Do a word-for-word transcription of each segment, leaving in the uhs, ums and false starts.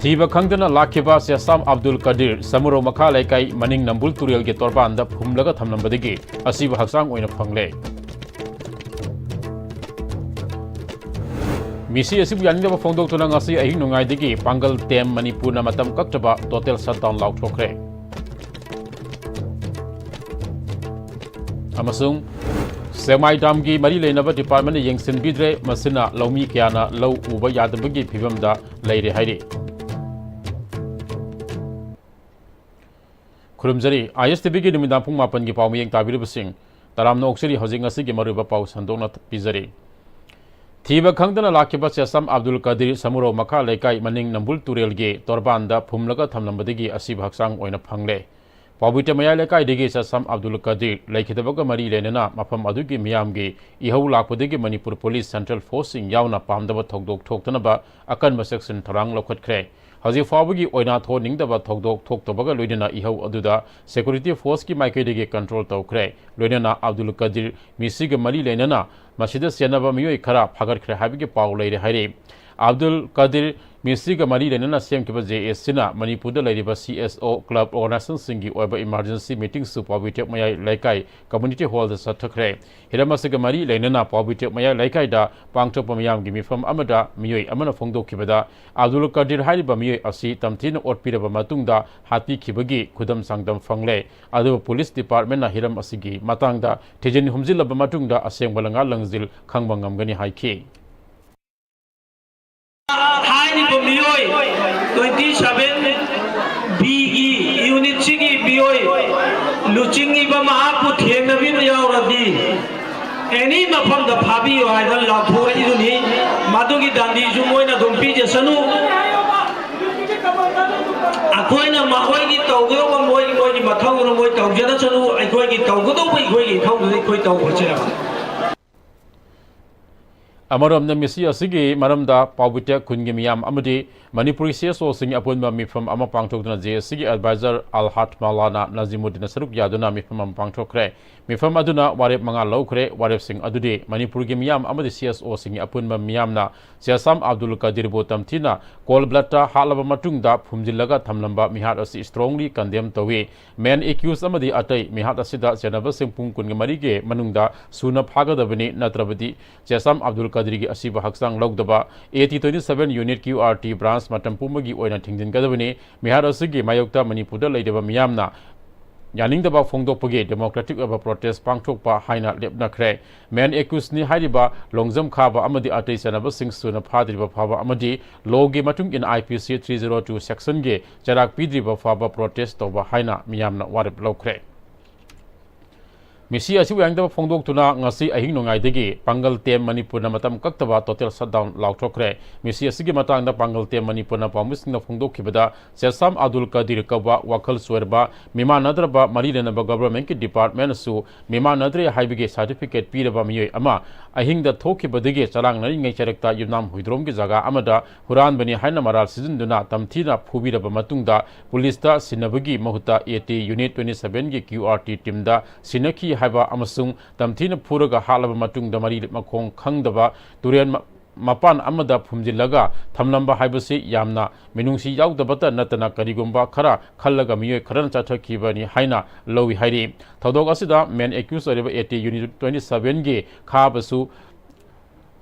ꯊꯤꯕ ꯈꯪꯗꯅ ꯂꯥꯛꯈꯤꯕ ꯁꯦꯁꯥꯝ ꯑꯕꯗꯨꯜ ꯀꯗꯤꯔ ꯁꯃꯨꯔꯧ ꯃꯈꯥ ꯂꯩꯀꯥꯏ ꯃꯅꯤꯡ ꯅꯝꯕꯨꯜ ꯇꯨꯔꯦꯜꯒꯤ ꯇꯣꯔꯕꯥꯟꯗ ꯐꯨꯝꯂꯒ ꯊꯝꯂꯝꯕꯗꯒꯤ ꯑꯁꯤꯕ ꯍꯛꯆꯥꯡ ꯑꯣꯏꯅ ꯐꯪꯂꯦ꯫ ꯃꯤꯁꯤ ꯑꯁꯤꯕꯨ ꯌꯥꯅꯤꯡꯗꯕ ꯐꯣꯡꯗꯣꯛꯇꯨꯅ ꯉꯁꯤ ꯑꯍꯤꯡ ꯅꯣꯡꯌꯥꯏꯗꯒꯤ ꯄꯥꯡꯒꯜ ꯇꯦꯝ ꯃꯅꯤꯄꯨꯔꯅ ꯃꯇꯝ ꯀꯛꯇꯕ total shutdown ꯂꯥꯎꯊꯣꯛꯈ꯭ꯔꯦ꯫ ꯑꯃꯁꯨꯡ ꯁꯦꯛꯃꯥꯏ ꯗꯥꯝꯒꯤ ꯃꯔꯤ ꯂꯩꯅꯕ departmentꯅ ꯌꯦꯡꯁꯤꯟꯕꯤꯗ꯭ꯔꯦ, ꯃꯁꯤꯅ ꯂꯧꯃꯤ ꯀꯌꯥꯅ ꯂꯧ ꯎꯕ ꯌꯥꯗꯕꯒꯤ ꯐꯤꯕꯝꯗ ꯂꯩꯔꯦ ꯍꯥꯏꯔꯤ꯫ ꯈꯨꯔꯨꯝꯖꯔꯤ, ISTVꯒꯤ ꯅꯨꯃꯤꯗꯥꯡ ꯄꯨꯡ ꯃꯥꯄꯟꯒꯤ ꯄꯥꯎ ꯃꯤꯌꯦꯡ ꯇꯥꯕꯤꯔꯤꯕꯁꯤꯡ ꯇꯔꯥꯝꯅ ꯑꯣꯛꯆꯔꯤ꯫ ꯍꯧꯖꯤꯛ ꯉꯁꯤꯒꯤ ꯃꯔꯨꯑꯣꯏꯕ ꯄꯥꯎ ꯁꯟꯗꯣꯛꯅ ꯄꯤꯖꯔꯤ꯫ ꯊꯤꯕ ꯈꯪꯗꯅ ꯂꯥꯛꯈꯤꯕ ꯁꯦꯁꯥꯝ ꯑꯕꯗꯨꯜ ꯀꯗꯤꯔ ꯁꯃꯨꯔꯧ ꯃꯈꯥ ꯂꯩꯀꯥꯏ ꯃꯅꯤꯡ ꯅꯝꯕꯨꯜ ꯇꯨꯔꯦꯜꯒꯤ ꯇꯣꯔꯕꯥꯟꯗ ꯐꯨꯝꯂꯒ ꯊꯝꯂꯝꯕꯗꯒꯤ ꯑꯁꯤꯕ ꯍꯛꯆꯥꯡ ꯑꯣꯏꯅ ꯐꯪꯂꯦ꯫ ꯄꯥꯎꯕꯤꯇ ꯃꯌꯥꯏ ꯂꯩꯀꯥꯏꯗꯒꯤ ꯁꯦꯁꯥꯝ ꯑꯕꯗꯨꯜ ꯀꯗꯤꯔ ꯂꯩꯈꯤꯗꯕꯒ ꯃꯔꯤ ꯂꯩꯅꯅ ꯃꯐꯝ ꯑꯗꯨꯒꯤ ꯃꯤꯌꯥꯝꯒꯤ ꯏꯍꯧ ꯂꯥꯛꯄꯗꯒꯤ ꯃꯅꯤꯄꯨꯔ ꯄꯨꯂꯤꯁ, central forceꯁꯤꯡ ꯌꯥꯎꯅ ꯄꯥꯝꯗꯕ ꯊꯧꯗꯣꯛ ꯊꯣꯛꯇꯅꯕ ꯑꯀꯟꯕ ꯆꯦꯛꯁꯤꯟ ꯊꯧꯔꯥꯡ ꯂꯧꯈꯠꯈ꯭ꯔꯦ꯫ ꯍꯧꯖꯤꯛ ꯐꯥꯎꯕꯒꯤ ꯑꯣꯏꯅ ꯊꯣꯛꯍꯟꯅꯤꯡꯗꯕ ꯊꯧꯗꯣꯛ ꯊꯣꯛꯇꯕꯒ ꯂꯣꯏꯅꯅ ꯏꯍꯧ ꯑꯗꯨꯗ security forceꯀꯤ ꯃꯥꯏꯀꯩꯗꯒꯤ control ꯇꯧꯈ꯭ꯔꯦ꯫ ꯂꯣꯏꯅꯅ ꯑꯕꯗꯨꯜ ꯀꯗꯤꯔ ꯃꯤꯁꯤꯒ ꯃꯔꯤ ꯂꯩꯅꯅ ꯃꯁꯤꯗ ꯆꯦꯟꯅꯕ ꯃꯤꯑꯣꯏ ꯈꯔ ꯐꯥꯒꯠꯈ꯭ꯔꯦ ꯍꯥꯏꯕꯒꯤ ꯄꯥꯎ ꯂꯩꯔꯦ ꯍꯥꯏꯔꯤ꯫ ꯑꯕꯗꯨꯜ ꯀꯗꯤꯔ ꯃꯤꯁꯤꯒ ꯃꯔꯤ ꯂꯩꯅꯅ ꯁꯦꯝꯈꯤꯕ JACꯅ ꯃꯅꯤꯄꯨꯔꯗ ꯂꯩꯔꯤꯕ CSO club organizationꯁꯤꯡꯒꯤ ꯑꯣꯏꯕ emergency meetingꯁꯨ ꯄꯥꯎꯕꯤꯇꯦꯛ ꯃꯌꯥꯏ ꯂꯩꯀꯥꯏ community hallꯗ ꯆꯠꯊꯈ꯭ꯔꯦ꯫ ꯍꯤꯔꯝ ꯑꯁꯤꯒ ꯃꯔꯤ ꯂꯩꯅꯅ ꯄꯥꯎꯕꯤꯇꯦꯛ ꯃꯌꯥꯏ ꯂꯩꯀꯥꯏꯗ ꯄꯥꯡꯊꯣꯛꯄ ꯃꯤꯌꯥꯝꯒꯤ ꯃꯤꯐꯝ ꯑꯃꯗ ꯃꯤꯑꯣꯏ ꯑꯃꯅ ꯐꯣꯡꯗꯣꯛꯈꯤꯕꯗ, ꯑꯕꯗꯨꯜ ꯀꯗꯤꯔ ꯍꯥꯏꯔꯤꯕ ꯃꯤꯑꯣꯏ ꯑꯁꯤ ꯇꯝꯊꯤꯅ ꯑꯣꯠꯄꯤꯔꯕ ꯃꯇꯨꯡꯗ ꯍꯥꯠꯄꯤꯈꯤꯕꯒꯤ ꯈꯨꯗꯝ ꯆꯥꯡꯗꯝ ꯐꯪꯂꯦ꯫ ꯑꯗꯨꯕꯨ ꯄꯨꯂꯤꯁ departmentꯅ ꯍꯤꯔꯝ ꯑꯁꯤꯒꯤ ꯃꯇꯥꯡꯗ ꯊꯤꯖꯤꯟ ꯍꯨꯝꯖꯤꯜꯂꯕ ꯃꯇꯨꯡꯗ ꯑꯁꯦꯡꯕ ꯂꯪꯉꯥ ꯂꯪꯖꯤꯜ ꯈꯪꯕ ꯉꯝꯒꯅꯤ ꯍꯥꯏꯈꯤ꯫ ꯍꯥꯏꯔꯤꯕ ꯃꯤꯑꯣꯏ twenty seven Bꯒꯤ unitꯁꯤꯒꯤ ꯃꯤꯑꯣꯏ ꯂꯨꯆꯤꯡꯉꯤꯕ ꯃꯍꯥꯛꯄꯨ ꯊꯦꯡꯅꯕꯤꯕ ꯌꯥꯎꯔꯗꯤ, any ꯃꯐꯝꯗ ꯐꯥꯕꯤꯌꯨ ꯍꯥꯏꯗꯅ ꯂꯥꯎꯊꯣꯔꯛꯏꯗꯨꯅꯤ꯫ ꯃꯗꯨꯒꯤ ꯗꯟꯗꯤꯁꯨ ꯃꯣꯏꯅ ꯑꯗꯨꯝ ꯄꯤꯖꯁꯅꯨ꯫ ꯑꯩꯈꯣꯏꯅ ꯃꯈꯣꯏꯒꯤ ꯇꯧꯒꯗꯧꯕ ꯃꯣꯏꯒꯤ, ꯃꯣꯏꯒꯤ ꯃꯊꯧꯗꯨꯅ ꯃꯣꯏ ꯇꯧꯖꯔꯁꯅꯨ, ꯑꯩꯈꯣꯏꯒꯤ ꯇꯧꯒꯗꯧꯕ ꯑꯩꯈꯣꯏꯒꯤ ꯏꯊꯧꯗꯨꯗꯤ ꯑꯩꯈꯣꯏ ꯇꯧꯕꯁꯦ꯫ ꯑꯃꯔꯣꯝꯗ ꯃꯤꯁꯤ ꯑꯁꯤꯒꯤ ꯃꯔꯝꯗ ꯄꯥꯎꯕꯤꯇꯦꯛ ꯈꯨꯟꯒꯤ ꯃꯤꯌꯥꯝ ꯑꯃꯗꯤ ꯃꯅꯤꯄꯨꯔꯤ ꯁꯤ ꯑꯦꯁ ꯑꯣꯁꯤꯡꯒꯤ ꯑꯄꯨꯟꯕ ꯃꯤꯐꯝ ꯑꯃ ꯄꯥꯡꯊꯣꯛꯇꯨꯅ ꯖꯦ ꯑꯦꯁ ꯁꯤꯒꯤ ꯑꯦꯗꯚꯥꯏꯖꯔ ꯑꯜꯍꯥꯠ ꯃꯧꯂꯥꯅꯥ ꯅꯖꯤꯃꯨꯗꯤꯟꯅ ꯁꯔꯨꯛ ꯌꯥꯗꯨꯅ ꯃꯤꯐꯝ ꯑꯃ ꯄꯥꯡꯊꯣꯛꯈ꯭ꯔꯦ꯫ ꯃꯤꯐꯝ ꯑꯗꯨꯅ ꯋꯥꯔꯦꯞ ꯃꯉꯥ ꯂꯧꯈ꯭ꯔꯦ꯫ ꯋꯥꯔꯦꯞꯁꯤꯡ ꯑꯗꯨꯗꯤ ꯃꯅꯤꯄꯨꯔꯒꯤ ꯃꯤꯌꯥꯝ ꯑꯃꯗꯤ ꯁꯤ ꯑꯦꯁ ꯑꯣꯁꯤꯡꯒꯤ ꯑꯄꯨꯟꯕ ꯃꯤꯌꯥꯝꯅ ꯆꯦꯁꯥꯝ ꯑꯕꯗꯨꯜ ꯀꯗꯤꯔꯕꯨ ꯇꯝꯊꯤꯅ ꯀꯣꯜ ꯕ꯭ꯂꯠꯇ ꯍꯥꯠꯂꯕ ꯃꯇꯨꯡꯗ ꯐꯨꯝꯖꯤꯜꯂꯒ ꯊꯝꯂꯝꯕ ꯃꯤꯍꯥꯠ ꯑꯁꯤ strongly condemn ꯇꯧꯏ꯫ ꯃꯦꯟ ꯑꯦꯀ꯭ꯌꯨꯁ ꯑꯃꯗꯤ ꯑꯇꯩ ꯃꯤꯍꯥꯠ ꯑꯁꯤꯗ ꯆꯦꯟꯅꯕꯁꯤꯡ ꯄꯨꯡ ꯀꯨꯟꯒ ꯃꯔꯤꯒꯤ ꯃꯅꯨꯡꯗ ꯁꯨꯅ ꯐꯥꯒꯗꯕꯅꯤ, ꯅꯠꯇ꯭ꯔꯕꯗꯤ ꯆꯦꯁꯥꯝ ꯑꯕꯗꯨꯜ ꯀꯗꯤꯔꯒꯤ ꯑꯁꯤꯕ ꯍꯛꯆꯥꯡ ꯂꯧꯗꯕ A T twenty seven unit Q R T branch ꯃꯇꯝ ꯄꯨꯝꯕꯒꯤ ꯑꯣꯏꯅ ꯊꯤꯡꯖꯤꯟꯒꯗꯕꯅꯤ꯫ ꯃꯤꯍꯥꯠ ꯑꯁꯤꯒꯤ ꯃꯥꯌꯣꯛꯇ ꯃꯅꯤꯄꯨꯔꯗ ꯂꯩꯔꯤꯕ ꯃꯤꯌꯥꯝꯅ ꯌꯥꯅꯤꯡꯗꯕ ꯐꯣꯡꯗꯣꯛꯄꯒꯤ democratic ꯑꯣꯏꯕ protest ꯄꯥꯡꯊꯣꯛꯄ ꯍꯥꯏꯅ ꯂꯦꯞꯅꯈ꯭ꯔꯦ꯫ ꯃꯦꯟ ꯑꯦꯀ꯭ꯌꯨꯁꯅꯤ ꯍꯥꯏꯔꯤꯕ ꯂꯣꯡꯖꯝ ꯈꯥꯕ ꯑꯃꯗꯤ ꯑꯇꯩ ꯆꯦꯟꯅꯕꯁꯤꯡ ꯁꯨꯅ ꯐꯥꯗ꯭ꯔꯤꯕ ꯐꯥꯎꯕ ꯑꯃꯗꯤ ꯂꯣꯒꯤ ꯃꯇꯨꯡ ꯏꯟꯅ I P C three zero two sectionꯒꯤ ꯆꯩꯔꯥꯛ ꯄꯤꯗ꯭ꯔꯤꯕ ꯐꯥꯎꯕ protest ꯇꯧꯕ ꯍꯥꯏꯅ ꯃꯤꯌꯥꯝꯅ ꯋꯥꯔꯦꯞ ꯂꯧꯈ꯭ꯔꯦ꯫ ꯃꯤꯁꯤ ꯑꯁꯤꯕꯨ ꯌꯥꯅꯤꯡꯗꯕ ꯐꯣꯡꯗꯣꯛꯇꯨꯅ ꯉꯁꯤ ꯑꯍꯤꯡ ꯅꯣꯡꯌꯥꯏꯗꯒꯤ ꯄꯥꯡꯒꯜ ꯇꯦꯝ ꯃꯅꯤꯄꯨꯔꯅ ꯃꯇꯝ ꯀꯛꯇꯕ total shutdown ꯂꯥꯎꯊꯣꯛꯈ꯭ꯔꯦ꯫ ꯃꯤꯁꯤ ꯑꯁꯤꯒꯤ ꯃꯇꯥꯡꯗ ꯄꯥꯡꯒꯜ ꯇꯦꯝ ꯃꯅꯤꯄꯨꯔꯅ ꯄꯥꯎꯃꯤꯁꯤꯡꯗ ꯐꯣꯡꯗꯣꯛꯈꯤꯕꯗ, ꯆꯦꯁꯥꯝ ꯑꯕꯗꯨꯜ ꯀꯗꯤꯔ ꯀꯧꯕ ꯋꯥꯈꯜ ꯆꯣꯏꯔꯕ, ꯃꯤꯃꯥꯟꯅꯗ꯭ꯔꯕ ꯃꯔꯤ ꯂꯩꯅꯕ governmentꯀꯤ departmentꯅꯁꯨ ꯃꯤꯃꯥꯟꯅꯗ꯭ꯔꯦ ꯍꯥꯏꯕꯒꯤ certificate ꯄꯤꯔꯕ ꯃꯤꯑꯣꯏ ꯑꯃ ꯑꯍꯤꯡꯗ ꯊꯣꯛꯈꯤꯕꯗꯒꯤ ꯆꯔꯥꯡꯅꯔꯤꯉꯩ ꯆꯔꯛꯇ ꯌꯨꯝꯅꯥꯝ ꯍꯨꯏꯗ꯭ꯔꯣꯝꯒꯤ ꯖꯒꯥ ꯑꯃꯗ ꯍꯨꯔꯥꯟꯕꯅꯤ ꯍꯥꯏꯅ ꯃꯔꯥꯜ ꯁꯤꯖꯤꯟꯗꯨꯅ ꯇꯝꯊꯤꯅ ꯐꯨꯕꯤꯔꯕ ꯃꯇꯨꯡꯗ ꯄꯨꯂꯤꯁꯇ ꯁꯤꯟꯅꯕꯒꯤ ꯃꯍꯨꯠꯇ A T unit twenty sevenꯒꯤ Q R T teamꯗ ꯁꯤꯟꯅꯈꯤ ꯍꯥꯏꯕ ꯑꯃꯁꯨꯡ ꯇꯝꯊꯤꯅ ꯐꯨꯔꯒ ꯍꯥꯠꯂꯕ ꯃꯇꯨꯡꯗ ꯃꯔꯤ ꯃꯈꯣꯡ ꯈꯪꯗꯕ ꯇꯨꯔꯦꯜ ꯃ-, ꯃꯄꯥꯟ ꯑꯃꯗ ꯐꯨꯝꯖꯤꯜꯂꯒ ꯊꯝꯂꯝꯕ ꯍꯥꯏꯕꯁꯤ ꯌꯥꯝꯅ ꯃꯤꯅꯨꯡꯁꯤ ꯌꯥꯎꯗꯕꯇ ꯅꯠꯇꯅ ꯀꯔꯤꯒꯨꯝꯕ ꯈꯔ ꯈꯜꯂꯒ ꯃꯤꯑꯣꯏ ꯈꯔꯅ ꯆꯠꯊꯈꯤꯕꯅꯤ ꯍꯥꯏꯅ ꯂꯧꯏ ꯍꯥꯏꯔꯤ꯫ ꯊꯧꯗꯣꯛ ꯑꯁꯤꯗ ꯃꯦꯟ ꯑꯦꯀ꯭ꯌꯨꯁ ꯑꯣꯏꯔꯤꯕ A T unit twenty sevenꯒꯤ ꯈꯥꯕꯁꯨ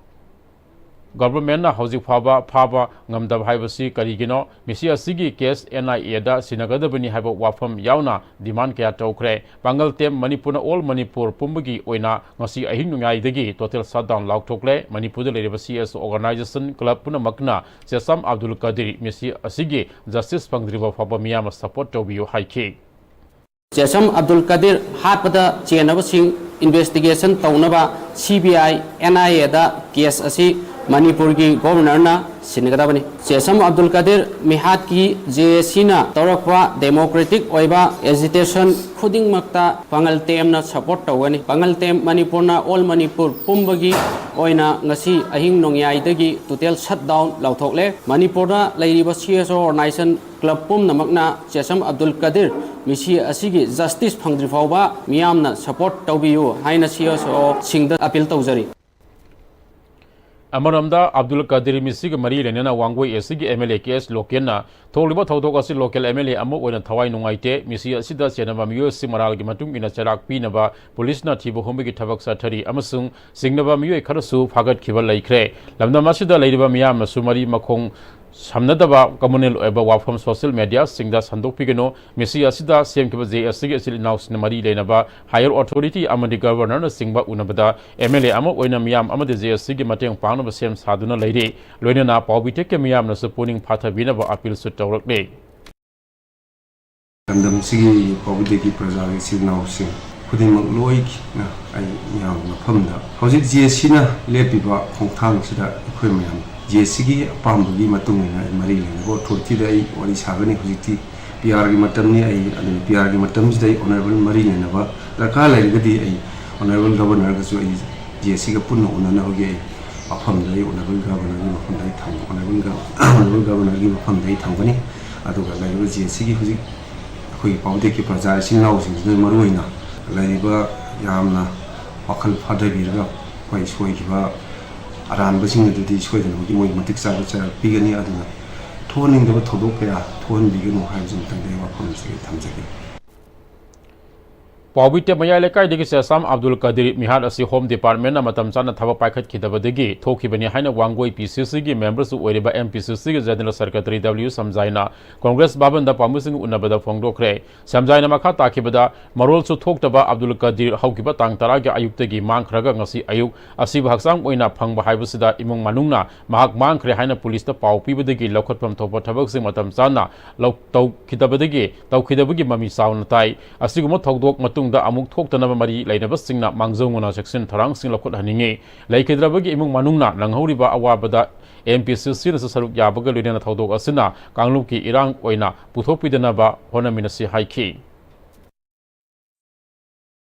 governmentꯅ ꯍꯧꯖꯤꯛ ꯐꯥꯎꯕ ꯐꯥꯕ ꯉꯝꯗꯕ ꯍꯥꯏꯕꯁꯤ ꯀꯔꯤꯒꯤꯅꯣ? ꯃꯤꯁꯤ ꯑꯁꯤꯒꯤ case N I Aꯗ ꯁꯤꯟꯅꯒꯗꯕꯅꯤ ꯍꯥꯏꯕ ꯋꯥꯐꯝ ꯌꯥꯎꯅ demand ꯀꯌꯥ ꯇꯧꯈ꯭ꯔꯦ꯫ ꯄꯥꯡꯒꯜ ꯇꯦꯝ ꯃꯅꯤꯄꯨꯔꯅ all ꯃꯅꯤꯄꯨꯔ ꯄꯨꯝꯕꯒꯤ ꯑꯣꯏꯅ ꯉꯁꯤ ꯑꯍꯤꯡ ꯅꯣꯡꯌꯥꯏꯗꯒꯤ total shutdown ꯂꯥꯎꯊꯣꯛꯂꯦ꯫ ꯃꯅꯤꯄꯨꯔꯗ ꯂꯩꯔꯤꯕ C S O organization club ꯄꯨꯝꯅꯃꯛꯅ ꯆꯦꯁꯥꯝ ꯑꯕꯗꯨꯜ ꯀꯗꯤꯔ ꯃꯤꯁꯤ ꯑꯁꯤꯒꯤ justice ꯐꯪꯗ꯭ꯔꯤꯕ ꯐꯥꯎꯕ ꯃꯤꯌꯥꯝꯅ support ꯇꯧꯕꯤꯌꯨ ꯍꯥꯏꯈꯤ꯫ ꯆꯦꯁꯝ ꯑꯕꯗꯨꯜ ꯀꯗꯤꯔ ꯍꯥꯠꯄꯗ ꯆꯦꯟꯅꯕꯁꯤꯡ investigation ꯇꯧꯅꯕ C B I, N I Aꯗ case ꯑꯁꯤ ꯃꯅꯤꯄꯨꯔꯒꯤ governorꯅ ꯁꯤꯟꯒꯗꯕꯅꯤ꯫ ꯆꯦꯁꯝ ꯑꯕꯗꯨꯜ ꯀꯗꯤꯔ ꯃꯤꯍꯥꯠꯀꯤ J A Cꯅ ꯇꯧꯔꯛꯄ democratic ꯑꯣꯏꯕ agitation ꯈꯨꯗꯤꯡꯃꯛꯇ ꯄꯥꯡꯒꯜ ꯇꯦꯝꯅ support ꯇꯧꯒꯅꯤ꯫ ꯄꯥꯡꯒꯜ ꯇꯦꯝ ꯃꯅꯤꯄꯨꯔꯅ all ꯃꯅꯤꯄꯨꯔ ꯄꯨꯝꯕꯒꯤ ꯑꯣꯏꯅ ꯉꯁꯤ ꯑꯍꯤꯡ ꯅꯣꯡꯌꯥꯏꯗꯒꯤ total shutdown ꯂꯥꯎꯊꯣꯛꯂꯦ꯫ ꯃꯅꯤꯄꯨꯔꯗ ꯂꯩꯔꯤꯕ C S O organization club ꯄꯨꯝꯅꯃꯛꯅ ꯆꯦꯁꯝ ꯑꯕꯗꯨꯜ ꯀꯗꯤꯔ ꯃꯤꯁꯤ ꯑꯁꯤꯒꯤ justice ꯐꯪꯗ꯭ꯔꯤ ꯐꯥꯎꯕ ꯃꯤꯌꯥꯝꯅ support ꯇꯧꯕꯤꯌꯨ ꯍꯥꯏꯅ C S O ꯁꯤꯡꯗ appeal ꯇꯧꯖꯔꯤ꯫ ꯑꯃꯔꯣꯝꯗ, ꯑꯕꯗꯨꯜ ꯀꯗꯤꯔ ꯃꯤꯁꯤꯒ ꯃꯔꯤ ꯂꯩꯅꯅ ꯋꯥꯡꯒꯣꯏ A C ꯒꯤ M L A K S ꯂꯣꯀꯦꯜꯅ ꯊꯣꯛꯂꯤꯕ ꯊꯧꯗꯣꯛ ꯑꯁꯤ local M L A ꯑꯃ ꯑꯣꯏꯅ ꯊꯋꯥꯏ ꯅꯨꯡꯉꯥꯏꯇꯦ, ꯃꯤꯁꯤ ꯑꯁꯤꯗ ꯆꯦꯟꯅꯕ ꯃꯤꯑꯣꯏꯁꯤꯡ ꯃꯔꯥꯜꯒꯤ ꯃꯇꯨꯡ ꯏꯟꯅ ꯆꯩꯔꯥꯛ ꯄꯤꯅꯕ ꯄꯨꯂꯤꯁꯅ ꯊꯤꯕ ꯍꯨꯝꯕꯒꯤ ꯊꯕꯛ ꯆꯠꯊꯔꯤ ꯑꯃꯁꯨꯡ ꯆꯤꯡꯅꯕ ꯃꯤꯑꯣꯏ ꯈꯔꯁꯨ ꯐꯥꯒꯠꯈꯤꯕ ꯂꯩꯈ꯭ꯔꯦ꯫ ꯂꯝꯗꯝ ꯑꯁꯤꯗ ꯂꯩꯔꯤꯕ ꯃꯤꯌꯥꯝꯅꯁꯨ ꯃꯔꯤ ꯃꯈꯣꯡ ꯁꯝꯅꯗꯕ communal ꯑꯣꯏꯕ ꯋꯥꯐꯝ social media ꯁꯤꯡꯗ ꯁꯟꯗꯣꯛꯄꯤꯒꯅꯨ꯫ ꯃꯤꯁꯤ ꯑꯁꯤꯗ ꯁꯦꯝꯈꯤꯕ J S C ꯒꯤ ꯏꯆꯤꯜ ꯏꯅꯥꯎꯁꯤꯡꯅ ꯃꯔꯤ ꯂꯩꯅꯕ higher authority ꯑꯃꯗꯤ governor ꯅꯆꯤꯡꯕ ꯎꯅꯕꯗ M L A ꯑꯃ ꯑꯣꯏꯅ ꯃꯤꯌꯥꯝ ꯑꯃꯗꯤ J S C ꯒꯤ ꯃꯇꯦꯡ ꯄꯥꯡꯅꯕ ꯁꯦꯝ ꯁꯥꯗꯨꯅ ꯂꯩꯔꯤ꯫ ꯂꯣꯏꯅꯅ ꯄꯥꯎꯕꯤꯇꯦꯛꯀꯤ ꯃꯤꯌꯥꯝꯅꯁꯨ ꯄꯨꯛꯅꯤꯡ ꯐꯥꯊꯕꯤꯅꯕ appeal ꯁꯨ ꯇꯧꯔꯛꯂꯤ꯫ ꯂꯝꯗꯝꯁꯤꯒꯤ ꯄꯥꯎꯕꯤꯇꯦꯛꯀꯤ ꯄ꯭ꯔꯖꯥꯒꯤ ꯏꯆꯤꯜ ꯏꯅꯥꯎꯁꯤꯡ ꯈꯨꯗꯤꯡꯃꯛ ꯂꯣꯏꯅ ꯑꯩ ꯃꯤꯌꯥꯝꯒꯤ ꯃꯐꯝꯗ ꯍꯧꯖꯤꯛ J S C ꯅ ꯂꯦꯞꯄꯤꯕ ꯈꯣꯡꯊꯥꯡꯁꯤꯗ ꯑꯩꯈꯣꯏ ꯃꯌꯥꯝ J S C ꯒꯤ ꯑꯄꯥꯝꯕꯒꯤ ꯃꯇꯨꯡ ꯏꯟꯅ ꯑꯩ ꯃꯔꯤ ꯂꯩꯅꯕ authority ꯗ ꯑꯩ ꯋꯥꯔꯤ ꯁꯥꯒꯅꯤ꯫ ꯍꯧꯖꯤꯛꯇꯤ P R ꯒꯤ ꯃꯇꯝꯅꯤ꯫ ꯑꯩ ꯑꯗꯨꯅ P R ꯒꯤ ꯃꯇꯝꯁꯤꯗ ꯑꯩ honourable ꯃꯔꯤ ꯂꯩꯅꯕ ꯗꯔꯀꯥꯔ ꯂꯩꯔꯒꯗꯤ ꯑꯩ honourable governor ꯒꯁꯨ ꯑꯩ J S C ꯒ ꯄꯨꯟꯅ ꯎꯅꯅꯕꯒꯤ ꯑꯩ ꯃꯐꯝꯗ ꯑꯩ honourable governor ꯒꯤ ꯃꯐꯝꯗ ꯑꯩ ꯊꯝ-, honourable ꯒ-, honourable governor ꯒꯤ ꯃꯐꯝꯗ ꯑꯩ ꯊꯝꯒꯅꯤ꯫ ꯑꯗꯨꯒ ꯂꯩꯔꯤꯕ J S C ꯒꯤ ꯍꯧꯖꯤꯛ ꯑꯩꯈꯣꯏꯒꯤ ꯄꯥꯎꯗꯦꯛꯀꯤ ꯄ꯭ꯔꯖꯥ ꯏꯆꯤꯜ ꯏꯅꯥꯎꯁꯤꯡꯁꯤꯅ ꯃꯔꯨꯑꯣꯏꯅ ꯂꯩꯔꯤꯕ ꯌꯥꯝꯅ ꯋꯥꯈꯜ ꯐꯥꯊꯕꯤꯔꯒ ꯑꯩꯈꯣꯏ ꯁꯣꯏꯈꯤꯕ ꯑꯔꯥꯟꯕꯁꯤꯡ ꯑꯗꯨꯗꯤ ꯁꯣꯏꯗꯅꯃꯛꯀꯤ ꯃꯣꯏ ꯃꯇꯤꯛ ꯆꯥꯕ ꯆꯩꯔꯥꯛ ꯄꯤꯒꯅꯤ꯫ ꯑꯗꯨꯅ ꯊꯣꯛꯍꯟꯅꯤꯡꯗꯕ ꯊꯧꯗꯣꯛ ꯀꯌꯥ ꯊꯣꯛꯍꯟꯕꯤꯒꯅꯨ ꯍꯥꯏꯕꯁꯤꯃꯇꯪꯗꯤ ꯑꯩ ꯋꯥꯐꯝꯁꯤ ꯊꯝꯖꯒꯦ꯫ ꯄꯥꯎꯕꯤꯇꯦꯛ ꯃꯌꯥꯏ ꯂꯩꯀꯥꯏꯗꯒꯤ ꯆꯦꯁꯥꯝ ꯑꯕꯗꯨꯜ ꯀꯗꯤꯔ ꯃꯤꯍꯥꯠ ꯑꯁꯤ Home Department ꯅ ꯃꯇꯝ ꯆꯥꯅ ꯊꯕꯛ ꯄꯥꯏꯈꯠꯈꯤꯗꯕꯗꯒꯤ ꯊꯣꯛꯈꯤꯕꯅꯤ ꯍꯥꯏꯅ ꯋꯥꯡꯒꯣꯏ P C C ꯒꯤ member ꯁꯨ ꯑꯣꯏꯔꯤꯕ M P C C ꯒꯤ General Secretary W ꯁꯝꯖꯥꯏꯅ Congress ꯚꯕꯟꯗ ꯄꯥꯎꯃꯤꯁꯤꯡ ꯎꯅꯕꯗ ꯐꯣꯡꯗꯣꯛꯈ꯭ꯔꯦ꯫ ꯁꯝꯖꯥꯏꯅ ꯃꯈꯥ ꯇꯥꯈꯤꯕꯗ, ꯃꯔꯣꯜꯁꯨ ꯊꯣꯛꯇꯕ ꯑꯕꯗꯨꯜ ꯀꯗꯤꯔ ꯍꯧꯈꯤꯕ ꯇꯥꯡ ꯇꯔꯥꯒꯤ ꯑꯌꯨꯛꯇꯒꯤ ꯃꯥꯡꯈ꯭ꯔꯒ ꯉꯁꯤ ꯑꯌꯨꯛ ꯑꯁꯤꯕꯨ ꯍꯛꯆꯥꯡ ꯑꯣꯏꯅ ꯐꯪꯕ ꯍꯥꯏꯕꯁꯤꯗ ꯏꯃꯨꯡ ꯃꯅꯨꯡꯅ ꯃꯍꯥꯛ ꯃꯥꯡꯈ꯭ꯔꯦ ꯍꯥꯏꯅ ꯄꯨꯂꯤꯁꯇ ꯄꯥꯎ ꯄꯤꯕꯗꯒꯤ ꯂꯧꯈꯠꯐꯝ ꯊꯣꯛꯄ ꯊꯕꯛꯁꯤꯡ ꯃꯇꯝ ꯆꯥꯅ ꯂꯧ-, ꯇꯧꯈꯤꯗꯕꯗꯒꯤ, ꯇꯧꯈꯤꯗꯕꯒꯤ ꯃꯃꯤ ꯆꯥꯎꯅ ꯇꯥꯏ꯫ ꯑꯁꯤꯒꯨꯝꯕ ꯊꯧꯗꯣꯛ ꯃꯇꯨꯡꯗ ꯑꯃꯨꯛ ꯊꯣꯛꯇꯅꯕ ꯃꯔꯤ ꯂꯩꯅꯕꯁꯤꯡꯅ ꯃꯥꯡꯖꯧꯅꯅ ꯆꯦꯛꯁꯤꯟ ꯊꯧꯔꯥꯡꯁꯤꯡ ꯂꯧꯈꯠꯍꯟꯅꯤꯡꯏ꯫ ꯂꯩꯈꯤꯗ꯭ꯔꯕꯒꯤ ꯏꯃꯨꯡ ꯃꯅꯨꯡꯅ ꯅꯪꯍꯧꯔꯤꯕ ꯑꯋꯥꯕꯗ M P C C ꯅꯁꯨ ꯁꯔꯨꯛ ꯌꯥꯕꯒ ꯂꯣꯏꯅꯅ ꯊꯧꯗꯣꯛ ꯑꯁꯤꯅ ꯀꯥꯡꯂꯨꯞꯀꯤ ꯏꯔꯥꯡ ꯑꯣꯏꯅ ꯄꯨꯊꯣꯛꯄꯤꯗꯅꯕ ꯍꯣꯠꯅꯃꯤꯟꯅꯁꯤ ꯍꯥꯏꯈꯤ꯫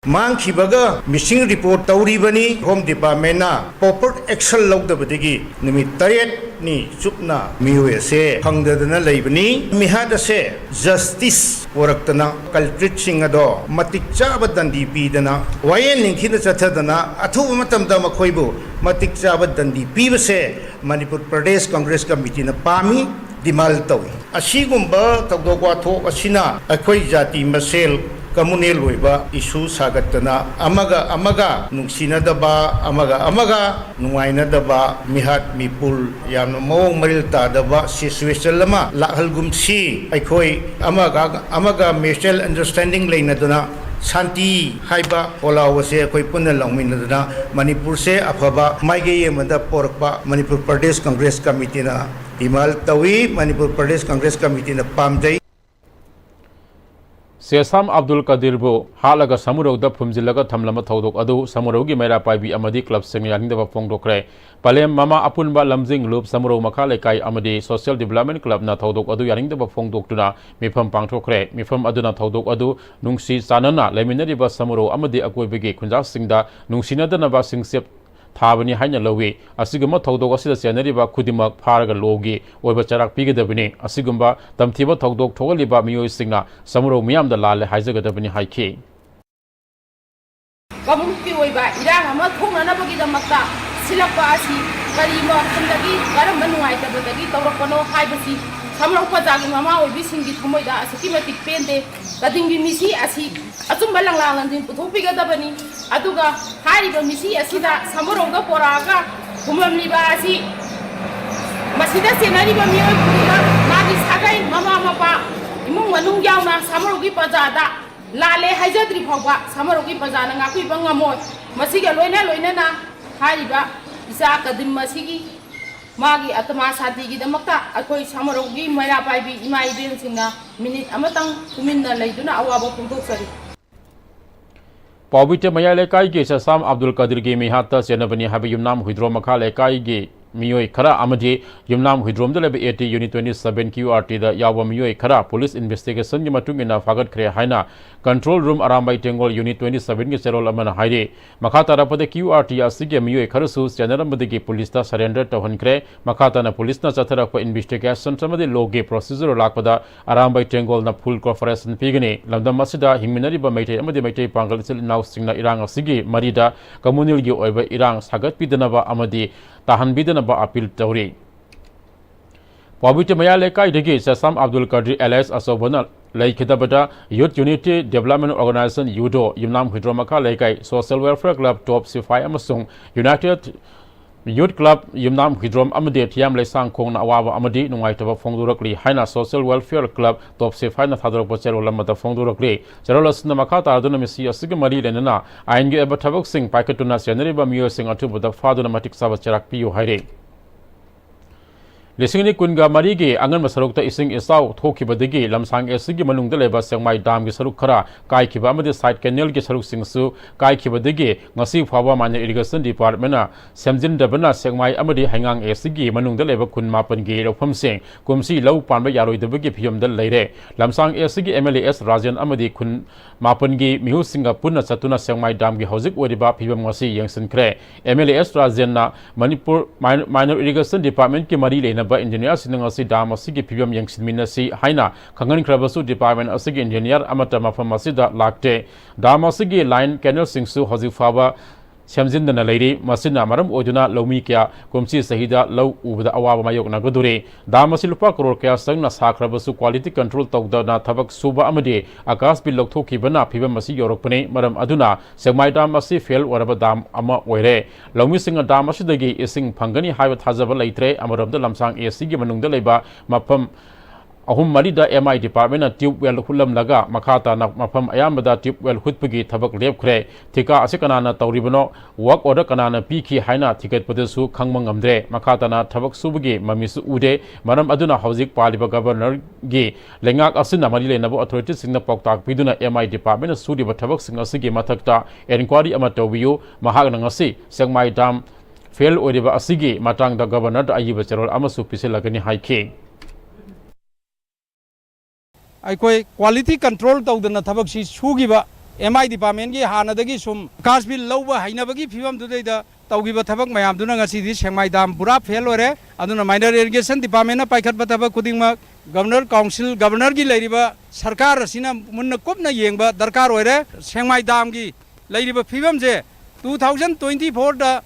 ꯃꯥꯡꯈꯤꯕꯒ ꯃꯤꯁꯤꯡ ꯔꯤꯄꯣꯔꯠ ꯇꯧꯔꯤꯕꯅꯤ꯫ ꯍꯣꯝ ꯗꯤꯄꯥꯔꯠꯃꯦꯟꯅ ꯄ꯭ꯔꯣꯄꯔ ꯑꯦꯛꯁꯟ ꯂꯧꯗꯕꯗꯒꯤ ꯅꯨꯃꯤꯠ ꯇꯔꯦꯠꯅꯤ ꯆꯨꯞꯅ ꯃꯤꯑꯣꯏ ꯑꯁꯦ ꯐꯪꯗꯗꯅ ꯂꯩꯕꯅꯤ꯫ ꯃꯤꯍꯥꯠ ꯑꯁꯦ ꯖꯁꯇꯤꯁ ꯄꯣꯔꯛꯇꯅ ꯀꯜꯄ꯭ꯔꯤꯠꯁꯤꯡ ꯑꯗꯣ ꯃꯇꯤꯛ ꯆꯥꯕ ꯗꯟꯗꯤ ꯄꯤꯗꯅ, ꯋꯥꯌꯦꯜ ꯅꯤꯡꯊꯤꯅ ꯆꯠꯊꯗꯅ ꯑꯊꯨꯕ ꯃꯇꯝꯗ ꯃꯈꯣꯏꯕꯨ ꯃꯇꯤꯛ ꯆꯥꯕ ꯗꯟꯗꯤ ꯄꯤꯕꯁꯦ ꯃꯅꯤꯄꯨꯔ ꯄ꯭ꯔꯗꯦꯁ ꯀꯪꯒ꯭ꯔꯦꯁ ꯀꯃꯤꯇꯤꯅ ꯄꯥꯝꯃꯤ, ꯗꯤꯃꯥꯟ ꯇꯧꯏ꯫ ꯑꯁꯤꯒꯨꯝꯕ ꯊꯧꯗꯣꯛ ꯋꯥꯊꯣꯛ ꯑꯁꯤꯅ ꯑꯩꯈꯣꯏ ꯖꯥꯇꯤ ꯃꯁꯦꯜ ꯀꯃꯨꯅꯦꯜ ꯑꯣꯏꯕ ꯏꯁꯨ ꯁꯥꯒꯠꯇꯅ ꯑꯃꯒ ꯑꯃꯒ ꯅꯨꯡꯁꯤꯅꯗꯕ, ꯑꯃꯒ ꯑꯃꯒ ꯅꯨꯡꯉꯥꯏꯅꯗꯕ, ꯃꯤꯍꯥꯠ ꯃꯤꯄꯨꯜ ꯌꯥꯝꯅ ꯃꯑꯣꯡ ꯃꯔꯤꯜ ꯇꯥꯗꯕ ꯁꯤꯆꯨꯋꯦꯁꯟ ꯑꯃ ꯂꯥꯛꯍꯜꯒꯨꯝꯁꯤ꯫ ꯑꯩꯈꯣꯏ ꯑꯃꯒ ꯑꯃꯒ ꯃ꯭ꯌꯨꯆꯨꯋꯦꯜ ꯑꯟꯗꯔꯁ꯭ꯇꯦꯟꯗꯤꯡ ꯂꯩꯅꯗꯨꯅ ꯁꯥꯟꯇꯤ ꯍꯥꯏꯕ ꯄꯣꯂꯥꯎ ꯑꯁꯦ ꯑꯩꯈꯣꯏ ꯄꯨꯟꯅ ꯂꯧꯃꯤꯟꯅꯗꯨꯅ ꯃꯅꯤꯄꯨꯔꯁꯦ ꯑꯐꯕ ꯃꯥꯏꯀꯩ ꯑꯃꯗ ꯄꯣꯔꯛꯄ ꯃꯅꯤꯄꯨꯔ ꯄ꯭ꯔꯗꯦꯁ ꯀꯪꯒ꯭ꯔꯦꯁ ꯀꯃꯤꯇꯤꯅ ꯗꯤꯃꯥꯟ ꯇꯧꯏ꯫ ꯃꯅꯤꯄꯨꯔ ꯄ꯭ꯔꯗꯦꯁ ꯀꯪꯒ꯭ꯔꯦꯁ ꯀꯃꯤꯇꯤꯅ ꯄꯥꯝꯖꯩ꯫ ꯁꯦꯁꯥꯝ ꯑꯕꯗꯨꯜ ꯀꯗꯤꯔꯕꯨ ꯍꯥꯠꯂꯒ ꯁꯃꯨꯔꯧꯗ ꯐꯨꯝꯖꯤꯜꯂꯒ ꯊꯝꯂꯝꯕ ꯊꯧꯗꯣꯛ ꯑꯗꯨ ꯁꯃꯨꯔꯧꯒꯤ ꯃꯩꯔꯥ ꯄꯥꯏꯕꯤ ꯑꯃꯗꯤ ꯀ꯭ꯂꯕꯁꯤꯡꯅ ꯌꯥꯅꯤꯡꯗꯕ ꯐꯣꯡꯗꯣꯛꯈ꯭ꯔꯦ꯫ ꯄꯂꯦꯝ ꯃꯃꯥ ꯑꯄꯨꯟꯕ ꯂꯝꯖꯤꯡ ꯂꯨꯞ ꯁꯃꯨꯔꯧ ꯃꯈꯥ ꯂꯩꯀꯥꯏ ꯑꯃꯗꯤ ꯁꯣꯁꯤꯌꯦꯜ ꯗꯤꯕ꯭ꯂꯞꯃꯦꯟ ꯀ꯭ꯂꯕꯅ ꯊꯧꯗꯣꯛ ꯑꯗꯨ ꯌꯥꯅꯤꯡꯗꯕ ꯐꯣꯡꯗꯣꯛꯇꯨꯅ ꯃꯤꯐꯝ ꯄꯥꯡꯊꯣꯛꯈ꯭ꯔꯦ꯫ ꯃꯤꯐꯝ ꯑꯗꯨꯅ ꯊꯧꯗꯣꯛ ꯑꯗꯨ ꯅꯨꯡꯁꯤ ꯆꯥꯟꯅꯅ ꯂꯩꯃꯤꯟꯅꯔꯤꯕ ꯁꯃꯨꯔꯧ ꯑꯃꯗꯤ ꯑꯀꯣꯏꯕꯒꯤ ꯈꯨꯟꯖꯥꯁꯤꯡꯗ ꯅꯨꯡꯁꯤꯅꯗꯅꯕ ꯁꯤꯡꯆꯞ ꯊꯥꯕꯅꯤ ꯍꯥꯏꯅ ꯂꯧꯏ꯫ ꯑꯁꯤꯒꯨꯝꯕ ꯊꯧꯗꯣꯛ ꯑꯁꯤꯗ ꯆꯦꯟꯅꯔꯤꯕ ꯈꯨꯗꯤꯡꯃꯛ ꯐꯥꯔꯒ ꯂꯣꯒꯤ ꯑꯣꯏꯕ ꯆꯩꯔꯥꯛ ꯄꯤꯒꯗꯕꯅꯤ꯫ ꯑꯁꯤꯒꯨꯝꯕ ꯇꯝꯊꯤꯕ ꯊꯧꯗꯣꯛ ꯊꯣꯛꯍꯜꯂꯤꯕ ꯃꯤꯑꯣꯏꯁꯤꯡꯅ ꯁꯃꯨꯔꯧ ꯃꯤꯌꯥꯝꯗ ꯂꯥꯜꯂꯦ ꯍꯥꯏꯖꯒꯗꯕꯅꯤ ꯍꯥꯏꯈꯤ꯫ ꯀꯥꯡꯂꯨꯞꯀꯤ ꯑꯣꯏꯕ ꯏꯔꯥꯡ ꯑꯃ ꯊꯣꯛꯅꯅꯕꯒꯤꯗꯃꯛꯇ ꯁꯤꯜꯂꯛꯄ ꯑꯁꯤ ꯀꯔꯤ ꯃꯐꯝꯗꯒꯤ, ꯀꯔꯝꯕ ꯅꯨꯡꯉꯥꯏꯇꯕꯗꯒꯤ ꯇꯧꯔꯛꯄꯅꯣ ꯍꯥꯏꯕꯁꯤ ꯁꯃꯨꯔꯧ ꯄ꯭ꯔꯖꯥꯒꯤ ꯃꯃꯥ ꯑꯣꯏꯕꯤꯁꯤꯡꯒꯤ ꯊꯃꯣꯏꯗ ꯑꯁꯨꯛꯀꯤ ꯃꯇꯤꯛ ꯄꯦꯟꯗꯦ꯫ ꯀꯗꯤꯝꯒꯤ ꯃꯤꯁꯤ ꯑꯁꯤ ꯑꯆꯨꯝꯕ ꯂꯪꯂꯥ ꯂꯪꯖꯤꯟ ꯄꯨꯊꯣꯛꯄꯤꯒꯗꯕꯅꯤ꯫ ꯑꯗꯨꯒ ꯍꯥꯏꯔꯤꯕ ꯃꯤꯁꯤ ꯑꯁꯤꯗ ꯁꯃꯨꯔꯧꯗ ꯄꯣꯔꯛꯑꯒ ꯐꯨꯝꯂꯝꯂꯤꯕ ꯑꯁꯤ ꯃꯁꯤꯗ ꯆꯦꯟꯅꯔꯤꯕ ꯃꯤꯑꯣꯏ ꯈꯨꯗꯤꯡꯃꯛ, ꯃꯥꯒꯤ ꯁꯥꯒꯩ, ꯃꯃꯥ ꯃꯄꯥ, ꯏꯃꯨꯡ ꯃꯅꯨꯡ ꯌꯥꯎꯅ ꯁꯃꯨꯔꯧꯒꯤ ꯄ꯭ꯔꯖꯥꯗ ꯂꯥꯜꯂꯦ ꯍꯥꯏꯖꯗ꯭ꯔꯤ ꯐꯥꯎꯕ ꯁꯃꯨꯔꯧꯒꯤ ꯄ꯭ꯔꯖꯥꯅ ꯉꯥꯛꯄꯤꯕ ꯉꯝꯃꯣꯏ꯫ ꯃꯁꯤꯒ ꯂꯣꯏꯅ ꯂꯣꯏꯅꯅ ꯍꯥꯏꯔꯤꯕ ꯏꯆꯥ ꯀꯗꯤꯝ ꯑꯁꯤꯒꯤ ꯃꯥꯒꯤ ꯑꯇꯃꯥ ꯁꯥꯟꯇꯤꯒꯤꯗꯃꯛꯇ ꯑꯩꯈꯣꯏ ꯁꯃꯨꯔꯧꯒꯤ ꯃꯩꯔꯥ ꯄꯥꯏꯕꯤ ꯏꯃꯥ ꯏꯕꯦꯟꯁꯤꯡꯅ ꯃꯤꯅꯤꯠ ꯑꯃꯇꯪ ꯇꯨꯃꯤꯟꯅ ꯂꯩꯗꯨꯅ ꯑꯋꯥꯕ ꯐꯣꯡꯗꯣꯛꯆꯔꯤ꯫ ꯄꯥꯎꯕꯤꯇ ꯃꯌꯥꯏ ꯂꯩꯀꯥꯏꯒꯤ ꯁꯦꯁꯥꯝ ꯑꯕꯗꯨꯜ ꯀꯗꯤꯔꯒꯤ ꯃꯤꯍꯥꯠꯇ ꯆꯦꯟꯅꯕꯅꯤ ꯍꯥꯏꯕ ꯌꯨꯝꯅꯥꯝ ꯍꯨꯏꯗ꯭ꯔꯣꯝ ꯃꯈꯥ ꯂꯩꯀꯥꯏꯒꯤ ꯃꯤꯑꯣꯏ ꯈꯔ ꯑꯃꯗꯤ ꯌꯨꯝꯅꯥꯝ ꯍꯨꯏꯗ꯭ꯔꯣꯝꯗ ꯂꯩꯕ AT Unit twenty seven QRT ꯗ ꯌꯥꯎꯕ ꯃꯤꯑꯣꯏ ꯈꯔ police investigation ꯒꯤ ꯃꯇꯨꯡ ꯏꯟꯅ ꯐꯥꯒꯠꯈ꯭ꯔꯦ ꯍꯥꯏꯅ control room Arambai ꯇꯦꯡꯒꯣꯜ Unit twenty seven ꯒꯤ ꯆꯦꯔꯣꯜ ꯑꯃꯅ ꯍꯥꯏꯔꯤ꯫ ꯃꯈꯥ ꯇꯥꯔꯛꯄꯗ QRT ꯑꯁꯤꯒꯤ ꯃꯤꯑꯣꯏ ꯈꯔꯁꯨ ꯆꯦꯟꯅꯔꯝꯕꯗꯒꯤ police ꯇ surrender ꯇꯧꯍꯟꯈ꯭ꯔꯦ꯫ ꯃꯈꯥ ꯇꯥꯅ police ꯅ ꯆꯠꯊꯔꯛꯄ investigation ꯑꯃꯗꯤ law ꯒꯤ procedure ꯂꯥꯛꯄꯗ ꯑꯔꯥꯝꯕꯥꯏ ꯇꯦꯡꯒꯣꯜꯅ full cooperation ꯄꯤꯒꯅꯤ꯫ ꯂꯝꯗꯝ ꯑꯁꯤꯗ ꯍꯤꯡꯃꯤꯟꯅꯔꯤꯕ ꯃꯩꯇꯩ ꯑꯃꯗꯤ ꯃꯩꯇꯩ ꯄꯥꯉꯜ ꯏꯆꯤꯜ ꯏꯅꯥꯎꯁꯤꯡꯅ ꯏꯔꯥꯡ ꯑꯁꯤꯒꯤ ꯃꯔꯤꯗ communal ꯒꯤ ꯑꯣꯏꯕ ꯏꯔꯥꯡ ꯁꯥꯒꯠꯄꯤꯗꯅꯕ ꯑꯃꯗꯤ ꯇꯥꯍꯟꯕꯤꯗꯅꯕ appeal ꯇꯧꯔꯤ꯫ ꯄꯥꯎꯕꯤꯇ ꯃꯌꯥ ꯂꯩꯀꯥꯏꯗꯒꯤ ꯆꯦꯁꯥꯝ Abdul Kadir alias ꯑꯆꯧꯕꯅ ꯂꯩꯈꯤꯗꯕꯗ Youth Unity Development Organization, ꯌꯨꯗꯣ, ꯌꯨꯝꯅꯥꯝ ꯍꯨꯏꯗ꯭ꯔꯣꯝ ꯃꯈꯥ ꯂꯩꯀꯥꯏ, Social Welfare Club, ꯇꯣꯞ ꯁꯤꯐꯥꯏ ꯑꯃꯁꯨꯡ United Youth Club, ꯌꯨꯝꯅꯥꯝ ꯍꯨꯏꯗ꯭ꯔꯣꯝ ꯑꯃꯗꯤ ꯊꯤꯌꯥꯝ ꯂꯩꯁꯥꯡ ꯈꯣꯡꯅ ꯑꯋꯥꯕ ꯑꯃꯗꯤ ꯅꯨꯡꯉꯥꯏꯇꯕ ꯐꯣꯡꯗꯣꯔꯛꯂꯤ ꯍꯥꯏꯅ Social Welfare Club, ꯇꯣꯞ ꯁꯤꯐꯥꯏꯅ ꯊꯥꯗꯣꯔꯛꯄ ꯆꯦꯔꯣꯜ ꯑꯃꯗ ꯐꯣꯡꯗꯣꯔꯛꯂꯤ꯫ ꯆꯦꯔꯣꯜ ꯑꯁꯤꯅ ꯃꯈꯥ ꯇꯥꯗꯨꯅ ꯃꯤꯁꯤ ꯑꯁꯤꯒ ꯃꯔꯤ ꯂꯩꯅꯅ ꯑꯥꯏꯟꯒꯤ ꯑꯣꯏꯕ ꯊꯕꯛꯁꯤꯡ ꯄꯥꯏꯈꯠꯇꯨꯅ ꯆꯦꯟꯅꯔꯤꯕ ꯃꯤꯑꯣꯏꯁꯤꯡ ꯑꯊꯨꯕꯗ ꯐꯥꯗꯨꯅ ꯃꯇꯤꯛ ꯆꯥꯕ ꯆꯩꯔꯥꯛ ꯄꯤꯌꯨ ꯍꯥꯏꯔꯤ꯫ ꯂꯤꯁꯤꯡ ꯑꯅꯤ ꯀꯨꯟꯒ ꯃꯔꯤꯒꯤ ꯑꯉꯟꯕ ꯁꯔꯨꯛꯇ ꯏꯁꯤꯡ ꯏꯆꯥꯎ ꯊꯣꯛꯈꯤꯕꯗꯒꯤ ꯂꯝꯁꯥꯡ AC ꯒꯤ ꯃꯅꯨꯡꯗ ꯂꯩꯕ ꯁꯦꯛꯃꯥꯏ dam ꯒꯤ ꯁꯔꯨꯛ ꯈꯔ ꯀꯥꯏꯈꯤꯕ ꯑꯃꯗꯤ side canal ꯒꯤ ꯁꯔꯨꯛꯁꯤꯡꯁꯨ ꯀꯥꯏꯈꯤꯕꯗꯒꯤ ꯉꯁꯤ ꯐꯥꯎꯕ Minor Irrigation Department ꯅ ꯁꯦꯝꯖꯤꯟꯗꯕꯅ ꯁꯦꯛꯃꯥꯏ ꯑꯃꯗꯤ ꯍꯩꯉꯥꯡ AC ꯒꯤ ꯃꯅꯨꯡꯗ ꯂꯩꯕ ꯈꯨꯟ ꯃꯥꯄꯟꯒꯤ ꯂꯧꯐꯝꯁꯤꯡ ꯀꯨꯝꯁꯤ ꯂꯧ ꯄꯥꯟꯕ ꯌꯥꯔꯣꯏꯗꯕꯒꯤ ꯐꯤꯕꯝꯗ ꯂꯩꯔꯦ꯫ ꯂꯝꯁꯥꯡ AC ꯒꯤ MLA S ꯔꯥꯖꯦꯟ ꯑꯃꯗꯤ ꯈꯨꯟ ꯃꯥꯄꯟꯒꯤ ꯃꯤꯍꯨꯠꯁꯤꯡꯒ ꯄꯨꯟꯅ ꯆꯠꯇꯨꯅ ꯁꯦꯛꯃꯥꯏ dam ꯒꯤ ꯍꯧꯖꯤꯛ ꯑꯣꯏꯔꯤꯕ ꯐꯤꯕꯝ ꯑꯁꯤ ꯌꯦꯡꯁꯤꯟꯈ꯭ꯔꯦ꯫ MLA S ꯔꯥꯖꯦꯟꯅ Manipur Min-, Minor Irrigation Department ꯀꯤ ꯃꯔꯤ ꯂꯩꯅꯕ engineer ꯁꯤꯡꯅ ꯉꯁꯤ dam ꯑꯁꯤꯒꯤ ꯐꯤꯕꯝ ꯌꯦꯡꯁꯤꯟꯃꯤꯟꯅꯁꯤ ꯍꯥꯏꯅ ꯈꯪꯍꯟꯈ꯭ꯔꯕꯁꯨ department ꯑꯁꯤꯒꯤ engineer ꯑꯃꯠꯇ ꯃꯐꯝ ꯑꯁꯤꯗ ꯂꯥꯛꯇꯦ꯫ Dam ꯑꯁꯤꯒꯤ line canal ꯁꯤꯡꯁꯨ ꯍꯧꯖꯤꯛ ꯐꯥꯎꯕ ꯁꯦꯝꯖꯤꯟꯗꯅ ꯂꯩꯔꯤ꯫ ꯃꯁꯤꯅ ꯃꯔꯝ ꯑꯣꯏꯗꯨꯅ ꯂꯧꯃꯤ ꯀꯌꯥ ꯀꯨꯝꯁꯤ ꯆꯍꯤꯗ ꯂꯧ ꯎꯕꯗ ꯑꯋꯥꯕ ꯃꯥꯌꯣꯛꯅꯒꯗꯣꯔꯤ꯫ Dam ꯑꯁꯤ ꯂꯨꯄꯥ ꯀꯔꯣꯔ ꯀꯌꯥ ꯆꯪꯅ ꯁꯥꯈ꯭ꯔꯕꯁꯨ quality control ꯇꯧꯗꯅ ꯊꯕꯛ ꯁꯨꯕ ꯑꯃꯗꯤ ꯑꯀꯥꯁ ꯕꯤꯜ ꯂꯧꯊꯣꯛꯈꯤꯕꯅ ꯐꯤꯕꯝ ꯑꯁꯤ ꯌꯧꯔꯛꯄꯅꯤ꯫ ꯃꯔꯝ ꯑꯗꯨꯅ ꯁꯦꯛꯃꯥꯏ dam ꯑꯁꯤ fail ꯑꯣꯏꯔꯕ dam ꯑꯃ ꯑꯣꯏꯔꯦ꯫ ꯂꯧꯃꯤꯁꯤꯡꯅ dam ꯑꯁꯤꯗꯒꯤ ꯏꯁꯤꯡ ꯐꯪꯒꯅꯤ ꯍꯥꯏꯕ ꯊꯥꯖꯕ ꯂꯩꯇ꯭ꯔꯦ꯫ ꯑꯃꯔꯣꯝꯗ ꯂꯝꯁꯥꯡ AC ꯒꯤ ꯃꯅꯨꯡꯗ ꯂꯩꯕ ꯃꯐꯝ ꯑꯍꯨꯝ ꯃꯔꯤꯗ MI department ꯅ tube well ꯍꯨꯠꯂꯝꯂꯒ ꯃꯈꯥ ꯇꯥꯅ ꯃꯐꯝ ꯑꯌꯥꯝꯕꯗ tube well ꯍꯨꯠꯄꯒꯤ ꯊꯕꯛ ꯂꯦꯞꯈ꯭ꯔꯦ꯫ ꯊꯤꯀꯥ ꯑꯁꯤ ꯀꯅꯥꯅ ꯇꯧꯔꯤꯕꯅꯣ, work order ꯀꯅꯥꯅ ꯄꯤꯈꯤ ꯍꯥꯏꯅ ꯊꯤꯒꯠꯄꯗꯁꯨ ꯈꯪꯕ ꯉꯝꯗ꯭ꯔꯦ꯫ ꯃꯈꯥ ꯇꯥꯅ ꯊꯕꯛ ꯁꯨꯕꯒꯤ ꯃꯃꯤꯁꯨ ꯎꯗꯦ꯫ ꯃꯔꯝ ꯑꯗꯨꯅ ꯍꯧꯖꯤꯛ ꯄꯥꯜꯂꯤꯕ governor ꯒꯤ ꯂꯩꯉꯥꯛ ꯑꯁꯤꯅ ꯃꯔꯤ ꯂꯩꯅꯕ authority ꯁꯤꯡꯅ ꯄꯥꯎꯇꯥꯛ ꯄꯤꯗꯨꯅ MI department ꯅ ꯁꯨꯔꯤꯕ ꯊꯕꯛꯁꯤꯡ ꯑꯁꯤꯒꯤ ꯃꯊꯛꯇ enquiry ꯑꯃ ꯇꯧꯕꯤꯌꯨ꯫ ꯃꯍꯥꯛꯅ ꯉꯁꯤ ꯁꯦꯛꯃꯥꯏ dam ꯐꯦꯜ ꯑꯣꯏꯔꯤꯕ ꯑꯁꯤꯒꯤ ꯃꯇꯥꯡꯗ ꯒꯕꯔꯅꯔꯗ ꯑꯏꯕ ꯆꯦꯔꯣꯜ ꯑꯃꯁꯨ ꯄꯤꯁꯤꯜꯂꯒꯅꯤ ꯍꯥꯏꯈꯤ꯫ ꯑꯩꯈꯣꯏ quality control ꯇꯧꯗꯅ ꯊꯕꯛꯁꯤ ꯁꯨꯈꯤꯕ, M I department ꯀꯤ ꯍꯥꯟꯅꯗꯒꯤ ꯁꯨꯝ cash bill ꯂꯧꯕ ꯍꯩꯅꯕꯒꯤ ꯐꯤꯕꯝꯗꯨꯗꯩꯗ ꯇꯧꯈꯤꯕ ꯊꯕꯛ ꯃꯌꯥꯝꯗꯨꯅ ꯉꯁꯤꯗꯤ ꯁꯦꯡꯃꯥꯏ dam ꯄꯨꯔꯥ ꯐꯦꯜ ꯑꯣꯏꯔꯦ꯫ ꯑꯗꯨꯅ minor irrigation department ꯅ ꯄꯥꯏꯈꯠꯄ ꯊꯕꯛ ꯈꯨꯗꯤꯡꯃꯛ ꯒꯕꯔꯅꯔ ꯀꯥꯎꯟꯁꯤꯜ, ꯒꯕꯔꯅꯔꯒꯤ ꯂꯩꯔꯤꯕ ꯁꯔꯀꯥꯔ ꯑꯁꯤꯅ ꯃꯨꯟꯅ ꯀꯨꯞꯅ ꯌꯦꯡꯕ ꯗꯔꯀꯥꯔ ꯑꯣꯏꯔꯦ꯫ ꯁꯦꯡꯃꯥꯏ dam ꯒꯤ ꯂꯩꯔꯤꯕ ꯐꯤꯕꯝꯁꯦ two thousand twenty four ꯗ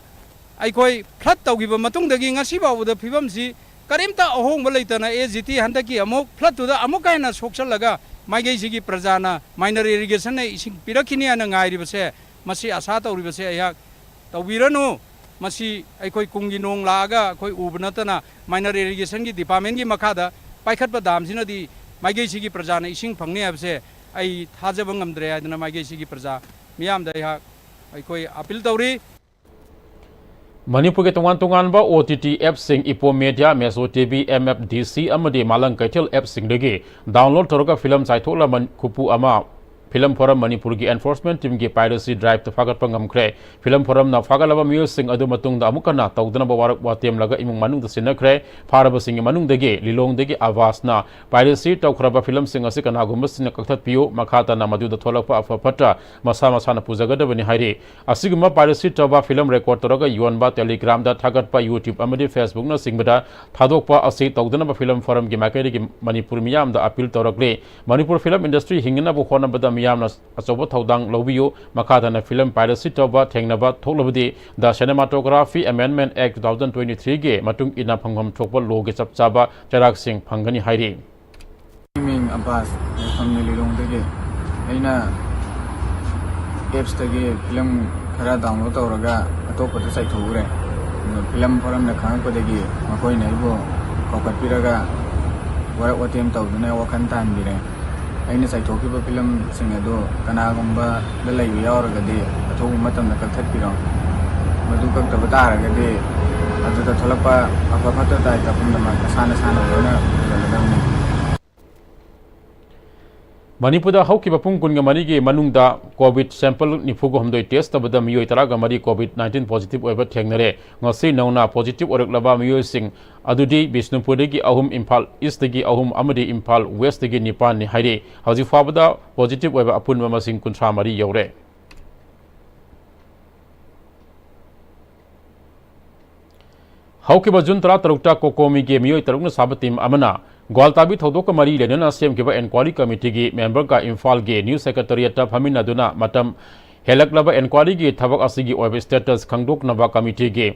ꯑꯩꯈꯣꯏ flood ꯇꯧꯈꯤꯕ ꯃꯇꯨꯡꯗꯒꯤ ꯉꯁꯤ ꯐꯥꯎꯕꯗ ꯐꯤꯕꯝꯁꯤ ꯀꯔꯤꯝꯇ ꯑꯍꯣꯡꯕ ꯂꯩꯇꯅ, ꯑꯦ ꯖꯤ ꯇꯤ ꯍꯟꯗꯛꯀꯤ ꯑꯃꯨꯛ flood ꯇꯨꯗ ꯑꯃꯨꯛꯀ ꯍꯦꯟꯅ ꯁꯣꯛꯆꯜꯂꯒ ꯃꯥꯏꯀꯩꯁꯤꯒꯤ ꯄ꯭ꯔꯖꯥꯅ minor irrigation ꯅ ꯏꯁꯤꯡ ꯄꯤꯔꯛꯈꯤꯅꯤ ꯍꯥꯏꯅ ꯉꯥꯏꯔꯤꯕꯁꯦ, ꯃꯁꯤ ꯑꯁꯥ ꯇꯧꯔꯤꯕꯁꯦ ꯑꯩꯍꯥꯛ ꯇꯧꯕꯤꯔꯅꯨ꯫ ꯃꯁꯤ ꯑꯩꯈꯣꯏ ꯀꯨꯝꯒꯤ ꯅꯣꯡ ꯂꯥꯛꯑꯒ ꯑꯩꯈꯣꯏ ꯎꯕ ꯅꯠꯇꯅ minor irrigation ꯒꯤ department ꯀꯤ ꯃꯈꯥꯗ ꯄꯥꯏꯈꯠꯄ dam ꯁꯤꯅꯗꯤ ꯃꯥꯏꯀꯩꯁꯤꯒꯤ ꯄ꯭ꯔꯖꯥꯅ ꯏꯁꯤꯡ ꯐꯪꯅꯤ ꯍꯥꯏꯕꯁꯦ ꯑꯩ ꯊꯥꯖꯕ ꯉꯝꯗ꯭ꯔꯦ ꯍꯥꯏꯗꯅ ꯃꯥꯏꯀꯩꯁꯤꯒꯤ ꯄ꯭ꯔꯖꯥ ꯃꯤꯌꯥꯝꯗ ꯑꯩꯍꯥꯛ, ꯑꯩꯈꯣꯏ appeal ꯇꯧꯔꯤ꯫ ꯃꯅꯤꯄꯨꯔꯒꯤ ꯇꯣꯉꯥꯟ ꯇꯣꯉꯥꯟꯕ O T T app ꯁꯤꯡ, ꯏꯄꯣꯝ ꯃꯦꯗꯤꯌꯥ, ꯃꯦꯁꯣ T V, M F D C ꯑꯃꯗꯤ ꯃꯥꯂꯪ ꯀꯩꯊꯦꯜ app ꯁꯤꯡꯗꯒꯤ download ꯇꯧꯔꯒ ꯐꯤꯂꯝ ꯆꯥꯏꯊꯣꯛꯂꯕ ꯈꯨꯄꯨ ꯑꯃ ꯐꯤꯂꯝ ꯐꯣꯔꯝ ꯃꯅꯤꯄꯨꯔꯒꯤ enforcement team ꯒꯤ piracy drive ꯇ ꯐꯥꯒꯠꯄ ꯉꯝꯈ꯭ꯔꯦ꯫ ꯐꯤꯂꯝ ꯐꯣꯔꯝꯅ ꯐꯥꯒꯠꯂꯕ ꯃꯤꯑꯣꯏꯁꯤꯡ ꯑꯗꯨ ꯃꯇꯨꯡꯗ ꯑꯃꯨꯛ ꯍꯟꯅ ꯇꯧꯗꯅꯕ ꯋꯥꯔꯛ ꯋꯥꯇꯦꯝꯂꯒ ꯏꯃꯨꯡ ꯃꯅꯨꯡꯗ ꯁꯤꯟꯅꯈ꯭ꯔꯦ꯫ ꯐꯥꯔꯕꯁꯤꯡꯒꯤ ꯃꯅꯨꯡꯗꯒꯤ ꯂꯤꯂꯣꯡꯗꯒꯤ ꯑꯕꯥꯁꯅ piracy ꯇꯧꯈ꯭ꯔꯕ ꯐꯤꯂꯝꯁꯤꯡ ꯑꯁꯤ ꯀꯅꯥꯒꯨꯝꯕꯁꯤꯡꯅ ꯀꯛꯊꯠꯄꯤꯌꯨ, ꯃꯈꯥ ꯇꯥꯅ ꯃꯗꯨꯗ ꯊꯣꯛꯂꯛꯄ ꯑꯐ ꯐꯠꯇ ꯃꯁꯥ ꯃꯁꯥꯅ ꯄꯨꯖꯒꯗꯕꯅꯤ ꯍꯥꯏꯔꯤ꯫ ꯑꯁꯤꯒꯨꯝꯕ piracy ꯇꯧꯕ, ꯐꯤꯂꯝ record ꯇꯧꯔꯒ ꯌꯣꯟꯕ, Telegram ꯗ ꯊꯥꯒꯠꯄ, YouTube ꯑꯃꯗꯤ Facebook ꯅꯆꯤꯡꯕꯗ ꯊꯥꯗꯣꯛꯄ ꯑꯁꯤ ꯇꯧꯗꯅꯕ ꯐꯤꯂꯝ ꯐꯣꯔꯝꯒꯤ ꯃꯥꯏꯀꯩꯗꯒꯤ ꯃꯅꯤꯄꯨꯔ ꯃꯤꯌꯥꯝꯗ appeal ꯇꯧꯔꯛꯂꯤ꯫ ꯃꯅꯤꯄꯨꯔ ꯐꯤꯂꯝ industry ꯍꯤꯡꯅꯅꯕ ꯍꯣꯠꯅꯕꯗ ꯃꯤꯌꯥꯝꯅ ꯑꯆꯧꯕ ꯊꯧꯗꯥꯡ ꯂꯧꯕꯤꯌꯨ꯫ ꯃꯈꯥ ꯇꯥꯅ ꯐꯤꯂꯝ piracy ꯇꯧꯕ ꯊꯦꯡꯅꯕ ꯊꯣꯛꯂꯕꯗꯤ The Cinematography Amendment Act two thousand twenty three ꯒꯤ ꯃꯇꯨꯡ ꯏꯟꯅ ꯐꯪꯐꯝ ꯊꯣꯛꯄ law ꯒꯤ ꯆꯞ ꯆꯥꯕ ꯆꯩꯔꯥꯛꯁꯤꯡ ꯐꯪꯒꯅꯤ ꯍꯥꯏꯔꯤ꯫ ꯑꯩꯒꯤ ꯃꯤꯡ ꯑꯕꯥꯁ, ꯂꯩꯐꯝꯅ ꯂꯤꯂꯣꯡꯗꯒꯤ꯫ ꯑꯩꯅ apps ꯇꯒꯤ ꯐꯤꯂꯝ ꯈꯔ download ꯇꯧꯔꯒ ꯑꯇꯣꯞꯄꯗ ꯆꯥꯏꯊꯣꯛꯎꯔꯦ꯫ ꯑꯗꯣ ꯐꯤꯂꯝ ꯐꯣꯔꯝꯅ ꯈꯪꯉꯛꯄꯗꯒꯤ ꯃꯈꯣꯏꯅ ꯑꯩꯕꯨ ꯀꯧꯈꯠꯄꯤꯔꯒ ꯋꯥꯔꯛ ꯋꯥꯇꯦꯝ ꯇꯧꯗꯨꯅ ꯋꯥꯈꯜ ꯇꯥꯍꯟꯕꯤꯔꯦ꯫ ꯑꯩꯅ ꯆꯥꯏꯊꯣꯛꯈꯤꯕ ꯐꯤꯂꯝꯁꯤꯡ ꯑꯗꯨ ꯀꯅꯥꯒꯨꯝꯕꯗ ꯂꯩꯕ ꯌꯥꯎꯔꯒꯗꯤ ꯑꯊꯨꯕ ꯃꯇꯝꯗ ꯀꯛꯊꯠꯄꯤꯔꯣ꯫ ꯃꯗꯨ ꯀꯛꯇꯕ ꯇꯥꯔꯒꯗꯤ ꯑꯗꯨꯗ ꯊꯣꯛꯂꯛꯄ ꯑꯐ ꯐꯠꯇ ꯗꯥꯏꯇ ꯄꯨꯝꯅꯃꯛ ꯅꯁꯥ ꯅꯁꯥꯅ ꯂꯣꯏꯅ ꯄꯨꯖꯒꯗꯕꯅꯤ꯫ ꯃꯅꯤꯄꯨꯔꯗ ꯍꯧꯈꯤꯕ ꯄꯨꯡ ꯀꯨꯟꯒ ꯃꯔꯤꯒꯤ ꯃꯅꯨꯡꯗ COVID sample ꯅꯤꯐꯨꯒ ꯍꯨꯝꯗꯣꯏ test ꯇꯧꯕꯗ ꯃꯤꯑꯣꯏ ꯇꯔꯥꯒ ꯃꯔꯤ COVID nineteen positive ꯑꯣꯏꯕ ꯊꯦꯡꯅꯔꯦ꯫ ꯉꯁꯤ ꯅꯧꯅ positive ꯑꯣꯏꯔꯛꯂꯕ ꯃꯤꯑꯣꯏꯁꯤꯡ ꯑꯗꯨꯗꯤ ꯕꯤꯁꯅꯨꯄꯨꯔꯗꯒꯤ ꯑꯍꯨꯝ, ꯏꯝꯐꯥꯜ East ꯇꯒꯤ ꯑꯍꯨꯝ ꯑꯃꯗꯤ ꯏꯝꯐꯥꯜ West ꯇꯒꯤ ꯅꯤꯄꯥꯟꯅꯤ ꯍꯥꯏꯔꯤ꯫ ꯍꯧꯖꯤꯛ ꯐꯥꯎꯕꯗ positive ꯑꯣꯏꯕ ꯑꯄꯨꯟꯕ ꯃꯁꯤꯡ ꯀꯨꯟꯊ꯭ꯔꯥ ꯃꯔꯤ ꯌꯧꯔꯦ꯫ ꯍꯧꯈꯤꯕ ꯖꯨꯟ ꯇꯔꯥꯇꯔꯨꯛꯇ ꯀꯣꯀꯣꯃꯤꯒꯤ ꯃꯤꯑꯣꯏ ꯇꯔꯨꯛꯅ ꯁꯥꯕ team ꯑꯃꯅ ꯒ꯭ꯋꯥꯜꯇꯥꯕꯤ ꯊꯧꯗꯣꯛꯀ ꯃꯔꯤ ꯂꯩꯅꯅ ꯁꯦꯝꯈꯤꯕ enquiry committeeꯒꯤ memberꯒ ꯏꯝꯐꯥꯜꯒꯤ news secretariatꯇ ꯐꯝꯃꯤꯟꯅꯗꯨꯅ ꯃꯇꯝ ꯍꯦꯜꯂꯛꯂꯕ enquiryꯒꯤ ꯊꯕꯛ ꯑꯁꯤꯒꯤ ꯑꯣꯏꯕ status ꯈꯪꯗꯣꯛꯅꯕ committeeꯒꯤ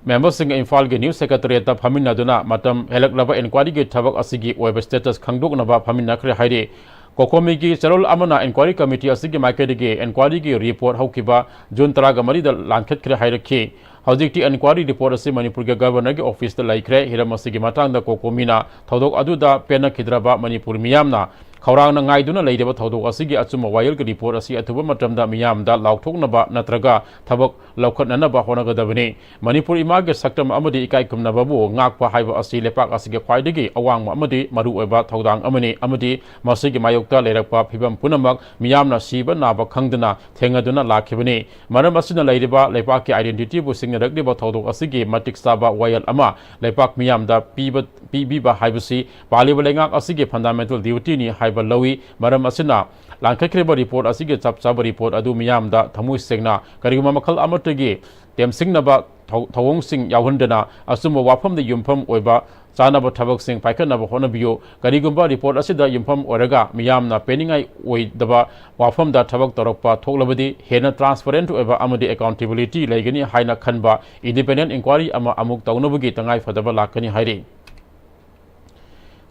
memberꯁꯤꯡꯒ ꯏꯝꯐꯥꯜꯒꯤ news secretariatꯇ ꯐꯝꯃꯤꯟꯅꯗꯨꯅ ꯃꯇꯝ ꯍꯦꯜꯂꯛꯂꯕ enquiryꯒꯤ ꯊꯕꯛ ꯑꯁꯤꯒꯤ ꯑꯣꯏꯕ status ꯈꯪꯗꯣꯛꯅꯕ ꯐꯝꯃꯤꯟꯅꯈ꯭ꯔꯦ ꯍꯥꯏꯔꯤ꯫ ꯀꯣꯀꯣꯃꯤꯒꯤ ꯆꯦꯔꯣꯜ ꯑꯃꯅ enquiry committee ꯑꯁꯤꯒꯤ ꯃꯥꯏꯀꯩꯗꯒꯤ enquiryꯒꯤ report ꯍꯧꯈꯤꯕ ꯖꯨꯟ ꯇꯔꯥꯒ ꯃꯔꯤꯗ ꯂꯥꯟꯈꯠꯈ꯭ꯔꯦ ꯍꯥꯏꯔꯛꯈꯤ꯫ ꯍꯧꯖꯤꯛꯇꯤ enquiry report ꯑꯁꯤ ꯃꯅꯤꯄꯨꯔꯒꯤ Governorꯒꯤ officeꯇ ꯂꯩꯈ꯭ꯔꯦ꯫ ꯍꯤꯔꯝ ꯑꯁꯤꯒꯤ ꯃꯇꯥꯡꯗ ꯀꯣꯀꯣꯃꯤꯅ ꯊꯧꯗꯣꯛ ꯑꯗꯨꯗ ꯄꯦꯟꯅꯈꯤꯗ꯭ꯔꯕ ꯃꯅꯤꯄꯨꯔ ꯃꯤꯌꯥꯝꯅ ꯈꯧꯔꯥꯡꯅ ꯉꯥꯏꯗꯨꯅ ꯂꯩꯔꯤꯕ ꯊꯧꯗꯣꯛ ꯑꯁꯤꯒꯤ ꯑꯆꯨꯝꯕ ꯋꯥꯌꯦꯜꯒꯤ report ꯑꯁꯤ ꯑꯊꯨꯕ ꯃꯇꯝꯗ ꯃꯤꯌꯥꯝꯗ ꯂꯥꯎꯊꯣꯛꯅꯕ ꯅꯠꯇ꯭ꯔꯒ ꯊꯕꯛ ꯂꯧꯈꯠꯅꯅꯕ ꯍꯣꯠꯅꯒꯗꯕꯅꯤ꯫ ꯃꯅꯤꯄꯨꯔ ꯏꯃꯥꯒꯤ ꯁꯛꯇꯝ ꯑꯃꯗꯤ ꯏꯀꯥꯏ ꯈꯨꯝꯅꯕꯕꯨ ꯉꯥꯛꯄ ꯍꯥꯏꯕ ꯑꯁꯤ ꯂꯩꯄꯥꯛ ꯑꯁꯤꯒꯤ ꯈ꯭ꯋꯥꯏꯗꯒꯤ ꯑꯋꯥꯡꯕ ꯑꯃꯗꯤ ꯃꯔꯨꯑꯣꯏꯕ ꯊꯧꯗꯥꯡ ꯑꯃꯅꯤ ꯑꯃꯗꯤ ꯃꯁꯤꯒꯤ ꯃꯥꯌꯣꯛꯇ ꯂꯩꯔꯛꯄ ꯐꯤꯚꯝ ꯄꯨꯝꯅꯃꯛ ꯃꯤꯌꯥꯝꯅ ꯁꯤꯕ ꯅꯥꯕ ꯈꯪꯗꯅ ꯊꯦꯡꯅꯗꯨꯅ ꯂꯥꯛꯈꯤꯕꯅꯤ꯫ ꯃꯔꯝ ꯑꯁꯤꯅ ꯂꯩꯔꯤꯕ ꯂꯩꯄꯥꯛꯀꯤ identityꯕꯨ ꯁꯤꯡꯅꯔꯛꯂꯤꯕ ꯊꯧꯗꯣꯛ ꯑꯁꯤꯒꯤ ꯃꯇꯤꯛ ꯆꯥꯕ ꯋꯥꯌꯦꯜ ꯑꯃ ꯂꯩꯄꯥꯛ ꯃꯤꯌꯥꯝꯗ ꯄꯤꯕ, ꯄꯤꯕꯤꯕ ꯍꯥꯏꯕꯁꯤ ꯄꯥꯜꯂꯤꯕ ꯂꯩꯉꯥꯛ ꯑꯁꯤꯒꯤ fundamental dutyꯅꯤ ꯍꯥꯏꯕ ꯂꯧꯏ꯫ ꯃꯔꯝ ꯑꯁꯤꯅ ꯂꯥꯟꯈꯠꯈ꯭ꯔꯤꯕ report ꯑꯁꯤꯒꯤ ꯆꯞ ꯆꯥꯕ report ꯑꯗꯨ ꯃꯤꯌꯥꯝꯗ ꯊꯃꯣꯏ ꯁꯦꯡꯅ ꯀꯔꯤꯒꯨꯝꯕ ꯃꯈꯜ ꯑꯃꯠꯇꯒꯤ ꯇꯦꯝꯁꯤꯡꯅꯕ ꯊꯧ-, ꯊꯧꯑꯣꯡꯁꯤꯡ ꯌꯥꯎꯍꯟꯗꯅ ꯑꯆꯨꯝꯕ ꯋꯥꯐꯝꯗ ꯌꯨꯝꯐꯝ ꯑꯣꯏꯕ ꯆꯥꯅꯕ ꯊꯕꯛꯁꯤꯡ ꯄꯥꯏꯈꯠꯅꯕ ꯍꯣꯠꯅꯕꯤꯌꯨ꯫ ꯀꯔꯤꯒꯨꯝꯕ report ꯑꯁꯤꯗ ꯌꯨꯝꯐꯝ ꯑꯣꯏꯔꯒ ꯃꯤꯌꯥꯝꯅ ꯄꯦꯟꯅꯤꯡꯉꯥꯏ ꯑꯣꯏꯗꯕ ꯋꯥꯐꯝꯗ ꯊꯕꯛ ꯇꯧꯔꯛꯄ ꯊꯣꯛꯂꯕꯗꯤ ꯍꯦꯟꯅ transparent ꯑꯣꯏꯕ ꯑꯃꯗꯤ accountability ꯂꯩꯒꯅꯤ ꯍꯥꯏꯅ ꯈꯟꯕ independent enquiry ꯑꯃ ꯑꯃꯨꯛ ꯇꯧꯅꯕꯒꯤ ꯇꯉꯥꯏ ꯐꯗꯕ ꯂꯥꯛꯀꯅꯤ ꯍꯥꯏꯔꯤ꯫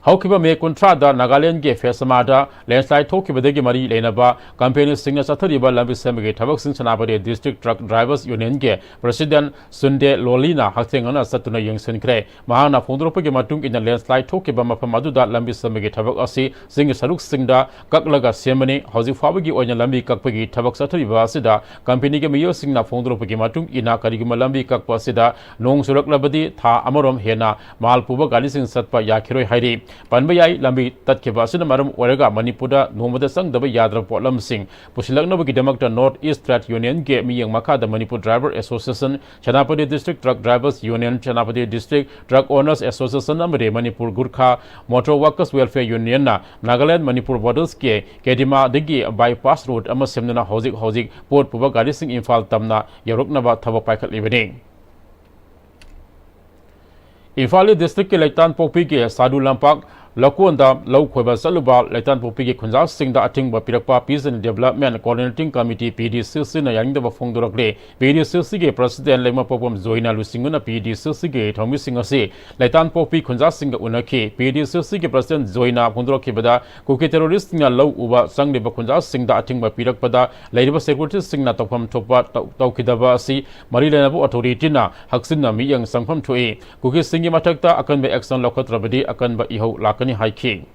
ꯍꯧꯈꯤꯕ ꯃꯦ ꯀꯨꯟꯊ꯭ꯔꯥꯗ ꯅꯥꯒꯥꯂꯦꯟꯗꯒꯤ ꯐꯦꯁꯃꯥꯗ landslide ꯊꯣꯛꯈꯤꯕꯗꯒꯤ ꯃꯔꯤ ꯂꯩꯅꯕ companyꯁꯤꯡꯅ ꯆꯠꯊꯔꯤꯕ ꯂꯝꯕꯤ ꯁꯦꯝꯕꯒꯤ ꯊꯕꯛꯁꯤꯡ Senapati District Truck Drivers Unionꯒꯤ President ꯁꯨꯟꯗꯦ ꯂꯣꯂꯤꯅ ꯍꯛꯊꯦꯡꯅꯅ ꯆꯠꯇꯨꯅ ꯌꯦꯡꯁꯤꯟꯈ꯭ꯔꯦ꯫ ꯃꯍꯥꯛꯅ ꯐꯣꯡꯗꯣꯔꯛꯄꯒꯤ ꯃꯇꯨꯡ ꯏꯟꯅ, landslide ꯊꯣꯛꯈꯤꯕ ꯃꯐꯝ ꯑꯗꯨꯗ ꯂꯝꯕꯤ ꯁꯦꯝꯕꯒꯤ ꯊꯕꯛ ꯑꯁꯤ ꯆꯤꯡꯒꯤ ꯁꯔꯨꯛꯁꯤꯡꯗ ꯀꯛꯂꯒ ꯁꯦꯝꯕꯅꯤ꯫ ꯍꯧꯖꯤꯛ ꯐꯥꯎꯕꯒꯤ ꯑꯣꯏꯅ ꯂꯝꯕꯤ ꯀꯛꯄꯒꯤ ꯊꯕꯛ ꯆꯠꯊꯔꯤꯕ ꯑꯁꯤꯗ companyꯒꯤ ꯃꯤꯑꯣꯏꯁꯤꯡꯅ ꯐꯣꯡꯗꯣꯔꯛꯄꯒꯤ ꯃꯇꯨꯡ ꯏꯟꯅ, ꯀꯔꯤꯒꯨꯝꯕ ꯂꯝꯕꯤ ꯀꯛꯄ ꯑꯁꯤꯗ ꯅꯣꯡ ꯆꯨꯔꯛꯂꯕꯗꯤ ꯊꯥ ꯑꯃꯔꯣꯝ ꯍꯦꯟꯅ ꯃꯥꯜ ꯄꯨꯕ ꯒꯥꯔꯤꯁꯤꯡ ꯆꯠꯄ ꯌꯥꯈꯤꯔꯣꯏ ꯍꯥꯏꯔꯤ꯫ ꯄꯟꯕ ꯌꯥꯏ꯫ ꯂꯝꯕꯤ ꯇꯠꯈꯤꯕ ꯑꯁꯤꯅ ꯃꯔꯝ ꯑꯣꯏꯔꯒ ꯃꯅꯤꯄꯨꯔꯗ ꯅꯣꯡꯃꯗ ꯆꯪꯗꯕ ꯌꯥꯗ꯭ꯔꯕ ꯄꯣꯠꯂꯝꯁꯤꯡ ꯄꯨꯁꯤꯜꯂꯛꯅꯕꯒꯤꯗꯃꯛꯇ North East Trade Unionꯒꯤ ꯃꯤꯠꯌꯦꯡ ꯃꯈꯥꯗ Manipur Driver Association, Senapati District Truck Drivers Union, Senapati District Truck Owners Association ꯑꯃꯗꯤ Manipur Gorkha Motor Workers Welfare Unionꯅ Nagaland Manipur bordersꯀꯤ ꯀꯦꯗꯤꯃꯥꯗꯒꯤ bypass road ꯑꯃ ꯁꯦꯝꯗꯨꯅ ꯍꯧꯖꯤꯛ ꯍꯧꯖꯤꯛ ꯄꯣꯠ ꯄꯨꯕ ꯒꯥꯔꯤꯁꯤꯡ ꯏꯝꯐꯥꯜ ꯇꯝꯅ ꯌꯧꯔꯛꯅꯕ ꯊꯕꯛ ꯄꯥꯏꯈꯠꯂꯤꯕꯅꯤ꯫ ꯏꯝꯐꯥꯜ ꯏꯁ ꯗꯤꯁꯇ꯭ꯔꯤꯛꯀꯤ ꯂꯩꯇꯥꯟꯄꯣꯛꯄꯤꯒꯤ ꯁꯥꯗꯨ ꯂꯝꯄꯥꯛ ꯂꯧꯀꯣꯟꯗ ꯂꯧ ꯈꯣꯏꯕ ꯆꯠꯂꯨꯕ ꯂꯩꯇꯥꯟꯄꯣꯛꯄꯤꯒꯤ ꯈꯨꯟꯖꯥꯁꯤꯡꯗ ꯑꯊꯤꯡꯕ ꯄꯤꯔꯛꯄ Peace and Development Coordinating Committee, PDCCꯅ ꯌꯥꯅꯤꯡꯗꯕ ꯐꯣꯡꯗꯣꯔꯛꯂꯦ꯫ PDCCꯒꯤ President ꯂꯩꯃꯄꯣꯛꯄꯝ ꯖꯣꯏꯅ ꯂꯨꯆꯤꯡꯕꯅ PDCCꯒꯤ ꯊꯧꯃꯤꯁꯤꯡ ꯑꯁꯤ ꯂꯩꯇꯥꯟꯄꯣꯛꯄꯤ ꯈꯨꯟꯖꯥꯁꯤꯡꯒ ꯎꯅꯈꯤ꯫ PDCCꯒꯤ President ꯖꯣꯏꯅ ꯐꯣꯡꯗꯣꯔꯛꯈꯤꯕꯗ, ꯀꯨꯀꯤ terroristꯁꯤꯡꯅ ꯂꯧ ꯎꯕ ꯆꯪꯂꯤꯕ ꯈꯨꯟꯖꯥꯁꯤꯡꯗ ꯑꯊꯤꯡꯕ ꯄꯤꯔꯛꯄꯗ ꯂꯩꯔꯤꯕ securityꯁꯤꯡꯅ ꯇꯧꯐꯝ ꯊꯣꯛꯄ ꯇꯧ-, ꯇꯧꯈꯤꯗꯕ ꯑꯁꯤ ꯃꯔꯤ ꯂꯩꯅꯕ authorityꯅ ꯍꯛꯆꯤꯟꯅ ꯃꯤꯠꯌꯦꯡ ꯆꯪꯐꯝ ꯊꯣꯛꯏ꯫ ꯀꯨꯀꯤꯁꯤꯡꯒꯤ ꯃꯊꯛꯇ ꯑꯀꯟꯕ action ꯂꯧꯈꯠꯇ꯭ꯔꯕꯗꯤ ꯑꯀꯟꯕ ꯏꯍꯧ ꯂꯥꯛꯀꯅꯤ ꯍꯥꯏꯈꯤ꯫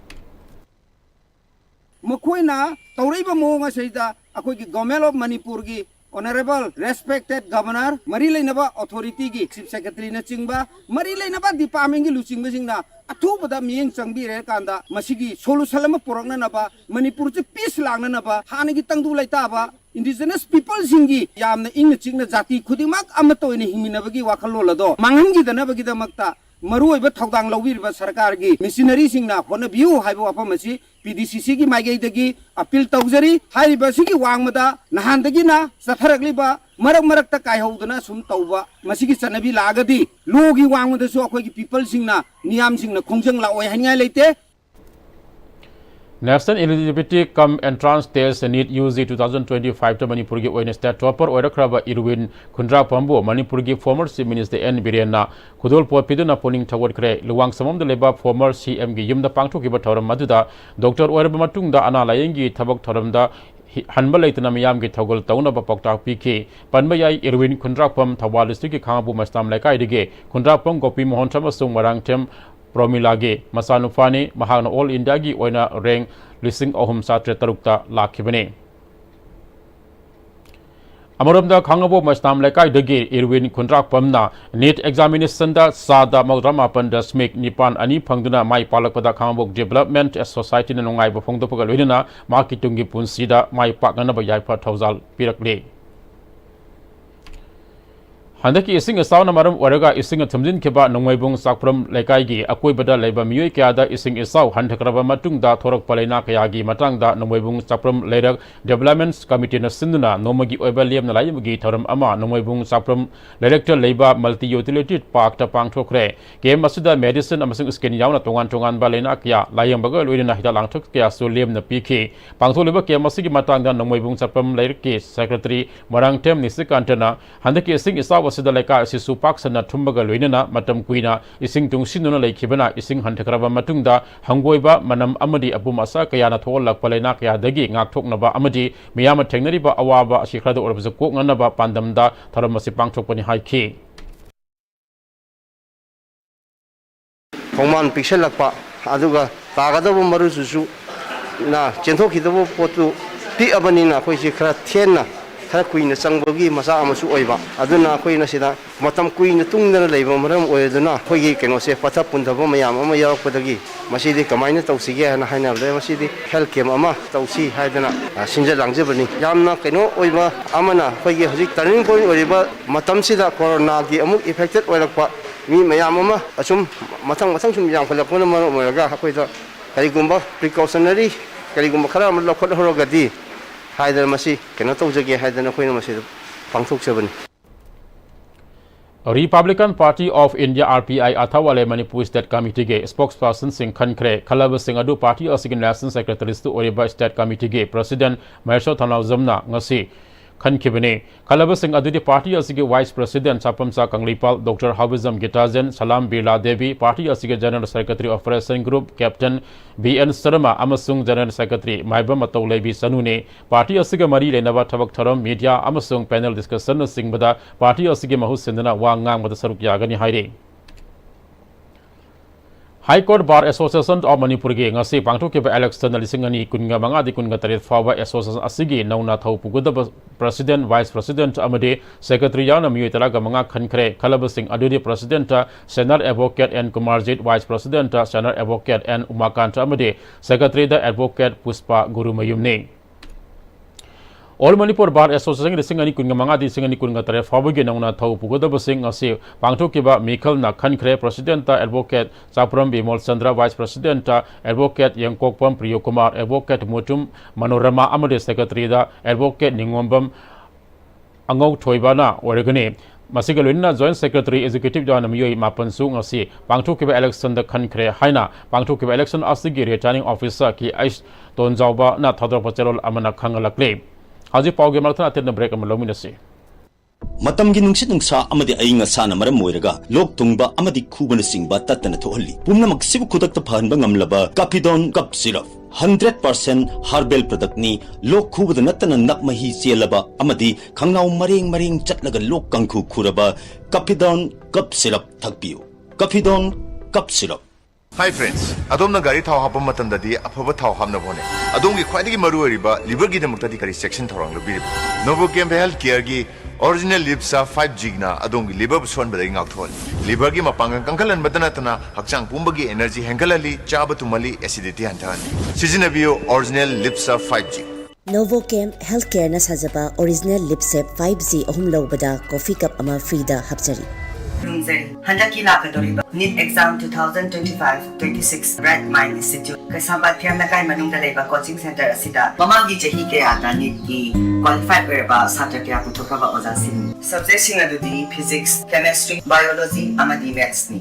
ꯃꯈꯣꯏꯅ ꯇꯧꯔꯛꯏꯕ ꯃꯑꯣꯡ ꯑꯁꯤꯗ ꯑꯩꯈꯣꯏꯒꯤ Government of Manipurꯒꯤ Honourable Respected Governor, ꯃꯔꯤ ꯂꯩꯅꯕ authorityꯒꯤ Chief Secretaryꯅꯆꯤꯡꯕ, ꯃꯔꯤ ꯂꯩꯅꯕ departmentꯒꯤ ꯂꯨꯆꯤꯡꯕꯁꯤꯡꯅ ꯑꯊꯨꯕꯗ ꯃꯤꯠꯌꯦꯡ ꯆꯪꯕꯤꯔꯀꯥꯟꯗ ꯃꯁꯤꯒꯤ solution ꯑꯃ ꯄꯨꯔꯛꯅꯅꯕ, ꯃꯅꯤꯄꯨꯔꯁꯤ peace ꯂꯥꯛꯅꯅꯕ, ꯍꯥꯟꯅꯒꯤ ꯇꯪꯗꯨ ꯂꯩꯇꯥꯕ indigenous peopleꯁꯤꯡꯒꯤ ꯌꯥꯝꯅ ꯏꯪꯅ ꯆꯤꯛꯅ ꯖꯥꯇꯤ ꯈꯨꯗꯤꯡꯃꯛ ꯑꯃꯠꯇ ꯑꯣꯏꯅ ꯍꯤꯡꯃꯤꯟꯅꯕꯒꯤ ꯋꯥꯈꯜꯂꯣꯟ ꯑꯗꯣ ꯃꯥꯡꯍꯟꯈꯤꯗꯅꯕꯒꯤꯗꯃꯛꯇ ꯃꯔꯨꯑꯣꯏꯕ ꯊꯧꯗꯥꯡ ꯂꯧꯕꯤꯔꯤꯕ ꯁꯔꯀꯥꯔꯒꯤ missionaryꯁꯤꯡꯅ ꯍꯣꯠꯅꯕꯤꯌꯨ ꯍꯥꯏꯕ ꯋꯥꯐꯝ ꯑꯁꯤ PDCCꯒꯤ ꯃꯥꯏꯀꯩꯗꯒꯤ appeal ꯇꯧꯖꯔꯤ꯫ ꯍꯥꯏꯔꯤꯕ ꯑꯁꯤꯒꯤ ꯋꯥꯡꯃꯗ ꯅꯍꯥꯟꯗꯒꯤꯅ ꯆꯠꯊꯔꯛꯂꯤꯕ ꯃꯔꯛ ꯃꯔꯛꯇ ꯀꯥꯏꯍꯧꯗꯅ ꯁꯨꯝ ꯇꯧꯕ ꯃꯁꯤꯒꯤ ꯆꯠꯅꯕꯤ ꯂꯥꯛꯑꯒꯗꯤ lawꯒꯤ ꯋꯥꯡꯃꯗꯁꯨ ꯑꯩꯈꯣꯏꯒꯤ peopleꯁꯤꯡꯅ, ꯃꯤꯌꯥꯝꯁꯤꯡꯅ ꯈꯣꯡꯖꯪ ꯂꯥꯛꯑꯣꯏ ꯍꯥꯏꯅꯤꯡꯉꯥꯏ ꯂꯩꯇꯦ꯫ National Eligibility cum Entrance Test, NEET UG two thousand twenty fiveꯇ ꯃꯅꯤꯄꯨꯔꯒꯤ ꯑꯣꯏꯅ state topper ꯑꯣꯏꯔꯛꯈ꯭ꯔꯕ ꯏꯔꯋꯤꯟ ꯈꯨꯟꯗ꯭ꯔꯥꯛꯄꯝꯕꯨ ꯃꯅꯤꯄꯨꯔꯒꯤ former Chief Minister N ꯕꯤꯔꯦꯟꯅ ꯈꯨꯗꯣꯜꯄꯣꯠ ꯄꯤꯗꯨꯅ ꯄꯨꯛꯅꯤꯡ ꯊꯧꯒꯠꯈ꯭ꯔꯦ꯫ ꯂꯨꯋꯥꯡꯁꯪꯕꯝꯗ ꯂꯩꯕ former CMꯒꯤ ꯌꯨꯝꯗ ꯄꯥꯡꯊꯣꯛꯈꯤꯕ ꯊꯧꯔꯝ ꯑꯗꯨꯗ doctor ꯑꯣꯏꯔꯕ ꯃꯇꯨꯡꯗ ꯑꯅꯥ ꯂꯥꯌꯦꯡꯒꯤ ꯊꯕꯛ ꯊꯧꯔꯝꯗ ꯍꯤ-, ꯍꯟꯕ ꯂꯩꯇꯅ ꯃꯤꯌꯥꯝꯒꯤ ꯊꯧꯒꯜ ꯇꯧꯅꯕ ꯄꯥꯎꯇꯥꯛ ꯄꯤꯈꯤ꯫ ꯄꯟꯕ ꯌꯥꯏ, ꯏꯔꯋꯤꯟ ꯈꯨꯟꯗ꯭ꯔꯥꯛꯄꯝ ꯊꯧꯕꯥꯜ districtꯀꯤ ꯈꯥꯉꯕꯣꯛ ꯃꯁꯇꯥꯝ ꯂꯩꯀꯥꯏꯗꯒꯤ ꯈꯨꯟꯗ꯭ꯔꯥꯛꯄꯝ ꯒꯣꯄꯤ ꯃꯣꯍꯟ ꯊꯦꯝ ꯑꯃꯁꯨꯡ ꯃꯔꯥꯡꯊꯦꯝ ꯄ꯭ꯔꯣꯃꯤꯂꯥꯒꯤ ꯃꯆꯥꯅꯨꯄꯥꯅꯤ꯫ ꯃꯍꯥꯛꯅ all Indiaꯒꯤ ꯑꯣꯏꯅ rank ꯂꯤꯁꯤꯡ ꯑꯍꯨꯝ ꯆꯥꯇ꯭ꯔꯦꯠ ꯇꯔꯨꯛꯇ ꯂꯥꯛꯈꯤꯕꯅꯤ꯫ ꯑꯃꯔꯣꯝꯗ, ꯈꯥꯡꯉꯕꯣꯛ ꯃꯩꯁꯅꯥꯝ ꯂꯩꯀꯥꯏꯗꯒꯤ ꯏꯔꯋꯤꯟ ꯈꯨꯟꯗ꯭ꯔꯥꯛꯄꯝꯅ NEET examination ꯗ ꯆꯥꯗ ꯃꯧꯗ꯭ꯔꯥ ꯃꯥꯄꯟ ꯗꯁꯃꯤꯛ ꯅꯤꯄꯥꯟ ꯑꯅꯤ ꯐꯪꯗꯨꯅ ꯃꯥꯏ ꯄꯥꯛꯂꯛꯄꯗ ꯈꯥꯡꯉꯕꯣꯛ Development Society ꯅ ꯅꯨꯡꯉꯥꯏꯕ ꯐꯣꯡꯗꯣꯛꯄꯒ ꯂꯣꯏꯅꯅ ꯃꯍꯥꯛꯀꯤ ꯇꯨꯡꯒꯤ ꯄꯨꯟꯁꯤꯗ ꯃꯥꯏ ꯄꯥꯛꯅꯅꯕ ꯌꯥꯏꯐ ꯊꯧꯖꯥꯜ ꯄꯤꯔꯛꯂꯤ꯫ ꯍꯟꯗꯛꯀꯤ ꯏꯁꯤꯡ ꯏꯆꯥꯎꯅ ꯃꯔꯝ ꯑꯣꯏꯔꯒ ꯏꯁꯤꯡꯅ ꯊꯨꯝꯖꯤꯟꯈꯤꯕ ꯅꯣꯡꯃꯩꯕꯨꯡ ꯆꯥꯛꯄ꯭ꯔꯝ ꯂꯩꯀꯥꯏꯒꯤ ꯑꯀꯣꯏꯕꯗ ꯂꯩꯕ ꯃꯤꯑꯣꯏ ꯀꯌꯥꯗ ꯏꯁꯤꯡ ꯏꯆꯥꯎ ꯍꯟꯊꯈ꯭ꯔꯕ ꯃꯇꯨꯡꯗ ꯊꯣꯔꯛꯄ ꯂꯩꯅꯥ ꯀꯌꯥꯒꯤ ꯃꯇꯥꯡꯗ ꯅꯣꯡꯃꯩꯕꯨꯡ ꯆꯥꯛꯄ꯭ꯔꯝ ꯂꯩꯔꯛ Development Committee ꯅ ꯁꯤꯟꯗꯨꯅ ꯅꯣꯡꯃꯒꯤ ꯑꯣꯏꯕ ꯂꯦꯝꯅ ꯂꯥꯏꯌꯦꯡꯕꯒꯤ ꯊꯧꯔꯝ ꯑꯃ ꯅꯣꯡꯃꯩꯕꯨꯡ ꯆꯥꯛꯄ꯭ꯔꯝ ꯂꯩꯔꯛꯇ ꯂꯩꯕ Multi Utility Park ꯇ ꯄꯥꯡꯊꯣꯛꯈ꯭ꯔꯦ꯫ ꯀꯦꯝꯞ ꯑꯁꯤꯗ medicine ꯑꯃꯁꯨꯡ skin ꯌꯥꯎꯅ ꯇꯣꯉꯥꯟ ꯇꯣꯉꯥꯟꯕ ꯂꯩꯅꯥ ꯀꯌꯥ ꯂꯥꯏꯌꯦꯡꯕꯒ ꯂꯣꯏꯅꯅ ꯍꯤꯗꯥꯛ ꯂꯥꯡꯊꯛ ꯀꯌꯥꯁꯨ ꯂꯦꯝꯅ ꯄꯤꯈꯤ꯫ ꯄꯥꯡꯊꯣꯛꯂꯤꯕ ꯀꯦꯝꯞ ꯑꯁꯤꯒꯤ ꯃꯇꯥꯡꯗ ꯅꯣꯡꯃꯩꯕꯨꯡ ꯆꯥꯛꯄ꯭ꯔꯝ ꯂꯩꯔꯛꯀꯤ Secretary ꯃꯣꯏꯔꯥꯡꯊꯦꯝ ꯅꯤꯁꯤꯀꯥꯟꯇꯅ ꯍꯟꯗꯛꯀꯤ ꯏꯁꯤꯡ ꯏꯆꯥꯎ ꯑꯁꯤꯗ ꯂꯩꯀꯥꯏ ꯑꯁꯤꯁꯨ ꯄꯥꯛ ꯁꯟꯅ ꯊꯨꯝꯕꯒ ꯂꯣꯏꯅꯅ ꯃꯇꯝ ꯀꯨꯏꯅ ꯏꯁꯤꯡ ꯇꯨꯡꯁꯤꯟꯗꯨꯅ ꯂꯩꯈꯤꯕꯅ ꯏꯁꯤꯡ ꯍꯟꯊꯈ꯭ꯔꯕ ꯃꯇꯨꯡꯗ ꯍꯪꯒꯣꯏꯕ, ꯃꯅꯝ ꯑꯃꯗꯤ ꯑꯄꯨꯝ ꯑꯁꯥ ꯀꯌꯥꯅ ꯊꯣꯛꯍꯜꯂꯛꯄ ꯂꯩꯅꯥ ꯀꯌꯥꯗꯒꯤ ꯉꯥꯛꯊꯣꯛꯅꯕ ꯑꯃꯗꯤ ꯃꯤꯌꯥꯝꯅ ꯊꯦꯡꯅꯔꯤꯕ ꯑꯋꯥꯕ ꯑꯁꯤ ꯈꯔꯗ ꯑꯣꯏꯔꯕꯁꯨ ꯀꯣꯛꯅꯅꯕ ꯄꯥꯟꯗꯝꯗ ꯊꯧꯔꯝ ꯑꯁꯤ ꯄꯥꯡꯊꯣꯛꯄꯅꯤ ꯍꯥꯏꯈꯤ꯫ ꯈꯣꯡꯕꯥꯟ ꯄꯤꯛꯁꯜꯂꯛꯄ, ꯑꯗꯨꯒ ꯇꯥꯒꯗꯕ ꯃꯔꯨ ꯆꯨꯁꯨꯅ ꯆꯦꯟꯊꯣꯛꯈꯤꯗꯕ ꯄꯣꯠꯇꯨ ꯄꯤꯛꯑꯕꯅꯤꯅ ꯑꯩꯈꯣꯏꯁꯤ ꯈꯔ ꯊꯦꯡꯅ, ꯈꯔ ꯀꯨꯏꯅ ꯆꯪꯕꯒꯤ ꯃꯆꯥꯛ ꯑꯃꯁꯨ ꯑꯣꯏꯕ꯫ ꯑꯗꯨꯅ ꯑꯩꯈꯣꯏꯅ ꯁꯤꯗ ꯃꯇꯝ ꯀꯨꯏꯅ ꯇꯨꯡꯗꯅ ꯂꯩꯕ ꯃꯔꯝ ꯑꯣꯏꯔꯗꯨꯅ ꯑꯩꯈꯣꯏꯒꯤ ꯀꯩꯅꯣꯁꯦ ꯄꯠꯊ ꯄꯨꯝꯊꯕ ꯃꯌꯥꯝ ꯑꯃ ꯌꯥꯎꯔꯛꯄꯗꯒꯤ ꯃꯁꯤꯗꯤ ꯀꯃꯥꯏꯅ ꯇꯧꯁꯤꯒꯦ ꯍꯥꯏꯅ ꯍꯥꯏꯅꯕꯗ ꯃꯁꯤꯗꯤ health camp ꯑꯃ ꯇꯧꯁꯤ ꯍꯥꯏꯗꯅ, ꯑ, ꯁꯤꯟꯖ ꯂꯥꯡꯖꯕꯅꯤ꯫ ꯌꯥꯝꯅ ꯀꯩꯅꯣ ꯑꯣꯏꯕ ꯑꯃꯅ ꯑꯩꯈꯣꯏꯒꯤ ꯍꯧꯖꯤꯛ turning point ꯑꯣꯏꯔꯤꯕ ꯃꯇꯝꯁꯤꯗ ꯀꯣꯔꯣꯅꯥꯒꯤ ꯑꯃꯨꯛ affected ꯑꯣꯏꯔꯛꯄ ꯃꯤ ꯃꯌꯥꯝ ꯑꯃ ꯑꯁꯨꯝ ꯃꯊꯪ ꯃꯊꯪ ꯁꯨꯝ ꯌꯥꯝꯈꯠꯂꯛꯄꯅ ꯃꯔꯝ ꯑꯣꯏꯔꯒ ꯑꯩꯈꯣꯏꯗ ꯀꯔꯤꯒꯨꯝꯕ precautionary ꯀꯔꯤꯒꯨꯝꯕ ꯈꯔ ꯑꯃ ꯂꯧꯈꯠꯍꯧꯔꯒꯗꯤ ꯍꯥꯏꯗꯅ ꯃꯁꯤ ꯀꯩꯅꯣ ꯇꯧꯖꯒꯦ ꯍꯥꯏꯗꯅ ꯑꯩꯈꯣꯏꯅ ꯃꯁꯤꯗ ꯄꯥꯡꯊꯣꯛꯆꯕꯅꯤ꯫ Republican Party of India, R P I, ꯑꯊꯧ ꯑꯂꯩ ꯃꯅꯤꯄꯨꯔ State Committee ꯒꯤ spokesperson ꯁꯤꯡ ꯈꯟꯈ꯭ꯔꯦ꯫ ꯈꯜꯂꯕꯁꯤꯡ ꯑꯗꯨ party ꯑꯁꯤꯒꯤ National Secretaries ꯇ ꯑꯣꯏꯔꯤꯕ State Committee ꯒꯤ President ꯃꯍꯦꯁꯣꯔ ꯊꯧꯅꯥꯎꯖꯝꯅ ꯉꯁꯤ ꯈꯟꯈꯤꯕꯅꯤ꯫ ꯈꯜꯂꯕꯁꯤꯡ ꯑꯗꯨꯗꯤ party ꯑꯁꯤꯒꯤ Vice President Sapamcha Kangleipal, Doctor Haobijam Gitajen, Salam Birla Devi, party ꯑꯁꯤꯒꯤ General Secretary Operation Group Captain B N Sharma ꯑꯃꯁꯨꯡ General Secretary ꯃꯥꯏꯕꯝ ꯃꯇꯧ ꯂꯩꯕꯤ ꯆꯅꯨꯅꯤ꯫ Party ꯑꯁꯤꯒ ꯃꯔꯤ ꯂꯩꯅꯕ ꯊꯕꯛ ꯊꯧꯔꯝ, media ꯑꯃꯁꯨꯡ panel discussion ꯅꯆꯤꯡꯕꯗ party ꯑꯁꯤꯒꯤ ꯃꯍꯨꯠ ꯁꯤꯟꯗꯨꯅ ꯋꯥ ꯉꯥꯡꯕꯗ ꯁꯔꯨꯛ ꯌꯥꯒꯅꯤ ꯍꯥꯏꯔꯤ꯫ High Court Bar Association of Manipurꯒꯤ ꯉꯁꯤ ꯄꯥꯡꯊꯣꯛꯈꯤꯕ election ꯂꯤꯁꯤꯡ ꯑꯅꯤ ꯀꯨꯟꯒ ꯃꯉꯥꯗꯒꯤ ꯀꯨꯟꯒ ꯇꯔꯦꯠ ꯐꯥꯎꯕ association ꯑꯁꯤꯒꯤ ꯅꯧꯅ ꯊꯧ ꯄꯨꯒꯗꯕ president, vice president ꯑꯃꯗꯤ secretary ꯌꯥꯎꯅ ꯃꯤꯑꯣꯏ ꯇꯔꯥꯒ ꯃꯉꯥ ꯈꯟꯈ꯭ꯔꯦ꯫ ꯈꯜꯂꯕꯁꯤꯡ ꯑꯗꯨꯗꯤ president senior advocate N Kumarjit, vice president senior advocate N Umakant ꯑꯃꯗꯤ secretary advocate Pushpa Gurumayumꯅꯤ꯫ All Manipur Bar Association ꯂꯤꯁꯤꯡ ꯑꯅꯤ ꯀꯨꯟꯒ ꯃꯉꯥꯗꯤ ꯂꯤꯁꯤꯡ ꯑꯅꯤ ꯀꯨꯟꯒ ꯇꯔꯦꯠ ꯐꯥꯎꯕꯒꯤ ꯅꯧꯅ ꯊꯧ ꯄꯨꯒꯗꯕꯁꯤꯡ ꯑꯁꯤ ꯄꯥꯡꯊꯣꯛꯈꯤꯕ ꯃꯤꯈꯜꯅ ꯈꯟꯈ꯭ꯔꯦ꯫ President advocate ꯆꯥꯄ꯭ꯔꯝ Bimol Chandra, vice president advocate ꯌꯦꯡꯀꯣꯛꯄꯝ Priyokumar, advocate Mutum Manorama ꯑꯃꯗꯤ secretary advocate ꯅꯤꯉꯣꯝꯕꯝ ꯑꯉꯧꯊꯣꯏꯕꯅ ꯑꯣꯏꯔꯒꯅꯤ꯫ ꯃꯁꯤꯒ ꯂꯣꯏꯅꯅ joint secretary executive ꯌꯥꯎꯅ ꯃꯤꯑꯣꯏ ꯃꯥꯄꯟꯁꯨ ꯉꯁꯤ ꯄꯥꯡꯊꯣꯛꯈꯤꯕ election ꯗ ꯈꯟꯈ꯭ꯔꯦ ꯍꯥꯏꯅ ꯄꯥꯡꯊꯣꯛꯈꯤꯕ election ꯑꯁꯤꯒꯤ returning officer ꯀꯦ ꯑꯩꯆ ꯇꯣꯟꯖꯥꯎꯕꯅ ꯊꯥꯗꯣꯔꯛꯄ ꯆꯦꯔꯣꯜ ꯑꯃꯅ ꯈꯪꯍꯜꯂꯛꯂꯤ꯫ ꯍꯧꯖꯤꯛ ꯄꯥꯎꯒꯤ ꯃꯔꯛꯇ ꯑꯇꯦꯟꯕ break ꯑꯃ ꯂꯧꯃꯤꯟꯅꯁꯤ꯫ ꯃꯇꯝꯒꯤ ꯅꯨꯡꯁꯤꯠ ꯅꯨꯡꯁꯥ ꯑꯃꯗꯤ ꯑꯏꯪ ꯑꯁꯥꯅ ꯃꯔꯝ ꯑꯣꯏꯔꯒ ꯂꯣꯛ ꯊꯨꯡꯕ ꯑꯃꯗꯤ ꯈꯨꯕꯅꯆꯤꯡꯕ ꯇꯠꯇꯅ ꯊꯣꯛꯍꯜꯂꯤ꯫ ꯄꯨꯝꯅꯃꯛꯁꯤꯕꯨ ꯈꯨꯗꯛꯇ ꯐꯍꯟꯕ ꯉꯝꯂꯕ Kafidon Cough Syrup, hundred percent herbal product ꯅꯤ꯫ ꯂꯣꯛ ꯈꯨꯕꯗ ꯅꯠꯇꯅ ꯅꯞ ꯃꯍꯤ ꯆꯦꯜꯂꯕ ꯑꯃꯗꯤ ꯈꯪꯅꯥꯎ ꯃꯔꯦꯡ ꯃꯔꯦꯡ ꯆꯠꯂꯒ ꯂꯣꯛ ꯀꯥꯡꯈꯨ ꯈꯨꯔꯕ Kafidon Cough Syrup ꯊꯛꯄꯤꯌꯨ꯫ Kafidon Cough Syrup꯫ Hi friends, ꯑꯗꯣꯝꯅ ꯒꯥꯔꯤ ꯊꯥꯎ ꯍꯥꯞꯄ ꯃꯇꯝꯗꯗꯤ ꯑꯐꯕ ꯊꯥꯎ ꯍꯥꯞꯅꯕ ꯍꯣꯠꯅꯩ꯫ ꯑꯗꯣꯝꯒꯤ ꯈ꯭ꯋꯥꯏꯗꯒꯤ ꯃꯔꯨ ꯑꯣꯏꯔꯤꯕ liver ꯒꯤꯗꯃꯛꯇꯗꯤ ꯀꯔꯤ ꯆꯦꯛꯁꯤꯟ ꯊꯧꯔꯥꯡ ꯂꯧꯕꯤꯔꯤꯕ? Novochem Health Care ꯒꯤ Original Liver Serve five G ꯅ ꯑꯗꯣꯝꯒꯤ liver ꯕꯨ ꯁꯣꯟꯕꯗꯒꯤ ꯉꯥꯛꯊꯣꯛꯍꯜꯂꯤ꯫ Liver ꯒꯤ ꯃꯄꯥꯡꯒꯜ ꯀꯟꯈꯠꯍꯟꯕꯇ ꯅꯠꯇꯅ ꯍꯛꯆꯥꯡ ꯄꯨꯝꯕꯒꯤ energy ꯍꯦꯟꯒꯠꯍꯜꯂꯤ, ꯆꯥꯕ ꯇꯨꯝꯍꯜꯂꯤ, acidity ꯍꯟꯊꯍꯜꯂꯤ꯫ ꯁꯤꯖꯤꯟꯅꯕꯤꯌꯨ Original Liver Serve five G꯫ Novochem Health Care ꯅ ꯁꯥꯖꯕ Original Liver Serve five G ꯑꯍꯨꯝ ꯂꯧꯕꯗ coffee cup ꯑꯃ free ꯗ ꯍꯥꯞꯆꯔꯤ꯫ ꯈꯨꯔꯨꯝꯖꯔꯤ꯫ ꯍꯟꯗꯛꯀꯤ ꯂꯥꯛꯀꯗꯧꯔꯤꯕ NEET exam two thousand twenty-five twenty-six Bright Mind Institute ꯀꯩꯁꯥꯝꯄꯥꯠ ꯐꯤꯌꯝ ꯂꯩꯀꯥꯏ ꯃꯅꯨꯡꯗ ꯂꯩꯕ coaching center ꯑꯁꯤꯗ ꯃꯃꯥꯡꯒꯤ ꯆꯍꯤ ꯀꯌꯥꯗ NEET ꯀꯤ qualified ꯑꯣꯏꯔꯕ ꯁꯥꯇ꯭ꯔ ꯀꯌꯥ ꯄꯨꯊꯣꯛꯈ꯭ꯔꯕ ꯑꯣꯖꯥꯁꯤꯡꯅꯤ꯫ Subject ꯁꯤꯡ ꯑꯗꯨꯗꯤ Physics, Chemistry, Biology ꯑꯃꯗꯤ Maths ꯅꯤ꯫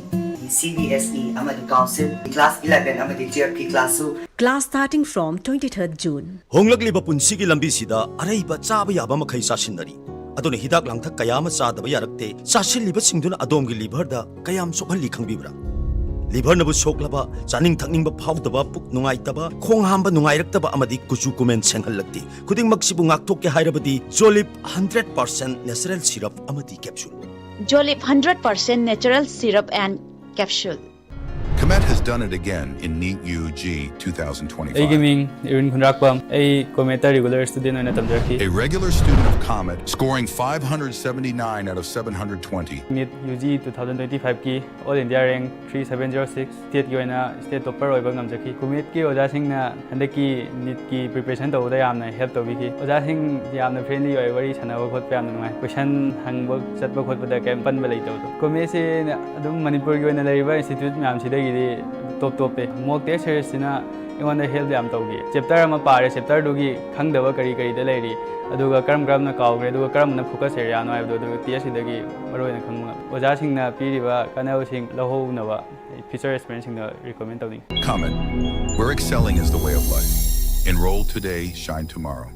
C B S E ꯑꯃꯗꯤ Council, class eleven ꯑꯃꯗꯤ twelve ꯀꯤ class ꯁꯨ Class starting from twenty-third June. ꯍꯣꯡꯂꯛꯂꯤꯕ ꯄꯨꯟꯁꯤꯒꯤ ꯂꯝꯕꯤꯁꯤꯗ ꯑꯔꯩꯕ ꯆꯥꯕ ꯌꯥꯕ ꯃꯈꯩ ꯆꯥꯁꯤꯟꯅꯔꯤ꯫ ꯑꯗꯨꯅ ꯍꯤꯗꯥꯛ ꯂꯥꯡꯊꯛ ꯀꯌꯥ ꯑꯃ ꯆꯥꯗꯕ ꯌꯥꯔꯛꯇꯦ꯫ ꯆꯥꯁꯤꯜꯂꯤꯕꯁꯤꯡꯗꯨꯅ ꯑꯗꯣꯝꯒꯤ liver ꯗ ꯀꯌꯥꯝ ꯁꯣꯛꯍꯜꯂꯤ ꯈꯪꯕꯤꯕ꯭ꯔꯥ? Liver ꯅꯕꯨ ꯁꯣꯛꯂꯕ, ꯆꯥꯅꯤꯡ ꯊꯛꯅꯤꯡꯕ ꯐꯥꯎꯗꯕ, ꯄꯨꯛ ꯅꯨꯡꯉꯥꯏꯇꯕ, ꯈꯣꯡ ꯍꯥꯝꯕ ꯅꯨꯡꯉꯥꯏꯔꯛꯇꯕ ꯑꯃꯗꯤ ꯀꯨꯆꯨ ꯀꯨꯃꯦꯟ ꯁꯦꯡꯍꯜꯂꯛꯇꯦ꯫ ꯈꯨꯗꯤꯡꯃꯛꯁꯤꯕꯨ ꯉꯥꯛꯊꯣꯛꯀꯦ ꯍꯥꯏꯔꯕꯗꯤ Jolip hundred percent natural syrup ꯑꯃꯗꯤ capsule꯫ Jolip hundred percent natural syrup and capsule. Comet has done it again in NEET U G two thousand twenty-five. ꯑꯩꯒꯤ ꯃꯤꯡ ꯏꯔꯤꯟ ꯈꯨꯟꯗ꯭ꯔꯥꯛꯄꯝ꯫ ꯑꯩ ꯀꯣꯃꯦꯠꯇ ꯔꯤꯒꯨꯂꯔ ꯁ꯭ꯇꯨꯗꯦꯟ ꯑꯣꯏꯅ ꯇꯝꯖꯔꯛꯈꯤ꯫ A regular student of Comet, scoring five hundred seventy-nine out of seven hundred twenty. NEET U G two thousand twenty-five ꯀꯤ All India rank three seven zero six, ꯁ꯭ꯇꯦꯠꯀꯤ ꯑꯣꯏꯅ state topper ꯑꯣꯏꯕ ꯉꯝꯖꯈꯤ꯫ ꯀꯣꯃꯦꯠꯀꯤ ꯑꯣꯖꯥꯁꯤꯡꯅ ꯍꯟꯗꯛꯀꯤ ꯅꯤꯠꯀꯤ preparation ꯇꯧꯕꯗ ꯌꯥꯝꯅ ꯍꯦꯜꯞ ꯇꯧꯕꯤꯈꯤ꯫ ꯑꯣꯖꯥꯁꯤꯡ ꯌꯥꯝꯅ ꯐ꯭ꯔꯦꯟꯂꯤ ꯑꯣꯏ, ꯋꯥꯔꯤ ꯁꯥꯟꯅꯕ ꯈꯣꯠꯄ ꯌꯥꯝꯅ ꯅꯨꯡꯉꯥꯏ꯫ ꯀꯣꯏꯁꯟ ꯍꯪꯕ ꯆꯠꯄ ꯈꯣꯠꯄꯗ ꯀꯩꯝ ꯄꯟꯕ ꯂꯩꯇꯕꯗꯣ꯫ ꯀꯣꯃꯦꯠꯁꯤ ꯑꯗꯨꯝ ꯃꯅꯤꯄꯨꯔꯒꯤ ꯑꯣꯏꯅ ꯂꯩꯔꯤꯕ ꯏꯟꯁꯇꯤꯇ꯭ꯌꯨꯠ ꯃꯌꯥꯝꯁꯤꯗꯒꯤꯗꯤ ꯇꯣꯞ ꯇꯣꯞꯄꯦ꯫ ꯃꯣꯛ ꯇꯦꯁ ꯁꯦꯔꯤꯁꯁꯤꯅ ꯑꯩꯉꯣꯟꯗ ꯍꯦꯜꯞ ꯌꯥꯝ ꯇꯧꯈꯤ꯫ ꯆꯦꯞꯇꯔ ꯑꯃ ꯄꯥꯔꯦ, ꯆꯦꯞꯇꯔꯗꯨꯒꯤ ꯈꯪꯗꯕ ꯀꯔꯤ ꯀꯔꯤꯗ ꯂꯩꯔꯤ, ꯑꯗꯨꯒ ꯀꯔꯝ ꯀꯔꯝꯅ ꯀꯥꯎꯈ꯭ꯔꯦ, ꯑꯗꯨꯒ ꯀꯔꯝꯕꯅ ꯐꯣꯀꯁ ꯑꯦꯔꯤꯌꯥꯅꯣ ꯍꯥꯏꯕꯗꯣ, ꯑꯗꯨꯒ ꯇꯦꯁꯁꯤꯗꯒꯤ ꯃꯔꯨꯑꯣꯏꯅ ꯈꯪꯕ ꯉꯝꯃꯤ꯫ ꯑꯣꯖꯥꯁꯤꯡꯅ ꯄꯤꯔꯤꯕ ꯀꯥꯟꯅꯕꯁꯤꯡ ꯂꯧꯍꯧꯅꯕ ꯑꯩ ꯐ꯭ꯌꯨꯆꯔ ꯑꯦꯁꯄꯤꯔꯦꯟꯁꯁꯤꯡꯗ ꯔꯤꯀꯃꯦꯟ ꯇꯧꯅꯤꯡꯉꯤ꯫ Comet, where excelling is the way of life. Enroll today, shine tomorrow.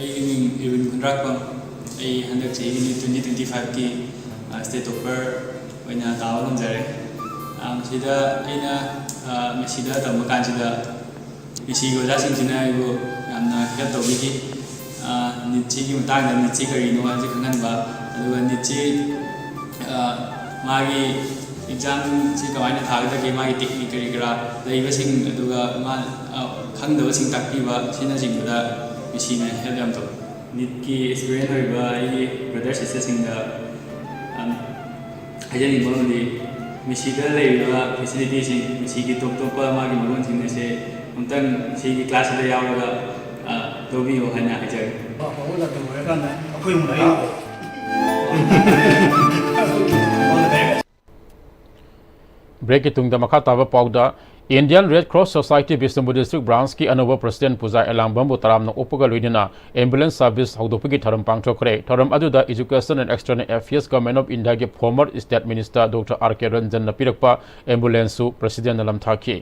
ꯑꯩꯒꯤ ꯃꯤꯡ ꯏꯔꯤꯟ ꯈꯨꯟꯗ꯭ꯔꯥꯛꯄꯝ꯫ ꯑꯩ ꯍꯟꯗꯛ ꯆꯍꯤꯒꯤ NEET twenty twenty-five ꯀꯤ, ꯑ, ꯁ꯭ꯇꯦꯠ ꯇꯣꯞꯄꯔ ꯑꯣꯏꯅ ꯇꯥꯕ ꯉꯝꯖꯔꯦ꯫ ꯑ, ꯃꯁꯤꯗ ꯑꯩꯅ, ꯑ, ꯃꯦꯁꯤꯗ ꯇꯝꯕ ꯀꯥꯟꯁꯤꯗ ꯃꯦꯁꯤꯒꯤ ꯑꯣꯖꯥꯁꯤꯡꯁꯤꯅ ꯑꯩꯕꯨ ꯌꯥꯝꯅ ꯍꯦꯜꯞ ꯇꯧꯕꯤꯈꯤ꯫ ꯑ, ꯅꯤꯠꯁꯤꯒꯤ ꯃꯇꯥꯡꯗ, ꯅꯤꯠꯁꯤ ꯀꯔꯤꯅꯣ ꯍꯥꯏꯕꯁꯤ ꯈꯪꯍꯟꯕ, ꯑꯗꯨꯒ ꯅꯤꯠꯁꯤ, ꯑ, ꯃꯥꯒꯤ ꯑꯦꯛꯖꯥꯝꯁꯤ ꯀꯃꯥꯏꯅ ꯊꯥꯒꯗꯒꯦ, ꯃꯥꯒꯤ ꯇꯦꯛꯅꯤꯛ ꯀꯔꯤ ꯀꯔꯥ ꯂꯩꯕꯁꯤꯡ, ꯑꯗꯨꯒ ꯃꯥ, ꯑ, ꯈꯪꯗꯕꯁꯤꯡ ꯇꯥꯛꯄꯤꯕ ꯑꯁꯤꯅꯆꯤꯡꯕꯗ ꯃꯦꯁꯤꯅ ꯍꯦꯜꯞ ꯌꯥꯝ ꯇꯧꯏ꯫ ꯅꯤꯠꯀꯤ ꯑꯦꯁꯄꯤꯔꯦꯟ ꯑꯣꯏꯔꯤꯕ ꯑꯩꯒꯤ ꯕ꯭ꯔꯗꯔ ꯁꯤꯁꯇꯔꯁꯤꯡꯗ, ꯑꯝ, ꯍꯥꯏꯖꯅꯤꯡꯕ ꯑꯃꯗꯤ ꯃꯦꯁꯤꯗ ꯂꯩꯔꯤꯕ ꯐꯦꯁꯤꯂꯤꯇꯤꯁꯤꯡ, ꯃꯦꯁꯤꯒꯤ ꯇꯣꯞ ꯇꯣꯞꯄ ꯃꯥꯒꯤ ꯃꯒꯨꯟꯁꯤꯡ ꯑꯁꯦ ꯑꯃꯨꯛꯇꯪ ꯃꯦꯁꯤꯒꯤ ꯀ꯭ꯂꯥꯁꯁꯤꯗ ꯌꯥꯎꯔꯒ, ꯑ, ꯂꯧꯕꯤꯌꯨ ꯍꯥꯏꯅ ꯍꯥꯏꯖꯔꯤ꯫ ꯑꯐꯕ ꯂꯝꯗꯝ ꯑꯣꯏꯔꯀꯥꯟꯗ ꯑꯩꯈꯣꯏ ꯑꯃꯨꯛ ꯂꯥꯛꯏ꯫ All the best. ꯕ꯭ꯔꯦꯛꯀꯤ ꯇꯨꯡꯗ ꯃꯈꯥ ꯇꯥꯕ ꯄꯥꯎꯗ, Indian Red Cross Society Bishnupur district ꯕ꯭ꯔꯥꯟꯁꯀꯤ ꯑꯅꯧꯕ ꯄ꯭ꯔꯁꯤꯗꯦꯟ ꯄꯨꯖꯥ ꯑꯦꯂꯥꯡꯕꯝꯕꯨ ꯇꯔꯥꯝꯅ ꯑꯣꯛꯄꯒ ꯂꯣꯏꯅꯅ ꯑꯦꯝꯕꯨꯂꯦꯟꯁ ꯁꯥꯔꯚꯤꯁ ꯍꯧꯗꯣꯛꯄꯒꯤ ꯊꯧꯔꯝ ꯄꯥꯡꯊꯣꯛꯈ꯭ꯔꯦ꯫ ꯊꯧꯔꯝ ꯑꯗꯨꯗ Education and External Affairs Government of Indiaꯒꯤ former State Minister Doctor R K ꯔꯟꯖꯟꯅ ꯄꯤꯔꯛꯄ ꯑꯦꯝꯕꯨꯂꯦꯟꯁꯁꯨ ꯄ꯭ꯔꯁꯤꯗꯦꯟꯅ ꯂꯝꯊꯥꯈꯤ꯫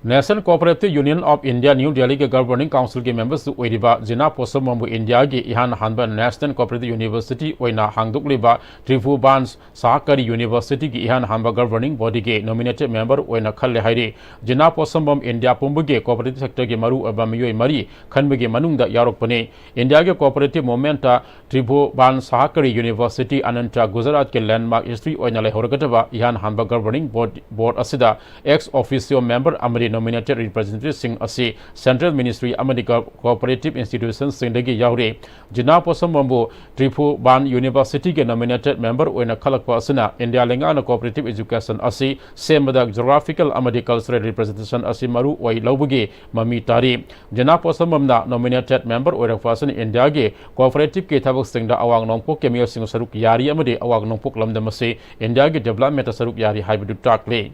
National Cooperative Union of India, New Delhi ꯒꯤ Governing Council ꯒꯤ members ꯑꯣꯏꯔꯤꯕ ꯖꯤꯅꯥ ꯄꯣꯠꯁꯝꯕꯝꯕꯨ ꯏꯟꯗꯤꯌꯥꯒꯤ ꯏꯍꯥꯟ ꯍꯥꯟꯕ National Cooperative University ꯑꯣꯏꯅ ꯍꯥꯡꯗꯣꯛꯂꯤꯕ ꯇ꯭ꯔꯤꯚꯨꯕꯥꯟ ꯁꯍꯀꯥꯔꯤ University ꯒꯤ ꯏꯍꯥꯟ ꯍꯥꯟꯕ Governing Body ꯒꯤ nominated member ꯑꯣꯏꯅ ꯈꯜꯂꯦ ꯍꯥꯏꯔꯤ꯫ ꯖꯤꯅꯥ ꯄꯣꯠꯁꯝꯕꯝ ꯏꯟꯗꯤꯌꯥ ꯄꯨꯝꯕꯒꯤ cooperative sector ꯒꯤ ꯃꯔꯨꯑꯣꯏꯕ ꯃꯤꯑꯣꯏ ꯃꯔꯤ ꯈꯟꯕꯒꯤ ꯃꯅꯨꯡꯗ ꯌꯥꯎꯔꯛꯄꯅꯤ꯫ ꯏꯟꯗꯤꯌꯥꯒꯤ cooperative movement ꯇ ꯇ꯭ꯔꯤꯚꯨꯕꯥꯟ ꯁꯍꯀꯥꯔꯤ University ꯑꯅꯟꯇ ꯒꯨꯖꯔꯥꯠꯀꯤ landmark history ꯑꯣꯏꯅ ꯂꯩꯍꯧꯔꯒꯗꯕ ꯏꯍꯥꯟ ꯍꯥꯟꯕ Governing Board, Board ꯑꯁꯤꯗ ex officio member ꯑꯃꯗꯤ nominated representative ꯁꯤꯡ ꯑꯁꯤ central ministry ꯑꯃꯗꯤ co-, cooperative institution ꯁꯤꯡꯗꯒꯤ ꯌꯥꯎꯔꯤ꯫ ꯖꯤꯅꯥ ꯄꯣꯠꯁꯝꯕꯝꯕꯨ ꯇ꯭ꯔꯤꯚꯨꯕꯥꯟ University ꯒꯤ nominated member ꯑꯣꯏꯅ ꯈꯜꯂꯛꯄ ꯑꯁꯤꯅ ꯏꯟꯗꯤꯌꯥ ꯂꯩꯉꯥꯛꯅ cooperative education ꯑꯁꯤ ꯁꯦꯝꯕꯗ geographical ꯑꯃꯗꯤ cultural representation ꯑꯁꯤ ꯃꯔꯨ ꯑꯣꯏ ꯂꯧꯕꯒꯤ ꯃꯃꯤ ꯇꯥꯔꯤ꯫ ꯖꯤꯅꯥ ꯄꯣꯠꯁꯝꯕꯝꯅ nominated member ꯑꯣꯏꯔꯛꯄ ꯑꯁꯤꯅ ꯏꯟꯗꯤꯌꯥꯒꯤ cooperative ꯀꯤ ꯊꯕꯛꯁꯤꯡꯗ ꯑꯋꯥꯡ ꯅꯣꯡꯄꯣꯛꯀꯤ ꯃꯤꯑꯣꯏꯁꯤꯡ ꯁꯔꯨꯛ ꯌꯥꯔꯤ ꯑꯃꯗꯤ ꯑꯋꯥꯡ ꯅꯣꯡꯄꯣꯛ ꯂꯝꯗꯝ ꯑꯁꯤ ꯏꯟꯗꯤꯌꯥꯒꯤ development ꯇ ꯁꯔꯨꯛ ꯌꯥꯔꯤ ꯍꯥꯏꯕꯗꯨ ꯇꯥꯛꯂꯤ꯫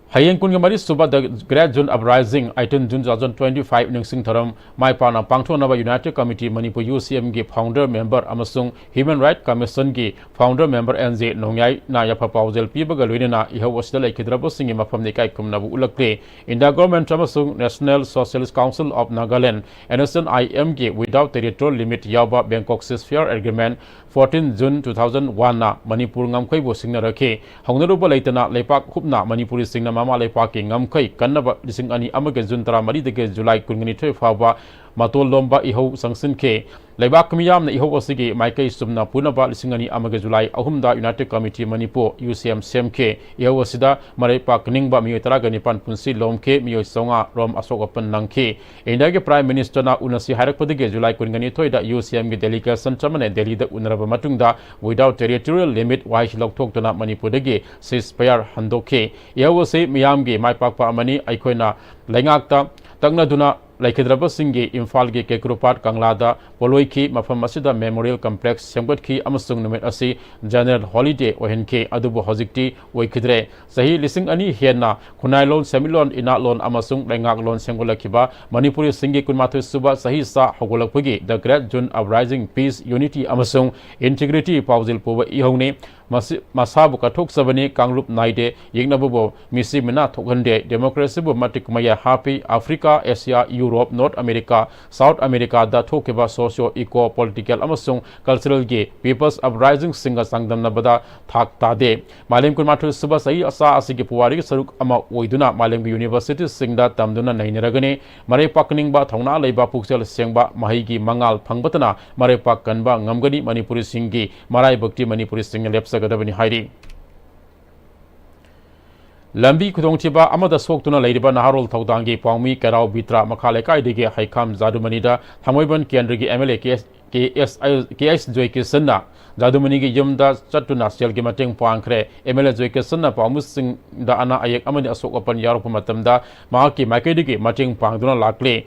ꯍꯌꯦꯡ ꯀꯨꯟꯒ ꯃꯔꯤ ꯁꯨꯕ The Great June Uprising, eighteen June two thousand twenty-five ꯅꯤꯡꯁꯤꯡ ꯊꯧꯔꯝ ꯃꯥꯏ ꯄꯥꯛꯅ ꯄꯥꯡꯊꯣꯛꯅꯕ United Committee Manipur, U C M ꯒꯤ founder member ꯑꯃꯁꯨꯡ Human Rights Commission ꯒꯤ founder member N J ꯅꯣꯡꯌꯥꯏꯅ ꯌꯥꯏꯐ ꯄꯥꯎꯖꯦꯜ ꯄꯤꯕꯒ ꯂꯣꯏꯅꯅ ꯏꯍꯧ ꯑꯁꯤꯗ ꯂꯩꯈꯤꯗ꯭ꯔꯕꯁꯤꯡꯒꯤ ꯃꯐꯝꯗ ꯏꯀꯥꯏ ꯈꯨꯝꯅꯕ ꯎꯠꯂꯛꯂꯦ꯫ India Government ꯑꯃꯁꯨꯡ National Socialist Council of Nagaland, N S N I M ꯒꯤ without territorial limit ꯌꯥꯎꯕ Bangkok Ceasefire Agreement, fourteen June two thousand one ꯅ ꯃꯅꯤꯄꯨꯔ ꯉꯝꯈꯩꯕꯨ ꯁꯤꯡꯅꯔꯛꯈꯤ꯫ ꯍꯧꯅꯔꯨꯕ ꯂꯩꯇꯅ ꯂꯩꯄꯥꯛ ꯍꯨꯞꯅ ꯃꯅꯤꯄꯨꯔꯤꯁꯤꯡꯅ ꯃꯃꯥ ꯂꯩꯄꯥꯛꯀꯤ ꯉꯝꯈꯩ ꯀꯟꯅꯕ ꯂꯤꯁꯤꯡ ꯑꯅꯤ ꯑꯃꯒ June ꯇꯔꯥꯃꯔꯤꯗꯒꯤ July ꯀꯨꯟꯅꯤꯊꯣꯏ ꯐꯥꯎꯕ ꯃꯇꯣꯜ ꯂꯣꯝꯕ ꯏꯍꯧ ꯆꯪꯁꯤꯟꯈꯤ꯫ ꯂꯩꯕꯥꯛ ꯃꯤꯌꯥꯝꯅ ꯏꯍꯧ ꯑꯁꯤꯒꯤ ꯃꯥꯏꯀꯩ ꯆꯨꯝꯅ ꯄꯨꯅꯕ ꯂꯤꯁꯤꯡ ꯑꯅꯤ ꯑꯃꯒ July ꯑꯍꯨꯝꯗ United Committee Manipur, U C M, ꯁꯦꯝꯈꯤ꯫ ꯏꯍꯧ ꯑꯁꯤꯗ ꯃꯔꯩ ꯄꯥꯛ ꯅꯤꯡꯕ ꯃꯤꯑꯣꯏ ꯇꯔꯥꯒ ꯅꯤꯄꯥꯟ ꯄꯨꯟꯁꯤ ꯂꯣꯝꯈꯤ, ꯃꯤꯑꯣꯏ ꯆꯥꯝꯃꯉꯥ ꯔꯣꯝ ꯑꯁꯣꯛ ꯑꯄꯟ ꯅꯪꯈꯤ꯫ ꯏꯟꯗꯤꯌꯥꯒꯤ Prime Minister ꯅ ꯎꯅꯁꯤ ꯍꯥꯏꯔꯛꯄꯗꯒꯤ July ꯀꯨꯟꯒ ꯅꯤꯊꯣꯏꯗ U C M ꯒꯤ delegation ꯆꯞ ꯃꯥꯟꯅꯩ ꯗꯦꯜꯂꯤꯗ ꯎꯅꯔꯕ ꯃꯇꯨꯡꯗ without territorial limit ꯋꯥꯍꯩꯁꯤ ꯂꯧꯊꯣꯛꯇꯨꯅ ꯃꯅꯤꯄꯨꯔꯗꯒꯤ ceasefire ꯍꯟꯗꯣꯛꯈꯤ꯫ ꯏꯍꯧ ꯑꯁꯤ ꯃꯤꯌꯥꯝꯒꯤ ꯃꯥꯏ ꯄꯥꯛꯄ ꯑꯃꯅꯤ꯫ ꯑꯩꯈꯣꯏꯅ ꯂꯩꯉꯥꯛꯇ ꯇꯛꯅꯗꯨꯅ ꯂꯩꯈꯤꯗ꯭ꯔꯕꯁꯤꯡꯒꯤ ꯏꯝꯐꯥꯜꯒꯤ ꯀꯦꯀ꯭ꯔꯨꯄꯥꯠ ꯀꯪꯂꯥꯗ ꯄꯣꯠꯂꯣꯏꯈꯤ꯫ ꯃꯐꯝ ꯑꯁꯤꯗ memorial complex ꯁꯦꯝꯒꯠꯈꯤ ꯑꯃꯁꯨꯡ ꯅꯨꯃꯤꯠ ꯑꯁꯤ general holiday ꯑꯣꯏꯍꯟꯈꯤ꯫ ꯑꯗꯨꯕꯨ ꯍꯧꯖꯤꯛꯇꯤ ꯑꯣꯏꯈꯤꯗ꯭ꯔꯦ꯫ ꯆꯍꯤ ꯂꯤꯁꯤꯡ ꯑꯅꯤ ꯍꯦꯟꯅ ꯈꯨꯟꯅꯥꯏꯂꯣꯟ, ꯁꯦꯟꯃꯤꯠꯂꯣꯟ, ꯏꯅꯥꯠꯂꯣꯟ ꯑꯃꯁꯨꯡ ꯂꯩꯉꯥꯛꯂꯣꯟ ꯁꯦꯝꯒꯠꯂꯛꯈꯤꯕ ꯃꯅꯤꯄꯨꯔꯤꯁꯤꯡꯒꯤ ꯀꯨꯟꯃꯥꯊꯣꯏ ꯁꯨꯕ ꯆꯍꯤꯆꯥ ꯍꯧꯒꯠꯂꯛꯄꯒꯤ The Great June Uprising, Peace, Unity ꯑꯃꯁꯨꯡ Integrity ꯄꯥꯎꯖꯦꯜ ꯄꯨꯕ ꯏꯍꯧꯅꯤ꯫ ꯃꯁꯤ, ꯃꯁꯥꯕꯨ ꯀꯠꯊꯣꯛꯆꯕꯅꯤ, ꯀꯥꯡꯂꯨꯞ ꯅꯥꯏꯗꯦ, ꯌꯦꯛꯅꯕꯕꯨ ꯃꯤꯁꯤ ꯃꯤꯅꯥ ꯊꯣꯛꯍꯟꯗꯦ, democracy ꯕꯨ ꯃꯇꯤꯛ ꯃꯌꯥꯏ ꯍꯥꯞꯄꯤ, Africa, Asia, Europe, North America, South America ꯗ ꯊꯣꯛꯈꯤꯕ socio eco political ꯑꯃꯁꯨꯡ cultural ꯒꯤ People's Uprising ꯁꯤꯡꯒ ꯆꯥꯡꯗꯝꯅꯕꯗ ꯊꯥꯛ ꯇꯥꯗꯦ꯫ ꯃꯥꯂꯦꯝ ꯀꯨꯟꯃꯥꯊꯣꯏ ꯁꯨꯕ ꯆꯍꯤ ꯑꯁꯤꯒꯤ ꯄꯨꯋꯥꯔꯤꯒꯤ ꯁꯔꯨꯛ ꯑꯃ ꯑꯣꯏꯗꯨꯅ ꯃꯥꯂꯦꯝꯒꯤ university ꯁꯤꯡꯗ ꯇꯝꯗꯨꯅ ꯅꯩꯅꯔꯒꯅꯤ꯫ ꯃꯔꯩ ꯄꯥꯛꯅꯤꯡꯕ, ꯊꯧꯅꯥ ꯂꯩꯕ, ꯄꯨꯛꯆꯦꯜ ꯁꯦꯡꯕ, ꯃꯍꯩꯒꯤ ꯃꯉꯥꯜ ꯐꯪꯕꯇꯅ ꯃꯔꯩ ꯄꯥꯛ ꯀꯟꯕ ꯉꯝꯒꯅꯤ꯫ ꯃꯅꯤꯄꯨꯔꯤꯁꯤꯡꯒꯤ ꯃꯔꯥꯏꯕꯛꯇꯤ ꯃꯅꯤꯄꯨꯔꯤꯁꯤꯡꯅ ꯂꯦꯞꯆꯒꯗꯕꯅꯤ ꯍꯥꯏꯔꯤ꯫ ꯂꯝꯕꯤ ꯈꯨꯗꯣꯡꯊꯤꯕ ꯑꯃꯗ ꯁꯣꯛꯇꯨꯅ ꯂꯩꯔꯤꯕ ꯅꯍꯥꯔꯣꯜ ꯊꯧꯗꯥꯡꯒꯤ ꯄꯥꯎꯃꯤ ꯀꯩꯔꯥꯎ ꯕꯤꯇ꯭ꯔꯥ ꯃꯈꯥ ꯂꯩꯀꯥꯏꯗꯒꯤ ꯍꯩꯈꯥꯝ ꯖꯥꯗꯨꯃꯅꯤꯗ ꯊꯥꯡꯃꯩꯕꯟ ꯀꯦꯟꯗ꯭ꯔꯒꯤ MLA ꯀꯦ ꯑꯦꯁ, ꯀꯦ ꯑꯦꯁ, ꯀꯦ ꯑꯦꯁ ꯖꯣꯏꯀꯤꯁꯟꯅ ꯖꯥꯗꯨꯃꯅꯤꯒꯤ ꯌꯨꯝꯗ ꯆꯠꯇꯨꯅ ꯁꯦꯜꯒꯤ ꯃꯇꯦꯡ ꯄꯥꯡꯈ꯭ꯔꯦ꯫ MLA ꯖꯣꯏꯀꯤꯁꯟꯅ ꯄꯥꯎꯃꯤꯁꯤꯡꯗ ꯑꯅꯥ ꯑꯌꯦꯛ ꯑꯃꯗꯤ ꯑꯁꯣꯛ ꯑꯄꯟ ꯌꯥꯎꯔꯛꯄ ꯃꯇꯝꯗ ꯃꯍꯥꯛꯀꯤ ꯃꯥꯏꯀꯩꯗꯒꯤ ꯃꯇꯦꯡ ꯄꯥꯡꯗꯨꯅ ꯂꯥꯛꯂꯤ꯫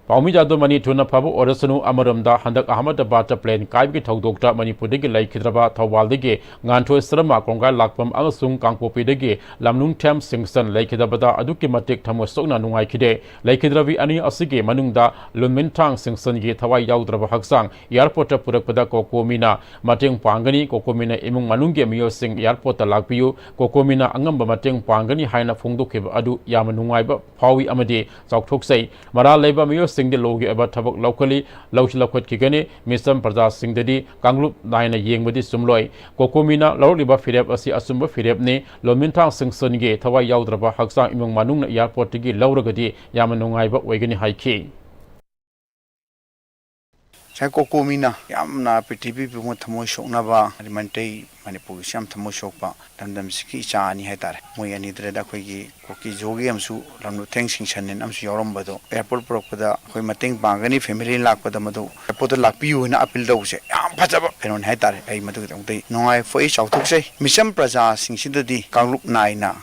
ꯄꯥꯎꯃꯤ ꯖꯥꯗꯨꯃꯅꯤ ꯊꯨꯅ ꯐꯕ ꯑꯣꯏꯔꯁꯅꯨ꯫ ꯑꯃꯔꯣꯝꯗ, ꯍꯟꯗꯛ ꯑꯍꯃꯗꯕꯥꯗꯇ plane ꯀꯥꯏꯕꯒꯤ ꯊꯧꯗꯣꯛꯇ ꯃꯅꯤꯄꯨꯔꯗꯒꯤ ꯂꯩꯈꯤꯗ꯭ꯔꯕ ꯊꯧꯕꯥꯜꯗꯒꯤ ꯉꯥꯟꯊꯣꯏ ꯁꯔꯃ, ꯀꯣꯡꯒꯥꯏ ꯂꯥꯛꯄꯝ ꯑꯃꯁꯨꯡ ꯀꯥꯡꯄꯣꯛꯄꯤꯗꯒꯤ ꯂꯝꯅꯨꯡꯊꯦꯝ ꯁꯤꯡꯁꯟ ꯂꯩꯈꯤꯗꯕꯗ ꯑꯗꯨꯛꯀꯤ ꯃꯇꯤꯛ ꯊꯃꯣꯏ ꯁꯣꯛꯅ ꯅꯨꯡꯉꯥꯏꯈꯤꯗꯦ꯫ ꯂꯩꯈꯤꯗ꯭ꯔꯕꯤ ꯑꯅꯤ ꯑꯁꯤꯒꯤ ꯃꯅꯨꯡꯗ ꯂꯨꯟꯃꯤꯟꯊꯥꯡ ꯁꯤꯡꯁꯟꯒꯤ ꯊꯋꯥꯏ ꯌꯥꯎꯗ꯭ꯔꯕ ꯍꯛꯆꯥꯡ airportꯇ ꯄꯨꯔꯛꯄꯗ ꯀꯣꯀꯣꯃꯤꯅ ꯃꯇꯦꯡ ꯄꯥꯡꯒꯅꯤ꯫ ꯀꯣꯀꯣꯃꯤꯅ ꯏꯃꯨꯡ ꯃꯅꯨꯡꯒꯤ ꯃꯤꯑꯣꯏꯁꯤꯡ airportꯇ ꯂꯥꯛꯄꯤꯌꯨ꯫ ꯀꯣꯀꯣꯃꯤꯅ ꯑꯉꯝꯕ ꯃꯇꯦꯡ ꯄꯥꯡꯒꯅꯤ ꯍꯥꯏꯅ ꯐꯣꯡꯗꯣꯛꯈꯤꯕ ꯑꯗꯨ ꯌꯥꯝꯅ ꯅꯨꯡꯉꯥꯏꯕ ꯐꯥꯎꯏ ꯑꯃꯗꯤ ꯆꯥꯎꯊꯣꯛꯆꯩ꯫ ꯃꯔꯥꯜ ꯂꯩꯕ ꯃꯤꯑꯣꯏꯁꯤꯡꯗꯤ ꯂꯣꯒꯤ ꯑꯣꯏꯕ ꯊꯕꯛ ꯂꯧꯈꯠꯂꯤ, ꯂꯧꯁꯨ ꯂꯧꯈꯠꯈꯤꯒꯅꯤ꯫ ꯃꯤꯆꯝ ꯄ꯭ꯔꯖꯥꯁꯤꯡꯗꯗꯤ ꯀꯥꯡꯂꯨꯞ ꯅꯥꯏꯅ ꯌꯦꯡꯕꯗꯤ ꯆꯨꯝꯂꯣꯏ꯫ ꯀꯣꯀꯣꯃꯤꯅ ꯂꯧꯔꯛꯂꯤꯕ ꯐꯤꯔꯦꯞ ꯑꯁꯤ ꯑꯆꯨꯝꯕ ꯐꯤꯔꯦꯞꯅꯤ꯫ ꯂꯣꯟꯃꯤꯟꯊꯥꯡ ꯁꯤꯡꯁꯟꯒꯤ ꯊꯋꯥꯏ ꯌꯥꯎꯗ꯭ꯔꯕ ꯍꯛꯆꯥꯡ ꯏꯃꯨꯡ ꯃꯅꯨꯡꯅ airportꯇꯒꯤ ꯂꯧꯔꯒꯗꯤ ꯌꯥꯝꯅ ꯅꯨꯡꯉꯥꯏꯕ ꯑꯣꯏꯒꯅꯤ ꯍꯥꯏꯈꯤ꯫ ꯉꯁꯥꯏ ꯀꯣꯀꯣꯃꯤꯅ ꯌꯥꯝꯅ ꯄ꯭ꯔꯤꯊꯤꯕꯤ ꯄꯨꯝꯕ ꯊꯃꯣꯏ ꯁꯣꯛꯅꯕ, ꯃꯩꯇꯩ ꯃꯅꯤꯄꯨꯔꯒꯤꯁꯨ ꯌꯥꯝ ꯊꯃꯣꯏ ꯁꯣꯛꯄ ꯂꯝꯗꯝꯁꯤꯒꯤ ꯏꯆꯥ ꯑꯅꯤ ꯍꯥꯏꯇꯥꯔꯦ, ꯃꯣꯏ ꯑꯅꯤꯗꯨꯗ ꯑꯩꯈꯣꯏꯒꯤ ꯀꯨꯀꯤ ꯖꯣꯒꯤ ꯑꯃꯁꯨ ꯂꯝꯂꯨꯊꯦꯡ ꯁꯤꯡꯁꯟꯅꯦꯅ ꯑꯃꯁꯨ ꯌꯥꯎꯔꯝꯕꯗꯣ airport ꯄꯨꯔꯛꯄꯗ ꯑꯩꯈꯣꯏ ꯃꯇꯦꯡ ꯄꯥꯡꯒꯅꯤ, family ꯂꯥꯛꯄꯗ ꯃꯗꯨ airportꯇ ꯂꯥꯛꯄꯤꯌꯨ ꯍꯥꯏꯅ appeal ꯇꯧꯕꯁꯦ ꯌꯥꯝ ꯐꯖꯕ ꯀꯩꯅꯣꯅꯤ ꯍꯥꯏꯇꯥꯔꯦ꯫ ꯑꯩ ꯃꯗꯨꯒꯤꯗꯃꯛꯇ ꯅꯨꯡꯉꯥꯏ ꯐꯣꯡꯏ, ꯆꯥꯎꯊꯣꯛꯆꯩ꯫ ꯃꯤꯆꯝ ꯄ꯭ꯔꯖꯥꯁꯤꯡꯁꯤꯗꯗꯤ ꯀꯥꯡꯂꯨꯞ ꯅꯥꯏꯅ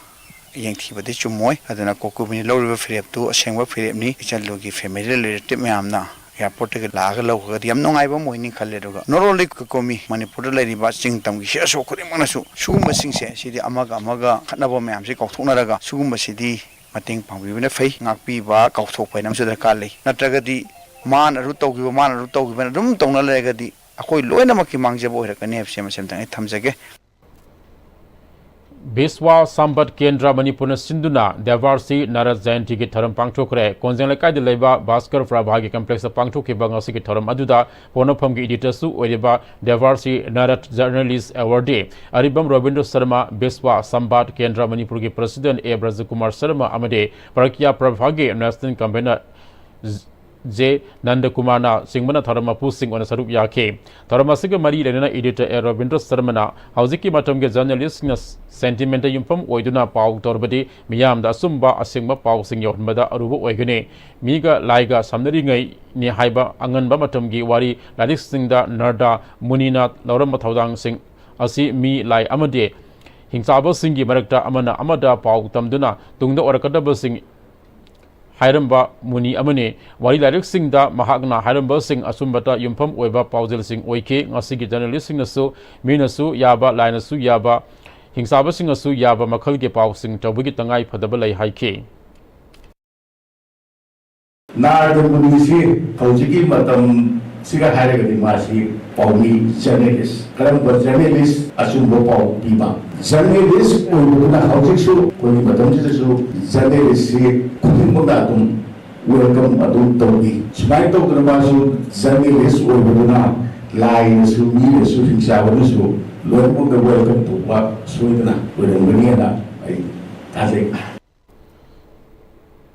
ꯌꯦꯡꯊꯤꯕꯗꯤ ꯆꯨꯝꯃꯣꯏ꯫ ꯑꯗꯨꯅ ꯀꯣꯀꯣꯃꯤꯅ ꯂꯧꯔꯤꯕ ꯐꯤꯔꯦꯞꯇꯨ ꯑꯁꯦꯡꯕ ꯐꯤꯔꯦꯞꯅꯤ꯫ ꯏꯆꯜꯂꯨꯒꯤ family relative ꯃꯌꯥꯝꯅ airportꯇꯒꯤ ꯂꯥꯛꯑꯒ ꯂꯧꯈ꯭ꯔꯒꯗꯤ ꯌꯥꯝ ꯅꯨꯡꯉꯥꯏꯕ ꯑꯃ ꯑꯣꯏꯅꯤ ꯈꯜꯂꯦ꯫ ꯑꯗꯨꯒ not only ꯀꯣꯀꯣꯃꯤ, ꯃꯅꯤꯄꯨꯔꯗ ꯂꯩꯔꯤꯕ ꯆꯤꯡ ꯇꯝꯒꯤ ꯁꯤꯌꯥꯁꯣꯛ ꯈꯨꯗꯤꯡꯃꯛꯅꯁꯨ ꯁꯤꯒꯨꯝꯕꯁꯤꯡꯁꯦ, ꯁꯤꯗꯤ ꯑꯃꯒ ꯑꯃꯒ ꯈꯠꯅꯕ ꯃꯌꯥꯝꯁꯤ ꯀꯥꯎꯊꯣꯛꯅꯔꯒ ꯁꯤꯒꯨꯝꯕꯁꯤꯗꯤ ꯃꯇꯦꯡ ꯄꯥꯡꯕꯤꯕꯅ ꯐꯩ꯫ ꯉꯥꯛꯄꯤꯕ, ꯀꯥꯎꯊꯣꯛꯄ ꯍꯥꯏꯅ ꯑꯃꯁꯨ ꯗꯔꯀꯥꯔ ꯂꯩ꯫ ꯅꯠꯇ꯭ꯔꯒꯗꯤ ꯃꯥꯅ ꯑꯗꯨ ꯇꯧꯈꯤꯕ, ꯃꯥꯅ ꯑꯗꯨ ꯇꯧꯈꯤꯕꯅ ꯑꯗꯨꯝ ꯇꯧꯅ ꯂꯩꯔꯒꯗꯤ ꯑꯩꯈꯣꯏ ꯂꯣꯏꯅꯃꯛꯀꯤ ꯃꯥꯡꯖꯕ ꯑꯣꯏꯔꯛꯀꯅꯤ ꯍꯥꯏꯕꯁꯤ ꯑꯃꯁꯤ ꯑꯝꯇꯪ ꯑꯩ ꯊꯝꯖꯒꯦ꯫ ꯕꯤꯁ꯭ꯋꯥ ꯁꯝꯕꯠ ꯀꯦꯟꯗ꯭ꯔ ꯃꯅꯤꯄꯨꯔꯅ ꯁꯤꯟꯗꯨꯅ ꯗꯦꯕꯥꯔꯁꯤ ꯅꯥꯔꯠ ꯖꯌꯟꯇꯤꯒꯤ ꯊꯧꯔꯝ ꯄꯥꯡꯊꯣꯛꯈ꯭ꯔꯦ꯫ ꯀꯣꯟꯖꯦꯡ ꯂꯩꯀꯥꯏꯗ ꯂꯩꯕ ꯚꯥꯁꯀꯔ ꯄ꯭ꯔꯚꯥꯒꯤ ꯀꯝꯄ꯭ꯂꯦꯛꯁꯇ ꯄꯥꯡꯊꯣꯛꯈꯤꯕ ꯉꯁꯤꯒꯤ ꯊꯧꯔꯝ ꯑꯗꯨꯗ ꯄꯣꯛꯅꯐꯝꯒꯤ ꯏꯗꯤꯇꯔꯁꯨ ꯑꯣꯏꯔꯤꯕ ꯗꯦꯕꯥꯔꯁꯤ ꯅꯥꯔꯠ ꯖꯔꯅꯦꯂꯤꯁ ꯑꯦꯋꯥꯔꯗꯤ ꯑꯔꯤꯕꯝ ꯔꯣꯕꯤꯟꯗ꯭ꯔ ꯁꯔꯃ, ꯕꯤꯁ꯭ꯋꯥ ꯁꯝꯕꯥꯠ ꯀꯦꯟꯗ꯭ꯔ ꯃꯅꯤꯄꯨꯔꯒꯤ ꯄ꯭ꯔꯁꯤꯗꯦꯟꯠ ꯑꯦ ꯕ꯭ꯔꯖꯀꯨꯃꯥꯔ ꯁꯔꯃ ꯑꯃꯗꯤ ꯄ꯭ꯔꯒ꯭ꯌꯥ ꯄ꯭ꯔꯚꯥꯒꯤ ꯅꯦꯁꯅꯦꯜ ꯀꯟꯚꯦꯅꯔ ꯖꯦ ꯅꯟꯗꯀꯨꯃꯥꯔꯅ ꯆꯤꯡꯕꯅ ꯊꯧꯔꯝ ꯃꯄꯨꯁꯤꯡ ꯑꯣꯏꯅ ꯁꯔꯨꯛ ꯌꯥꯈꯤ꯫ ꯊꯧꯔꯝ ꯑꯁꯤꯒ ꯃꯔꯤ ꯂꯩꯅꯅ ꯏꯗꯤꯇꯔ ꯑꯦ ꯔꯣꯕꯤꯟꯗ꯭ꯔ ꯁꯔꯃꯅ ꯍꯧꯖꯤꯛꯀꯤ ꯃꯇꯝꯒꯤ ꯖꯔꯅꯦꯂꯤꯁꯁꯤꯡꯅ ꯁꯦꯟꯇꯤꯃꯦꯟꯇ ꯌꯨꯝꯐꯝ ꯑꯣꯏꯗꯨꯅ ꯄꯥꯎ ꯇꯧꯔꯕꯗꯤ ꯃꯤꯌꯥꯝꯗ ꯑꯆꯨꯝꯕ ꯑꯁꯦꯡꯕ ꯄꯥꯎꯁꯤꯡ ꯌꯧꯍꯟꯕꯗ ꯑꯔꯨꯕ ꯑꯣꯏꯒꯅꯤ꯫ ꯃꯤꯒ ꯂꯥꯏꯒ ꯁꯝꯅꯔꯤꯉꯩꯅꯤ ꯍꯥꯏꯕ ꯑꯉꯟꯕ ꯃꯇꯝꯒꯤ ꯋꯥꯔꯤ ꯂꯥꯏꯔꯤꯛꯁꯤꯡꯗ ꯅꯔꯗꯥ ꯃꯨꯅꯤꯅ ꯂꯧꯔꯝꯕ ꯊꯧꯗꯥꯡꯁꯤꯡ ꯑꯁꯤ ꯃꯤ ꯂꯥꯏ ꯑꯃꯗꯤ ꯍꯤꯡꯆꯥꯕꯁꯤꯡꯒꯤ ꯃꯔꯛꯇ ꯑꯃꯅ ꯑꯃꯗ ꯄꯥꯎ ꯇꯝꯗꯨꯅ ꯇꯨꯡꯗ ꯑꯣꯏꯔꯛꯀꯗꯕꯁꯤꯡ ꯍꯥꯏꯔꯝꯕ ꯃꯨꯅꯤ ꯑꯃꯅꯤ꯫ ꯋꯥꯔꯤ ꯂꯥꯏꯔꯤꯛꯁꯤꯡꯗ ꯃꯍꯥꯛꯅ ꯍꯥꯏꯔꯝꯕꯁꯤꯡ ꯑꯆꯨꯝꯕꯇ ꯌꯨꯝꯐꯝ ꯑꯣꯏꯕ ꯄꯥꯎꯖꯦꯜꯁꯤꯡ ꯑꯣꯏꯈꯤ꯫ ꯉꯁꯤꯒꯤ ꯖꯔꯅꯦꯂꯤꯁꯁꯤꯡꯅꯁꯨ ꯃꯤꯅꯁꯨ ꯌꯥꯕ, ꯂꯥꯏꯅꯁꯨ ꯌꯥꯕ, ꯍꯤꯡꯆꯥꯕꯁꯤꯡꯅꯁꯨ ꯌꯥꯕ ꯃꯈꯜꯒꯤ ꯄꯥꯎꯁꯤꯡ ꯇꯧꯕꯒꯤ ꯇꯉꯥꯏ ꯐꯗꯕ ꯂꯩ ꯍꯥꯏꯈꯤ꯫ ꯅꯥꯔꯗ ꯃꯨꯅꯤꯁꯤ ꯍꯧꯖꯤꯛꯀꯤ ꯃꯇꯝꯁꯤꯒ ꯍꯥꯏꯔꯒꯗꯤ ꯃꯥꯁꯤ ꯄꯥꯎꯃꯤ, ꯖꯔꯅꯦꯂꯤꯁ꯫ ꯀꯔꯝꯕ ꯖꯔꯅꯦꯂꯤꯁ? ꯑꯆꯨꯝꯕ ꯄꯥꯎ ꯄꯤꯕ ꯖꯔꯅꯦꯂꯤꯁ ꯑꯣꯏꯕꯗꯨꯅ ꯍꯧꯖꯤꯛꯁꯨ ꯑꯩꯈꯣꯏꯒꯤ ꯃꯇꯝꯁꯤꯗꯁꯨ ꯖꯔꯅꯦꯂꯤꯁꯁꯤ ꯈꯨꯗꯤꯡꯃꯛꯅ ꯑꯗꯨꯝ ꯋꯦꯜꯀꯝ ꯑꯗꯨꯝ ꯇꯧꯕꯤ꯫ ꯁꯨꯃꯥꯏꯅ ꯇꯧꯗꯅ ꯃꯥꯁꯨ ꯖꯔꯅꯦꯂꯤꯁ ꯑꯣꯏꯕꯗꯨꯅ ꯂꯥꯏꯅꯁꯨ, ꯃꯤꯅꯁꯨ, ꯍꯤꯡꯆꯥꯕꯅꯁꯨ ꯂꯣꯏꯅꯃꯛꯇ ꯋꯦꯜꯀꯝ ꯇꯧꯕ ꯁꯣꯏꯗꯅ ꯑꯣꯏꯔꯝꯒꯅꯤ ꯍꯥꯏꯅ ꯑꯩ ꯊꯥꯖꯩ꯫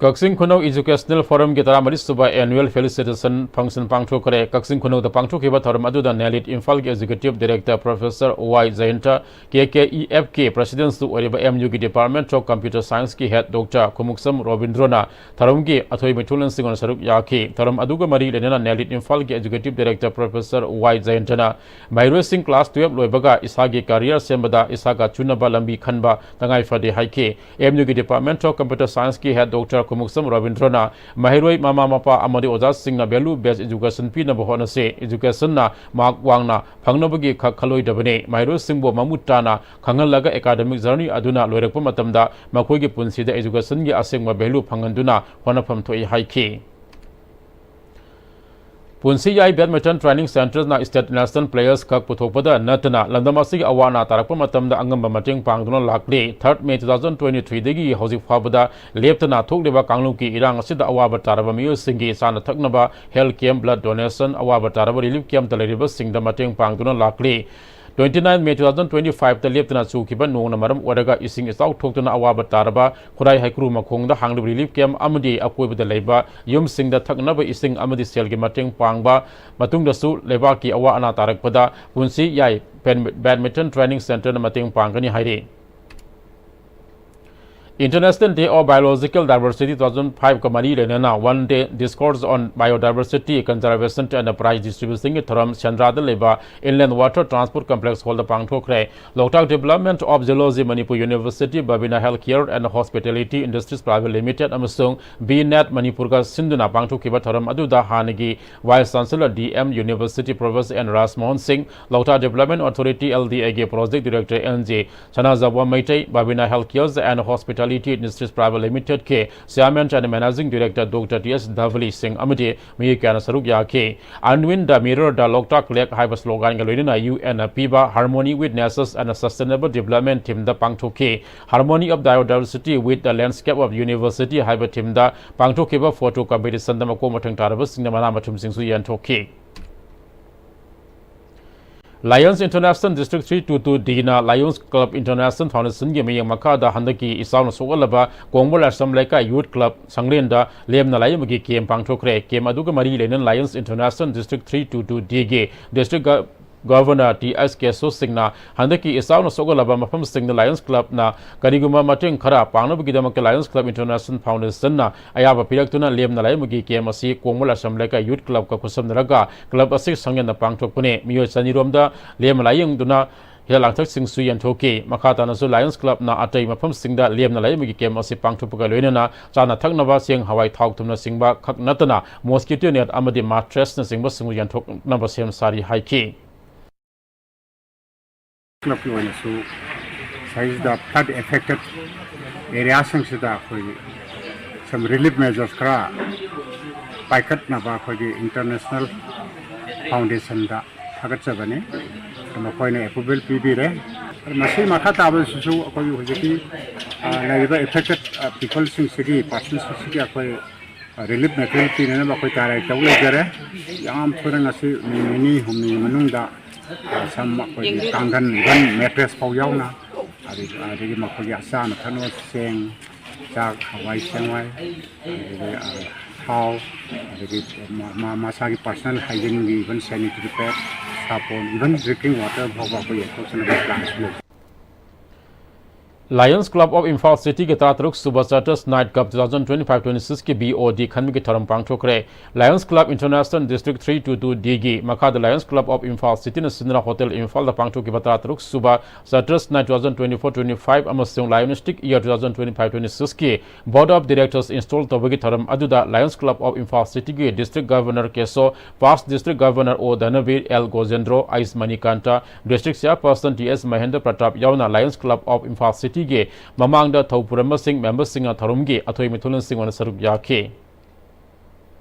ꯀꯛꯆꯤꯡ ꯈꯨꯅꯧ ꯏꯖꯨꯀꯦꯁꯅꯦꯜ ꯐꯣꯔꯝꯒꯤ ꯇꯔꯥꯃꯔꯤꯁꯨꯕ ꯑꯦꯅꯨꯋꯦꯜ ꯐꯦꯂꯤꯁꯤꯇꯦꯁꯟ ꯐꯪꯁꯟ ꯄꯥꯡꯊꯣꯛꯈ꯭ꯔꯦ꯫ ꯀꯛꯆꯤꯡ ꯈꯨꯅꯧꯗ ꯄꯥꯡꯊꯣꯛꯈꯤꯕ ꯊꯧꯔꯝ ꯑꯗꯨꯗ ꯅꯦꯂꯤꯠ ꯏꯝꯐꯥꯜꯒꯤ ꯑꯦꯛꯖꯤꯀ꯭ꯌꯨꯇꯤꯚ ꯗꯥꯏꯔꯦꯛꯇꯔ ꯄ꯭ꯔꯣꯐꯦꯁꯔ ꯋꯥꯏ ꯖꯌꯟꯇ, ꯀꯦ ꯀꯦ ꯏ ꯑꯦꯐꯀꯤ ꯄ꯭ꯔꯁꯤꯗꯦꯟꯠꯁꯨ ꯑꯣꯏꯔꯤꯕ ꯑꯦꯝ ꯌꯨꯒꯤ ꯗꯤꯄꯥꯔꯠꯃꯦꯟꯠ ꯑꯣꯐ ꯀꯝꯄ꯭ꯌꯨꯇꯔ ꯁꯥꯏꯟꯁꯀꯤ ꯍꯦꯗ ꯗꯣꯛꯇꯔ ꯈꯨꯃꯨꯛꯁꯝ ꯔꯣꯕꯤꯟꯗ꯭ꯔꯣꯅ ꯊꯧꯔꯝꯒꯤ ꯑꯊꯣꯏ ꯃꯤꯊꯨꯡꯂꯦꯟꯁꯤꯡ ꯑꯣꯏꯅ ꯁꯔꯨꯛ ꯌꯥꯈꯤ꯫ ꯊꯧꯔꯝ ꯑꯗꯨꯒ ꯃꯔꯤ ꯂꯩꯅꯅ ꯅꯦꯂꯤꯠ ꯏꯝꯐꯥꯜꯒꯤ ꯑꯦꯛꯖꯤꯀ꯭ꯌꯨꯇꯤꯚ ꯗꯥꯏꯔꯦꯛꯇꯔ ꯄ꯭ꯔꯣꯐꯦꯁꯔ ꯋꯥꯏ ꯖꯌꯟꯇꯅ ꯃꯍꯩꯔꯣꯏꯁꯤꯡ ꯀ꯭ꯂꯥꯁ ꯇꯨꯌꯦꯜꯞ ꯂꯣꯏꯕꯒ ꯏꯁꯥꯒꯤ ꯀꯔꯤꯌꯔ ꯁꯦꯝꯕꯗ ꯏꯁꯥꯒ ꯆꯨꯅꯕ ꯂꯝꯕꯤ ꯈꯟꯕ ꯇꯉꯥꯏ ꯐꯗꯦ ꯍꯥꯏꯈꯤ꯫ ꯑꯦꯝ ꯌꯨꯒꯤ ꯗꯤꯄꯥꯔꯠꯃꯦꯟꯠ ꯑꯣꯐ ꯀꯝꯄ꯭ꯌꯨꯇꯔ ꯁꯥꯏꯟꯁꯀꯤ ꯍꯦꯗ ꯗꯣꯛꯇꯔ ꯈꯨꯃꯨꯛꯁꯝ ꯔꯣꯕꯤꯟꯗ꯭ꯔꯣꯅ ꯃꯍꯩꯔꯣꯏ, ꯃꯃꯥ ꯃꯄꯥ ꯑꯃꯗꯤ ꯑꯣꯖꯥꯁꯤꯡꯅ ꯚꯦꯂꯨ ꯕꯦꯁ ꯏꯖꯨꯀꯦꯁꯟ ꯄꯤꯅꯕ ꯍꯣꯠꯅꯁꯤ꯫ ꯏꯖꯨꯀꯦꯁꯟꯅ ꯃꯥꯔꯛ ꯋꯥꯡꯅ ꯐꯪꯅꯕꯒꯤ ꯈꯛ ꯈꯜꯂꯣꯏꯗꯕꯅꯤ꯫ ꯃꯍꯩꯔꯣꯏꯁꯤꯡꯕꯨ ꯃꯃꯨꯠ ꯇꯥꯅ ꯈꯪꯍꯜꯂꯒ ꯑꯦꯀꯥꯗꯃꯤꯛ ꯖꯔꯅꯤ ꯑꯗꯨꯅ ꯂꯣꯏꯔꯛꯄ ꯃꯇꯝꯗ ꯃꯈꯣꯏꯒꯤ ꯄꯨꯟꯁꯤꯗ ꯏꯖꯨꯀꯦꯁꯟꯒꯤ ꯑꯁꯦꯡꯕ ꯚꯦꯂꯨ ꯐꯪꯍꯟꯗꯨꯅ ꯍꯣꯠꯅꯐꯝ ꯊꯣꯛꯏ ꯍꯥꯏꯈꯤ꯫ ꯄꯨꯟꯁꯤ ꯌꯥꯏ Badminton Training Centreꯅ state national players ꯈꯛ ꯄꯨꯊꯣꯛꯄꯗ ꯅꯠꯇꯅ ꯂꯝꯗꯝ ꯑꯁꯤꯒꯤ ꯑꯋꯥ ꯑꯅꯥ ꯇꯥꯔꯛꯄ ꯃꯇꯝꯗ ꯑꯉꯝꯕ ꯃꯇꯦꯡ ꯄꯥꯡꯗꯨꯅ ꯂꯥꯛꯂꯤ꯫ Third May two thousand twenty-threeꯗꯒꯤ ꯍꯧꯖꯤꯛ ꯐꯥꯎꯕꯗ ꯂꯦꯞꯇꯅ ꯊꯣꯛꯂꯤꯕ ꯀꯥꯡꯂꯨꯞꯀꯤ ꯏꯔꯥꯡ ꯑꯁꯤꯗ ꯑꯋꯥꯕ ꯇꯥꯔꯕ ꯃꯤꯑꯣꯏꯁꯤꯡꯒꯤ ꯆꯥꯅ ꯊꯛꯅꯕ health camp, blood donation, ꯑꯋꯥꯕ ꯇꯥꯔꯕ relief campꯇ ꯂꯩꯔꯤꯕꯁꯤꯡꯗ ꯃꯇꯦꯡ ꯄꯥꯡꯗꯨꯅ ꯂꯥꯛꯂꯤ꯫ Twenty-nine May two thousand twenty-fiveꯇ ꯂꯦꯞꯇꯅ ꯆꯨꯈꯤꯕ ꯅꯣꯡꯅ ꯃꯔꯝ ꯑꯣꯏꯔꯒ ꯏꯁꯤꯡ ꯏꯆꯥꯎ ꯊꯣꯛꯇꯨꯅ ꯑꯋꯥꯕ ꯇꯥꯔꯕ ꯈꯨꯔꯥꯏ ꯍꯩꯀ꯭ꯔꯨ ꯃꯈꯣꯡꯗ ꯍꯥꯡꯂꯤꯕ relief camp ꯑꯃꯗꯤ ꯑꯀꯣꯏꯕꯗ ꯂꯩꯕ ꯌꯨꯝꯁꯤꯡꯗ ꯊꯛꯅꯕ ꯏꯁꯤꯡ ꯑꯃꯗꯤ ꯁꯦꯜꯒꯤ ꯃꯇꯦꯡ ꯄꯥꯡꯕ ꯃꯇꯨꯡꯗꯁꯨ ꯂꯩꯕꯥꯛꯀꯤ ꯑꯋꯥ ꯑꯅꯥ ꯇꯥꯔꯛꯄꯗ ꯄꯨꯟꯁꯤ ꯌꯥꯏ Badminton Training Centreꯅ ꯃꯇꯦꯡ ꯄꯥꯡꯒꯅꯤ ꯍꯥꯏꯔꯤ꯫ International Day of Biological Diversity two thousand five ꯀ ꯃꯔꯤ ꯂꯩꯅꯅ One Day Discourse on Biodiversity Conservation and Prize Distributionꯒꯤ ꯊꯧꯔꯝ ꯁꯦꯟꯗ꯭ꯔꯥꯗ ꯂꯩꯕ Inland Water Transport Complex Hallꯗ ꯄꯥꯡꯊꯣꯛꯈ꯭ꯔꯦ꯫ Loktak Development of Zoology Manipur University, Babina Healthcare and Hospitality Industries Private Limited ꯑꯃꯁꯨꯡ B net ꯃꯅꯤꯄꯨꯔꯒ ꯁꯤꯟꯗꯨꯅ ꯄꯥꯡꯊꯣꯛꯈꯤꯕ ꯊꯧꯔꯝ ꯑꯗꯨꯗ ꯍꯥꯟꯅꯒꯤ Vice Chancellor D M University Professor N ꯔꯥꯖꯃꯣꯍꯟ ꯁꯤꯡ, Loktak Development Authority, L D Aꯒꯤ Project Director N J ꯁꯅꯥꯖꯥꯕꯝ Meitei, Babina Healthcare and Hospitality Industries Private Limitedꯀꯤ Chairman and Managing Director Doctor T S ꯙꯕꯂꯤ ꯁꯤꯡ ꯑꯃꯗꯤ ꯃꯤꯑꯣꯏ ꯀꯌꯥꯅ ꯁꯔꯨꯛ ꯌꯥꯈꯤ꯫ Unwind the Mirror, the Loktak Lake ꯍꯥꯏꯕ sloganꯒ ꯂꯣꯏꯅꯅ U Nꯅ ꯄꯤꯕ Harmony with Nature and Sustainable Development themeꯗ ꯄꯥꯡꯊꯣꯛꯈꯤ꯫ Harmony of Biodiversity with the Landscape of University ꯍꯥꯏꯕ themeꯗ ꯄꯥꯡꯊꯣꯛꯈꯤꯕ photo competitionꯗ ꯃꯀꯣꯛ ꯃꯊꯪ ꯇꯥꯔꯕꯁꯤꯡꯅ ꯃꯅꯥ ꯃꯊꯨꯝꯁꯤꯡꯁꯨ ꯌꯦꯟꯊꯣꯛꯈꯤ꯫ Lions International District three two two Dꯅ Lions Club International Foundationꯒꯤ ꯃꯤꯠꯌꯦꯡ ꯃꯈꯥꯗ ꯍꯟꯗꯛꯀꯤ ꯏꯆꯥꯎꯅ ꯁꯣꯛꯍꯜꯂꯕ ꯀꯣꯡꯕ ꯂꯥꯏꯁ꯭ꯔꯝ ꯂꯩꯀꯥꯏ Youth Club ꯁꯪꯂꯦꯟꯗ ꯂꯦꯝꯅ ꯂꯥꯏꯌꯦꯡꯕꯒꯤ camp ꯄꯥꯡꯊꯣꯛꯈ꯭ꯔꯦ꯫ Camp ꯑꯗꯨꯒ ꯃꯔꯤ ꯂꯩꯅꯅ Lions International District three two two Dꯒꯤ District Gov-, Governor T S ꯀꯦꯁꯣ ꯁꯤꯡꯅ ꯍꯟꯗꯛꯀꯤ ꯏꯆꯥꯎꯅ ꯁꯣꯛꯍꯜꯂꯕ ꯃꯐꯝꯁꯤꯡꯗ Lions Clubꯅ ꯀꯔꯤꯒꯨꯝꯕ ꯃꯇꯦꯡ ꯈꯔ ꯄꯥꯡꯅꯕꯒꯤꯗꯃꯛꯇ Lions Club International Foundationꯅ ꯑꯌꯥꯕ ꯄꯤꯔꯛꯇꯨꯅ ꯂꯦꯝꯅ ꯂꯥꯏꯌꯦꯡꯕꯒꯤ camp ꯑꯁꯤ ꯀꯣꯡꯕ ꯂꯥꯏꯁ꯭ꯔꯝ ꯂꯩꯀꯥꯏ Youth Clubꯀ ꯈꯨꯠꯁꯝꯅꯔꯒ club ꯑꯁꯤ ꯁꯪꯂꯦꯟꯗ ꯄꯥꯡꯊꯣꯛꯄꯅꯤ꯫ ꯃꯤꯑꯣꯏ ꯆꯅꯤꯔꯣꯝꯗ ꯂꯦꯝꯅ ꯂꯥꯏꯌꯦꯡꯗꯨꯅ ꯍꯤꯗꯥꯛ ꯂꯥꯡꯊꯛꯁꯤꯡꯁꯨ ꯌꯦꯟꯊꯣꯛꯈꯤ꯫ ꯃꯈꯥ ꯇꯥꯅꯁꯨ Lions Clubꯅ ꯑꯇꯩ ꯃꯐꯝꯁꯤꯡꯗ ꯂꯦꯝꯅ ꯂꯥꯏꯌꯦꯡꯕꯒꯤ camp ꯑꯁꯤ ꯄꯥꯡꯊꯣꯛꯄꯒ ꯂꯣꯏꯅꯅ ꯆꯥꯅ ꯊꯛꯅꯕ ꯆꯦꯡ, ꯍꯋꯥꯏ, ꯊꯥꯎ, ꯊꯨꯝꯅꯆꯤꯡꯕ ꯈꯛ ꯅꯠꯇꯅ mosquito net ꯑꯃꯗꯤ mattresꯅꯆꯤꯡꯕꯁꯤꯡꯁꯨ ꯌꯦꯟꯊꯣꯛꯅꯕ ꯁꯦꯝ ꯁꯥꯔꯤ ꯍꯥꯏꯈꯤ꯫ Clubꯀꯤ ꯑꯣꯏꯅꯁꯨ ꯁꯤꯗꯩꯁꯤꯗ flood affected areaꯁꯤꯡꯁꯤꯗ ꯑꯩꯈꯣꯏꯒꯤ some relief measures ꯈꯔ ꯄꯥꯏꯈꯠꯅꯕ ꯑꯩꯈꯣꯏꯒꯤ ꯏꯟꯇꯔꯅꯦꯁꯅꯦꯜ ꯐꯥꯎꯟꯗꯦꯁꯟꯗ ꯊꯥꯒꯠꯆꯕꯅꯤ꯫ ꯃꯈꯣꯏꯅ ꯑꯦꯄ꯭ꯔꯨꯚꯦꯜ ꯄꯤꯕꯤꯔꯦ꯫ ꯃꯁꯤ ꯃꯈꯥ ꯇꯥꯕꯁꯤꯁꯨ ꯑꯩꯈꯣꯏꯒꯤ ꯍꯧꯖꯤꯛꯀꯤ, ꯑ, ꯂꯩꯔꯤꯕ ꯑꯦꯐꯦꯛꯇꯦꯠ, ꯑ, ꯄꯤꯄꯜꯁꯤꯡꯁꯤꯒꯤ, ꯄꯥꯔꯁꯟꯁꯤꯡꯁꯤꯒꯤ ꯑꯩꯈꯣꯏ ꯔꯤꯂꯤꯐ ꯃꯦꯇꯔꯤꯌꯦꯜ ꯄꯤꯅꯅꯕ ꯑꯩꯈꯣꯏ ꯇꯌꯥꯔꯤ ꯇꯧ ꯂꯩꯖꯔꯦ꯫ ꯌꯥꯝ ꯊꯨꯅ ꯉꯁꯤ ꯅꯨꯃꯤꯠ ꯅꯤꯅꯤ ꯍꯨꯝꯅꯤꯒꯤ ꯃꯅꯨꯡꯗ, ꯑ, ꯁꯝ ꯑꯩꯈꯣꯏꯒꯤ ꯀꯥꯡꯒꯟ, ꯏꯚꯟ ꯃꯦꯇ꯭ꯔꯦꯁ ꯐꯥꯎ ꯌꯥꯎꯅ, ꯑꯗꯒꯤ, ꯑꯗꯒꯤ ꯃꯈꯣꯏꯒꯤ ꯑꯆꯥꯅ ꯊꯛꯅꯕ ꯆꯦꯡ, ꯆꯥꯛ, ꯍꯋꯥꯏ ꯆꯦꯡꯋꯥꯏ, ꯑꯗꯒꯤ, ꯑ, ꯊꯥꯎ, ꯑꯗꯒꯤ ꯃ-, ꯃ-, ꯃꯁꯥꯒꯤ ꯄꯥꯔꯁꯣꯅꯦꯜ ꯍꯥꯏꯖꯤꯟꯒꯤ ꯏꯚꯟ ꯁꯦꯅꯤꯇꯔꯤ ꯄꯦꯗ, ꯁꯥꯄꯣꯟ, ꯏꯚꯟ ꯗ꯭ꯔꯤꯡꯀꯤꯡ ꯋꯥꯇꯔ ꯐꯥꯎꯕ ꯑꯩꯈꯣꯏ ꯌꯦꯟꯊꯣꯛꯆꯅꯕ ꯄ꯭ꯂꯥꯟꯁꯨ ꯂꯩ꯫ Lions Club of Imphal Cityꯒꯤ ꯇꯔꯥꯇꯔꯨꯛ ꯁꯨꯕ Charters Night Cup two thousand twenty-five twenty-sixꯀꯤ B O D ꯈꯟꯕꯒꯤ ꯊꯧꯔꯝ ꯄꯥꯡꯊꯣꯛꯈ꯭ꯔꯦ꯫ Lions Club International District three two two Dꯒꯤ ꯃꯈꯥꯗ Lions Club of Imphal Cityꯅ ꯁꯤꯟꯗꯨꯅ ꯍꯣꯇꯦꯜ ꯏꯝꯐꯥꯜꯗ ꯄꯥꯡꯊꯣꯛꯈꯤꯕ ꯇꯔꯥꯇꯔꯨꯛ ꯁꯨꯕ Charters Night two thousand twenty-four twenty-five ꯑꯃꯁꯨꯡ Lionistic Year two thousand twenty-five twenty-sixꯀꯤ Board of Directors install ꯇꯧꯕꯒꯤ ꯊꯧꯔꯝ ꯑꯗꯨꯗ Lions Club of Imphal Cityꯒꯤ District Governor ꯀꯦꯁꯣ, Past District Governor ꯑꯣ ꯙꯅꯕꯤꯔ, ꯑꯦꯜ ꯒꯣꯖꯦꯟꯗ꯭ꯔꯣ, ꯑꯩꯁ ꯃꯅꯤꯀꯥꯟꯇ, District Chairperson ꯇꯤ ꯑꯦꯁ ꯃꯍꯦꯟꯗ꯭ꯔ ꯄ꯭ꯔꯇꯥꯞ ꯌꯥꯎꯅ Lions Club of Imphal Cityꯒꯤ ꯃꯃꯥꯡꯗ ꯊꯧ ꯄꯨꯔꯝꯕꯁꯤꯡ, ꯃꯦꯝꯕꯔꯁꯤꯡꯅ ꯊꯧꯔꯝꯒꯤ ꯑꯊꯣꯏ ꯃꯤꯊꯣꯏꯂꯣꯟꯁꯤꯡ ꯑꯣꯏꯅ ꯁꯔꯨꯛ ꯌꯥꯈꯤ꯫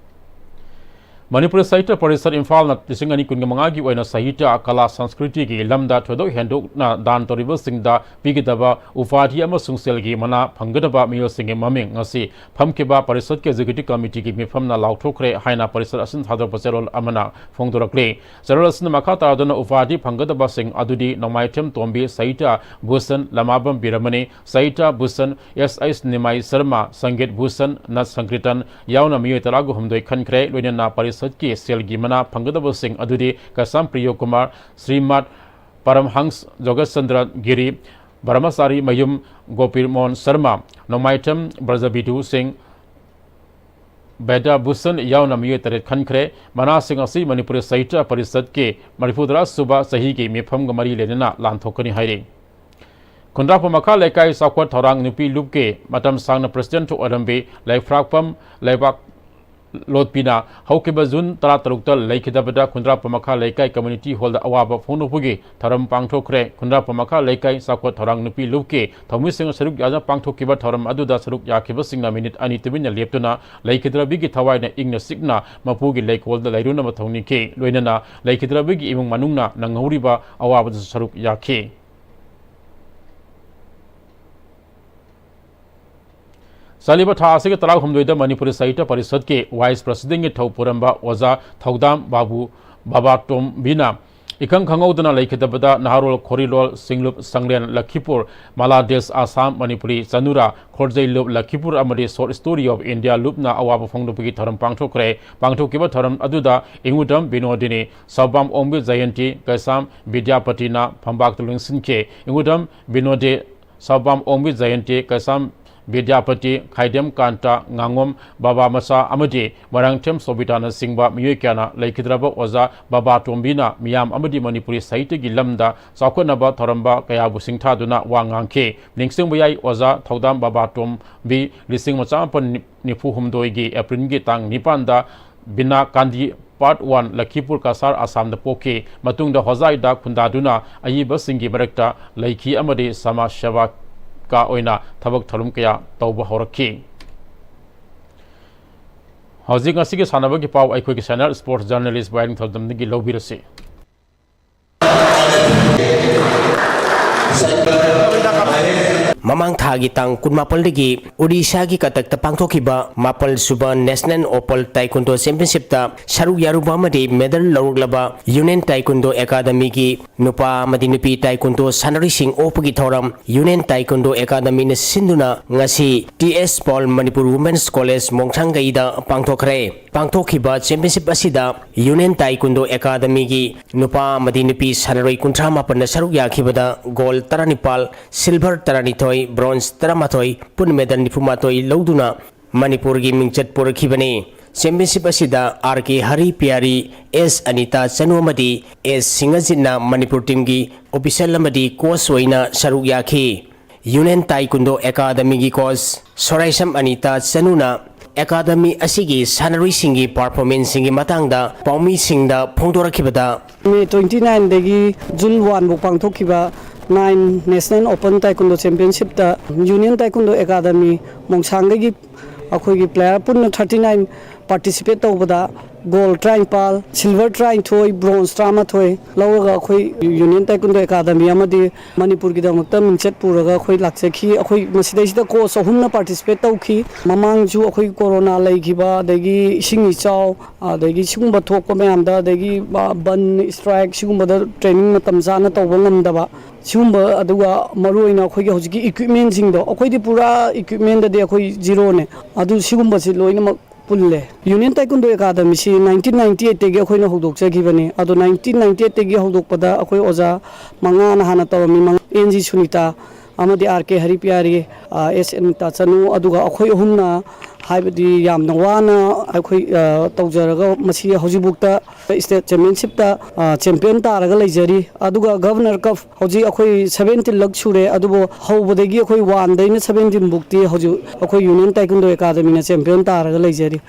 ꯃꯅꯤꯄꯨꯔ ꯁꯥꯍꯤꯇ꯭ꯌ ꯄꯔꯤꯁꯠ ꯏꯝꯐꯥꯜꯅ ꯂꯤꯁꯤꯡ ꯑꯅꯤ ꯀꯨꯟꯒ ꯃꯉꯥꯒꯤ ꯑꯣꯏꯅ ꯁꯥꯍꯤꯇ꯭ꯌ, ꯀꯂꯥ, ꯁꯪꯁꯀ꯭ꯔꯤꯇꯤꯒꯤ ꯂꯝꯗ ꯊꯣꯏꯗꯣꯛ ꯍꯦꯟꯗꯣꯛꯅ ꯗꯥꯟ ꯇꯧꯔꯤꯕꯁꯤꯡꯗ ꯄꯤꯒꯗꯕ ꯎꯄꯥꯙꯤ ꯑꯃꯁꯨꯡ ꯁꯦꯜꯒꯤ ꯃꯅꯥ ꯐꯪꯒꯗꯕ ꯃꯤꯑꯣꯏꯁꯤꯡꯒꯤ ꯃꯃꯤꯡ ꯉꯁꯤ ꯐꯝꯈꯤꯕ ꯄꯔꯤꯁꯠꯀꯤ ꯑꯦꯛꯖꯤꯀ꯭ꯌꯨꯇꯤꯚ ꯀꯃꯤꯇꯤꯒꯤ ꯃꯤꯐꯝꯅ ꯂꯥꯎꯊꯣꯛꯈ꯭ꯔꯦ ꯍꯥꯏꯅ ꯄꯔꯤꯁꯠ ꯑꯁꯤꯅ ꯊꯥꯗꯣꯔꯛꯄ ꯆꯦꯔꯣꯜ ꯑꯃꯅ ꯐꯣꯡꯗꯣꯔꯛꯂꯤ꯫ ꯆꯦꯔꯣꯜ ꯑꯁꯤꯅ ꯃꯈꯥ ꯇꯥꯗꯨꯅ ꯎꯄꯥꯙꯤ ꯐꯪꯒꯗꯕꯁꯤꯡ ꯑꯗꯨꯗꯤ ꯅꯣꯡꯃꯥꯏꯊꯦꯝ ꯇꯣꯝꯕꯤ, ꯁꯥꯍꯤꯇ꯭ꯌ ꯚꯨꯁꯟ ꯂꯃꯥꯕꯝ ꯕꯤꯔꯃꯅꯤ, ꯁꯥꯍꯤꯇ꯭ꯌ ꯚꯨꯁꯟ ꯑꯦꯁ ꯑꯩꯆ ꯅꯤꯃꯥꯏ ꯁꯔꯃ, ꯁꯪꯒꯤꯠ ꯚꯨꯁꯟ ꯅꯠ ꯁꯪꯀ꯭ꯔꯤꯇꯟ ꯌꯥꯎꯅ ꯃꯤꯑꯣꯏ ꯇꯔꯥꯒ ꯍꯨꯝꯗꯣꯏ ꯈꯟꯈ꯭ꯔꯦ꯫ ꯂꯣꯏꯅꯅ ꯄꯔꯤꯁꯠꯀꯤ ꯁꯦꯜꯒꯤ ꯃꯅꯥ ꯐꯪꯒꯗꯕꯁꯤꯡ ꯑꯗꯨꯗꯤ ꯀꯁꯥꯝ ꯄ꯭ꯔꯤꯌꯣ ꯀꯨꯃꯥꯔ, ꯁ꯭ꯔꯤꯃꯥꯠ ꯄꯔꯝꯍꯪꯁ ꯖꯣꯒꯦꯁꯆꯟꯗ꯭ꯔ ꯒꯤꯔꯤ, ꯕ꯭ꯔꯍꯃꯆꯥꯔꯤ ꯃꯌꯨꯝ ꯒꯣꯄꯤꯃꯣꯍꯟ ꯁꯔꯃ, ꯅꯣꯡꯃꯥꯏꯊꯦꯝ ꯕ꯭ꯔꯖꯕꯤꯗꯨ ꯁꯤꯡ, ꯕꯦꯗꯥ ꯚꯨꯁꯟ ꯌꯥꯎꯅ ꯃꯤꯑꯣꯏ ꯇꯔꯦꯠ ꯈꯟꯈ꯭ꯔꯦ꯫ ꯃꯅꯥꯁꯤꯡ ꯑꯁꯤ ꯃꯅꯤꯄꯨꯔꯤ ꯁꯥꯍꯤꯇ꯭ꯌ ꯄꯔꯤꯁꯠꯀꯤ ꯃꯔꯤꯐꯨꯇꯔꯥ ꯁꯨꯕ ꯆꯍꯤꯒꯤ ꯃꯤꯐꯝꯒ ꯃꯔꯤ ꯂꯩꯅꯅ ꯂꯥꯟꯊꯣꯛꯀꯅꯤ ꯍꯥꯏꯔꯤ꯫ ꯈꯨꯟꯗ꯭ꯔꯥꯛꯄꯝ ꯃꯈꯥ ꯂꯩꯀꯥꯏ ꯆꯥꯎꯈꯠ ꯊꯧꯔꯥꯡ ꯅꯨꯄꯤ ꯂꯨꯞꯀꯤ ꯃꯇꯝ ꯁꯥꯡꯅ ꯄ꯭ꯔꯦꯁꯤꯗꯦꯟꯠ ꯑꯣꯏꯔꯝꯕꯤ ꯂꯩꯐ꯭ꯔꯥꯛꯄꯝ ꯂꯩꯕꯥꯛ ꯂꯣꯠꯄꯤꯅ ꯍꯧꯈꯤꯕ ꯖꯨꯟ ꯇꯔꯥꯇꯔꯨꯛꯇ ꯂꯩꯈꯤꯗꯕꯗ ꯈꯨꯟꯗ꯭ꯔꯥꯛꯄ ꯃꯈꯥ ꯂꯩꯀꯥꯏ ꯀꯝꯃ꯭ꯌꯨꯅꯤꯇꯤ ꯍꯣꯜꯗ ꯑꯋꯥꯕ ꯐꯣꯡꯗꯣꯛꯄꯒꯤ ꯊꯧꯔꯝ ꯄꯥꯡꯊꯣꯛꯈ꯭ꯔꯦ꯫ ꯈꯨꯟꯗ꯭ꯔꯥꯛꯄ ꯃꯈꯥ ꯂꯩꯀꯥꯏ ꯆꯥꯎꯈꯠ ꯊꯧꯔꯥꯡ ꯅꯨꯄꯤ ꯂꯨꯞꯀꯤ ꯊꯧꯃꯤꯁꯤꯡꯅ ꯁꯔꯨꯛ ꯌꯥꯗꯨꯅ ꯄꯥꯡꯊꯣꯛꯈꯤꯕ ꯊꯧꯔꯝ ꯑꯗꯨꯗ ꯁꯔꯨꯛ ꯌꯥꯈꯤꯕꯁꯤꯡꯅ ꯃꯤꯅꯤꯠ ꯑꯅꯤ ꯇꯨꯃꯤꯟꯅ ꯂꯦꯞꯇꯨꯅ ꯂꯩꯈꯤꯗ꯭ꯔꯕꯤꯒꯤ ꯊꯋꯥꯏꯅ ꯏꯪꯅ ꯆꯤꯛꯅ ꯃꯄꯨꯒꯤ ꯂꯩꯀꯣꯜꯗ ꯂꯩꯔꯨꯅꯕ ꯊꯧꯅꯤꯈꯤ꯫ ꯂꯣꯏꯅꯅ ꯂꯩꯈꯤꯗ꯭ꯔꯕꯤꯒꯤ ꯏꯃꯨꯡ ꯃꯅꯨꯡꯅ ꯅꯪꯍꯧꯔꯤꯕ ꯑꯋꯥꯕꯗꯁꯨ ꯁꯔꯨꯛ ꯌꯥꯈꯤ꯫ ꯆꯠꯂꯤꯕ ꯊꯥ ꯑꯁꯤꯒꯤ ꯇꯔꯥꯍꯨꯝꯗꯣꯏꯗ ꯃꯅꯤꯄꯨꯔꯤ ꯁꯥꯍꯤꯇ꯭ꯌ ꯄꯔꯤꯁꯠꯀꯤ ꯋꯥꯏꯁ ꯄ꯭ꯔꯁꯤꯗꯦꯟꯒꯤ ꯊꯧ ꯄꯨꯔꯝꯕ ꯑꯣꯖꯥ ꯊꯧꯗꯥꯝ ꯕꯥꯕꯨ ꯕꯥꯕꯥꯇꯣꯝꯕꯤꯅ ꯏꯈꯪ ꯈꯪꯍꯧꯗꯅ ꯂꯩꯈꯤꯗꯕꯗ ꯅꯍꯥꯔꯣꯜ ꯈꯣꯔꯤꯂꯣꯜ ꯁꯤꯡꯂꯨꯞ ꯁꯪꯂꯦꯟ ꯂꯈꯤꯄꯨꯔ, ꯃꯂꯥꯗꯦꯁ ꯑꯁꯥꯝ, ꯃꯅꯤꯄꯨꯔꯤ ꯆꯅꯨꯔꯥ, ꯈꯣꯔꯖꯩ ꯂꯨꯞ ꯂꯈꯤꯄꯨꯔ ꯑꯃꯗꯤ ꯁꯣꯔꯠ ꯁ꯭ꯇꯣꯔꯤ ꯑꯣꯐ ꯏꯟꯗꯤꯌꯥ ꯂꯨꯞꯅ ꯑꯋꯥꯕ ꯐꯣꯡꯗꯣꯛꯄꯒꯤ ꯊꯧꯔꯝ ꯄꯥꯡꯊꯣꯛꯈ꯭ꯔꯦ꯫ ꯄꯥꯡꯊꯣꯛꯈꯤꯕ ꯊꯧꯔꯝ ꯑꯗꯨꯗ ꯏꯉꯨꯗꯝ ꯕꯤꯅꯣꯗꯤꯅꯤ, ꯁꯥꯎꯕꯥꯝ ꯑꯣꯡꯕꯤ ꯖꯌꯟꯇꯤ, ꯀꯩꯁꯥꯝ ꯕꯤꯗ꯭ꯌꯥꯄꯇꯤꯅ ꯐꯝꯕꯥꯛꯇ ꯂꯦꯡꯁꯤꯟꯈꯤ꯫ ꯏꯉꯨꯗꯝ ꯕꯤꯅꯣꯗꯤ, ꯁꯥꯎꯕꯥꯝ ꯑꯣꯡꯕꯤ ꯖꯌꯟꯇꯤ, ꯀꯩꯁꯥꯝ ꯕꯤꯗ꯭ꯌꯥꯄꯇꯤ, ꯈꯥꯏꯗꯦꯝ ꯀꯥꯟꯇ, ꯉꯥꯉꯣꯝ ꯕꯕꯥ ꯃꯆꯥ ꯑꯃꯗꯤ ꯃꯔꯥꯡꯊꯦꯝ ꯁꯣꯕꯤꯇꯥꯅꯆꯤꯡꯕ ꯃꯤꯑꯣꯏ ꯀꯌꯥꯅ ꯂꯩꯈꯤꯗ꯭ꯔꯕ ꯑꯣꯖꯥ ꯕꯕꯥꯇꯣꯝꯕꯤꯅ ꯃꯤꯌꯥꯝ ꯑꯃꯗꯤ ꯃꯅꯤꯄꯨꯔꯤ ꯁꯥꯍꯤꯇ꯭ꯌꯒꯤ ꯂꯝꯗ ꯆꯥꯎꯈꯠꯅꯕ ꯊꯧꯔꯝꯕ ꯀꯌꯥꯕꯨ ꯁꯤꯡꯊꯥꯗꯨꯅ ꯋꯥ ꯉꯥꯡꯈꯤ꯫ ꯅꯤꯡꯁꯤꯡꯕ ꯌꯥꯏ, ꯑꯣꯖꯥ ꯊꯧꯗꯥꯝ ꯕꯕꯥꯇꯣꯝꯕꯤ ꯂꯤꯁꯤꯡ ꯑꯃ ꯆꯥꯃꯥꯄꯟ ꯅꯤꯐꯨ ꯍꯨꯝꯗꯣꯏꯒꯤ ꯑꯦꯄ꯭ꯔꯤꯜꯒꯤ ꯇꯥꯡ ꯅꯤꯄꯥꯟꯗ ꯕꯤꯅꯥ ꯀꯥꯟꯗꯤ ꯄꯥꯔꯠ ꯋꯥꯟ, ꯂꯈꯤꯄꯨꯔ ꯀꯁꯥꯔ, ꯑꯁꯥꯝꯗ ꯄꯣꯛꯈꯤ꯫ ꯃꯇꯨꯡꯗ ꯍꯣꯖꯥꯏꯗ ꯈꯨꯟꯗꯥꯗꯨꯅ ꯑꯏꯕꯁꯤꯡꯒꯤ ꯃꯔꯛꯇ ꯂꯩꯈꯤ ꯑꯃꯗꯤ ꯁꯃꯥꯖ ꯁꯦꯕꯥꯀꯥ ꯑꯣꯏꯅ ꯊꯕꯛ ꯊꯧꯔꯝ ꯀꯌꯥ ꯇꯧꯕ ꯍꯧꯔꯛꯈꯤ꯫ ꯍꯧꯖꯤꯛ ꯉꯁꯤꯒꯤ ꯁꯥꯟꯅꯕꯒꯤ ꯄꯥꯎ ꯑꯩꯈꯣꯏꯒꯤ senior sports journalist ꯕꯥꯏꯔꯤꯡ ꯊꯧꯗꯝꯗꯒꯤ ꯂꯧꯕꯤꯔꯁꯤ꯫ ꯃꯃꯥꯡ ꯊꯥꯒꯤ ꯇꯥꯡ ꯀꯨꯟꯃꯥꯄꯜꯗꯒꯤ ꯑꯣꯗꯤꯁꯥꯒꯤ ꯀꯇꯛꯇ ꯄꯥꯡꯊꯣꯛꯈꯤꯕ ꯃꯥꯄꯜ ꯁꯨꯕ National Open Taekwondo Championshipꯇ ꯁꯔꯨꯛ ꯌꯥꯔꯨꯕ ꯑꯃꯗꯤ medal ꯂꯧꯔꯛꯂꯕ Union Taekwondo Academyꯒꯤ ꯅꯨꯄꯥ ꯑꯃꯗꯤ ꯅꯨꯄꯤ Taekwondo ꯁꯥꯟꯅꯔꯣꯏꯁꯤꯡ ꯑꯣꯛꯄꯒꯤ ꯊꯧꯔꯝ Union Taekwondo Academyꯅ ꯁꯤꯟꯗꯨꯅ ꯉꯁꯤ T S Paul Manipur Women's College ꯃꯣꯡꯊꯥꯡꯒꯩꯗ ꯄꯥꯡꯊꯣꯛꯈ꯭ꯔꯦ꯫ ꯄꯥꯡꯊꯣꯛꯈꯤꯕ championship ꯑꯁꯤꯗ Union Taekwondo Academyꯒꯤ ꯅꯨꯄꯥ ꯑꯃꯗꯤ ꯅꯨꯄꯤ ꯁꯥꯟꯅꯔꯣꯏ ꯀꯨꯟꯊ꯭ꯔꯥ ꯃꯥꯄꯟꯅ ꯁꯔꯨꯛ ꯌꯥꯈꯤꯕꯗ gold ꯇꯔꯥꯅꯤꯄꯥꯜ, silver ꯇꯔꯥꯅꯤꯊꯣꯏ, bronze ꯇꯔꯥꯃꯥꯊꯣꯏ, ꯄꯨꯟꯅ medal ꯅꯤꯐꯨꯃꯥꯊꯣꯏ ꯂꯧꯗꯨꯅ ꯃꯅꯤꯄꯨꯔꯒꯤ ꯃꯤꯡꯆꯠ ꯄꯨꯔꯛꯈꯤꯕꯅꯤ꯫ Championship ꯑꯁꯤꯗ R K Harry ꯄꯤꯌꯥꯔꯤ, S Anita ꯆꯅꯨ ꯑꯃꯗꯤ S ꯁꯤꯡꯍꯖꯤꯠꯅ ꯃꯅꯤꯄꯨꯔ teamꯒꯤ official ꯑꯃꯗꯤ coach ꯑꯣꯏꯅ ꯁꯔꯨꯛ ꯌꯥꯈꯤ꯫ Union Taekwondo Academyꯒꯤ coach ꯁꯣꯔꯥꯏꯁꯝ Anita ꯆꯅꯨꯅ academy ꯑꯁꯤꯒꯤ ꯁꯥꯟꯅꯔꯣꯏꯁꯤꯡꯒꯤ ꯄꯔꯐꯣꯔꯃꯦꯟꯁꯁꯤꯡꯒꯤ ꯃꯇꯥꯡꯗ ꯄꯥꯎꯃꯤꯁꯤꯡꯗ ꯐꯣꯡꯗꯣꯔꯛꯈꯤꯕꯗ, May twenty nine ꯗꯒꯤ June one ꯐꯥꯎ ꯄꯥꯡꯊꯣꯛꯈꯤꯕ nine National Open Taekwondo Championship ꯇ Union Taekwondo Academy ꯃꯣꯡꯁꯥꯡꯗꯒꯤ ꯑꯩꯈꯣꯏꯒꯤ player ꯄꯨꯟꯅ thirty nine participate ꯇꯧꯕꯗ gold ꯇꯔꯥꯅꯤꯄꯥꯜ, silver ꯇꯔꯥꯅꯤꯊꯣꯏ, bronze ꯇꯔꯥꯃꯥꯊꯣꯏ ꯂꯧꯔꯒ ꯑꯩꯈꯣꯏ Union Taekwondo Academy ꯑꯃꯗꯤ ꯃꯅꯤꯄꯨꯔꯒꯤꯗꯃꯛꯇ ꯃꯤꯡꯆꯠ ꯄꯨꯔꯒ ꯑꯩꯈꯣꯏ ꯂꯥꯛꯆꯈꯤ꯫ ꯑꯩꯈꯣꯏ ꯃꯁꯤꯗꯩꯁꯤꯗ coach ꯑꯍꯨꯝꯅ participate ꯇꯧꯈꯤ꯫ ꯃꯃꯥꯡꯁꯨ ꯑꯩꯈꯣꯏ ꯀꯣꯔꯣꯅꯥ ꯂꯩꯈꯤꯕ, ꯑꯗꯒꯤ ꯏꯁꯤꯡ ꯏꯆꯥꯎ, ꯑꯗꯒꯤ ꯁꯤꯒꯨꯝꯕ ꯊꯣꯛꯄ ꯃꯌꯥꯝꯗ, ꯑꯗꯒꯤ ꯕꯟ, strike, ꯁꯤꯒꯨꯝꯕꯗ training ꯃꯇꯝ ꯆꯥꯅ ꯇꯧꯕ ꯉꯝꯗꯕ ꯁꯤꯒꯨꯝꯕ, ꯑꯗꯨꯒ ꯃꯔꯨꯑꯣꯏꯅ ꯑꯩꯈꯣꯏꯒꯤ ꯍꯧꯖꯤꯛꯀꯤ equipment ꯁꯤꯡꯗꯣ, ꯑꯩꯈꯣꯏꯗꯤ ꯄꯨꯔꯥ equipment ꯗꯗꯤ ꯑꯩꯈꯣꯏ zero ꯅꯦ꯫ ꯑꯗꯨ ꯁꯤꯒꯨꯝꯕꯁꯤ ꯂꯣꯏꯅꯃꯛ ꯄꯨꯜꯂꯦ꯫ Union Taekwondo Academy ꯁꯤ nineteen ninety eight ꯇꯒꯤ ꯑꯩꯈꯣꯏꯅ ꯍꯧꯗꯣꯛꯆꯈꯤꯕꯅꯤ꯫ ꯑꯗꯣ nineteen ninety eight ꯇꯒꯤ ꯍꯧꯗꯣꯛꯄꯗ ꯑꯩꯈꯣꯏ ꯑꯣꯖꯥ ꯃꯉꯥꯅ ꯍꯥꯟꯅ ꯇꯧꯔꯝꯃꯤ, ꯃꯉꯥ, ꯑꯦꯟ ꯖꯤ ꯁꯨꯅꯤꯇꯥ ꯑꯃꯗꯤ R K ꯍꯔꯤꯄꯤꯌꯥꯔꯤ, ah, S and ꯇꯥꯆꯅꯨ, ꯑꯗꯨꯒ ꯑꯩꯈꯣꯏ ꯑꯍꯨꯝꯅ, ꯍꯥꯏꯕꯗꯤ ꯌꯥꯝꯅ ꯋꯥꯅ ꯑꯩꯈꯣꯏ, ꯑꯥ, ꯇꯧꯖꯔꯒ ꯃꯁꯤ ꯍꯧꯖꯤꯛꯐꯥꯎꯗ state championship ꯇ, ꯑꯥ, champion ꯇꯥꯔꯒ ꯂꯩꯖꯔꯤ꯫ ꯑꯗꯨꯒ Governor Cup ꯍꯧꯖꯤꯛ ꯑꯩꯈꯣꯏ seventeen ꯂꯛ ꯁꯨꯔꯦ, ꯑꯗꯨꯕꯨ ꯍꯧꯕꯗꯒꯤ ꯑꯩꯈꯣꯏ one ꯗꯩꯅ seventeen ꯐꯥꯎꯇꯤ ꯍꯧꯖꯤꯛ ꯑꯩꯈꯣꯏ Union Taekwondo Academy ꯅ champion ꯇꯥꯔꯒ ꯂꯩꯖꯔꯤ꯫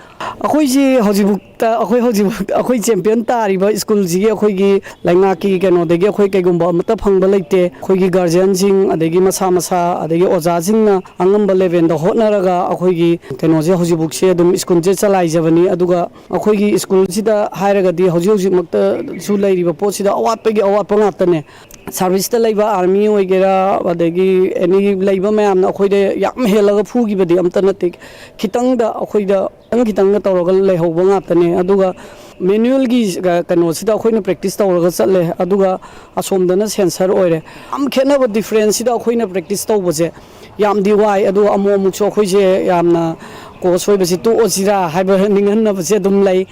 ꯑꯩꯈꯣꯏꯁꯤ ꯍꯧꯖꯤꯛꯐꯥꯎꯗ, ꯑꯩꯈꯣꯏ ꯍꯧꯖꯤꯛ ꯑꯩꯈꯣꯏ champion ꯇꯥꯔꯤꯕ school ꯁꯤꯒꯤ ꯑꯩꯈꯣꯏꯒꯤ ꯂꯩꯉꯥꯛꯀꯤ ꯀꯩꯅꯣꯗꯒꯤ ꯑꯩꯈꯣꯏ ꯀꯩꯒꯨꯝꯕ ꯑꯃꯠꯇ ꯐꯪꯕ ꯂꯩꯇꯦ꯫ ꯑꯩꯈꯣꯏꯒꯤ guardian ꯁꯤꯡ, ꯑꯗꯒꯤ ꯃꯁꯥ ꯃꯁꯥ, ꯑꯗꯒꯤ ꯑꯣꯖꯥꯁꯤꯡꯅ ꯑꯉꯝꯕ level ꯗ ꯍꯣꯠꯅꯔꯒ ꯑꯩꯈꯣꯏꯒꯤ ꯀꯩꯅꯣꯁꯦ ꯍꯧꯖꯤꯛꯐꯥꯎꯁꯦ ꯑꯗꯨꯝ school ꯁꯦ ꯆꯂꯥꯏꯖꯕꯅꯤ꯫ ꯑꯗꯨꯒ ꯑꯩꯈꯣꯏꯒꯤ school ꯁꯤꯗ ꯍꯥꯏꯔꯒꯗꯤ ꯍꯧꯖꯤꯛ ꯍꯧꯖꯤꯛꯃꯛꯇꯁꯨ ꯂꯩꯔꯤꯕ ꯄꯣꯠꯁꯤꯗ ꯑꯋꯥꯠꯄꯒꯤ ꯑꯋꯥꯠꯄ ꯉꯥꯛꯇꯅꯦ꯫ Service ꯇ ꯂꯩꯕ army ꯑꯣꯏꯒꯦꯔꯥ, ꯑꯗꯒꯤ any ꯂꯩꯕ ꯃꯌꯥꯝꯅ ꯑꯩꯈꯣꯏꯗ ꯌꯥꯝ ꯍꯦꯜꯂꯒ ꯐꯨꯈꯤꯕꯗꯤ ꯑꯝꯇ ꯅꯠꯇꯦ꯫ ꯈꯤꯇꯪꯗ ꯑꯩꯈꯣꯏꯗ ꯈꯤꯇꯪ ꯈꯤꯇꯪꯒ ꯇꯧꯔꯒ ꯂꯩꯍꯧꯕ ꯉꯥꯛꯇꯅꯦ꯫ ꯑꯗꯨꯒ manual ꯒꯤ, ꯑ, ꯀꯩꯅꯣꯁꯤꯗ ꯑꯩꯈꯣꯏꯅ practice ꯇꯧꯔꯒ ꯆꯠꯂꯦ, ꯑꯗꯨꯒ ꯑꯁꯣꯝꯗꯅ sensor ꯑꯣꯏꯔꯦ꯫ ꯌꯥꯝ ꯈꯦꯠꯅꯕ difference ꯁꯤꯗ ꯑꯩꯈꯣꯏꯅ practice ꯇꯧꯕꯁꯦ ꯌꯥꯝꯗꯤ ꯋꯥꯏ꯫ ꯑꯗꯨꯒ ꯑꯃꯨꯛ ꯑꯃꯨꯛꯁꯨ ꯑꯩꯈꯣꯏꯁꯦ ꯌꯥꯝꯅ coach ꯑꯣꯏꯕꯁꯤ ꯇꯣꯛꯑꯁꯤꯔꯥ ꯍꯥꯏꯕ ꯅꯤꯡꯍꯟꯅꯕꯁꯦ ꯑꯗꯨꯝ ꯂꯩ꯫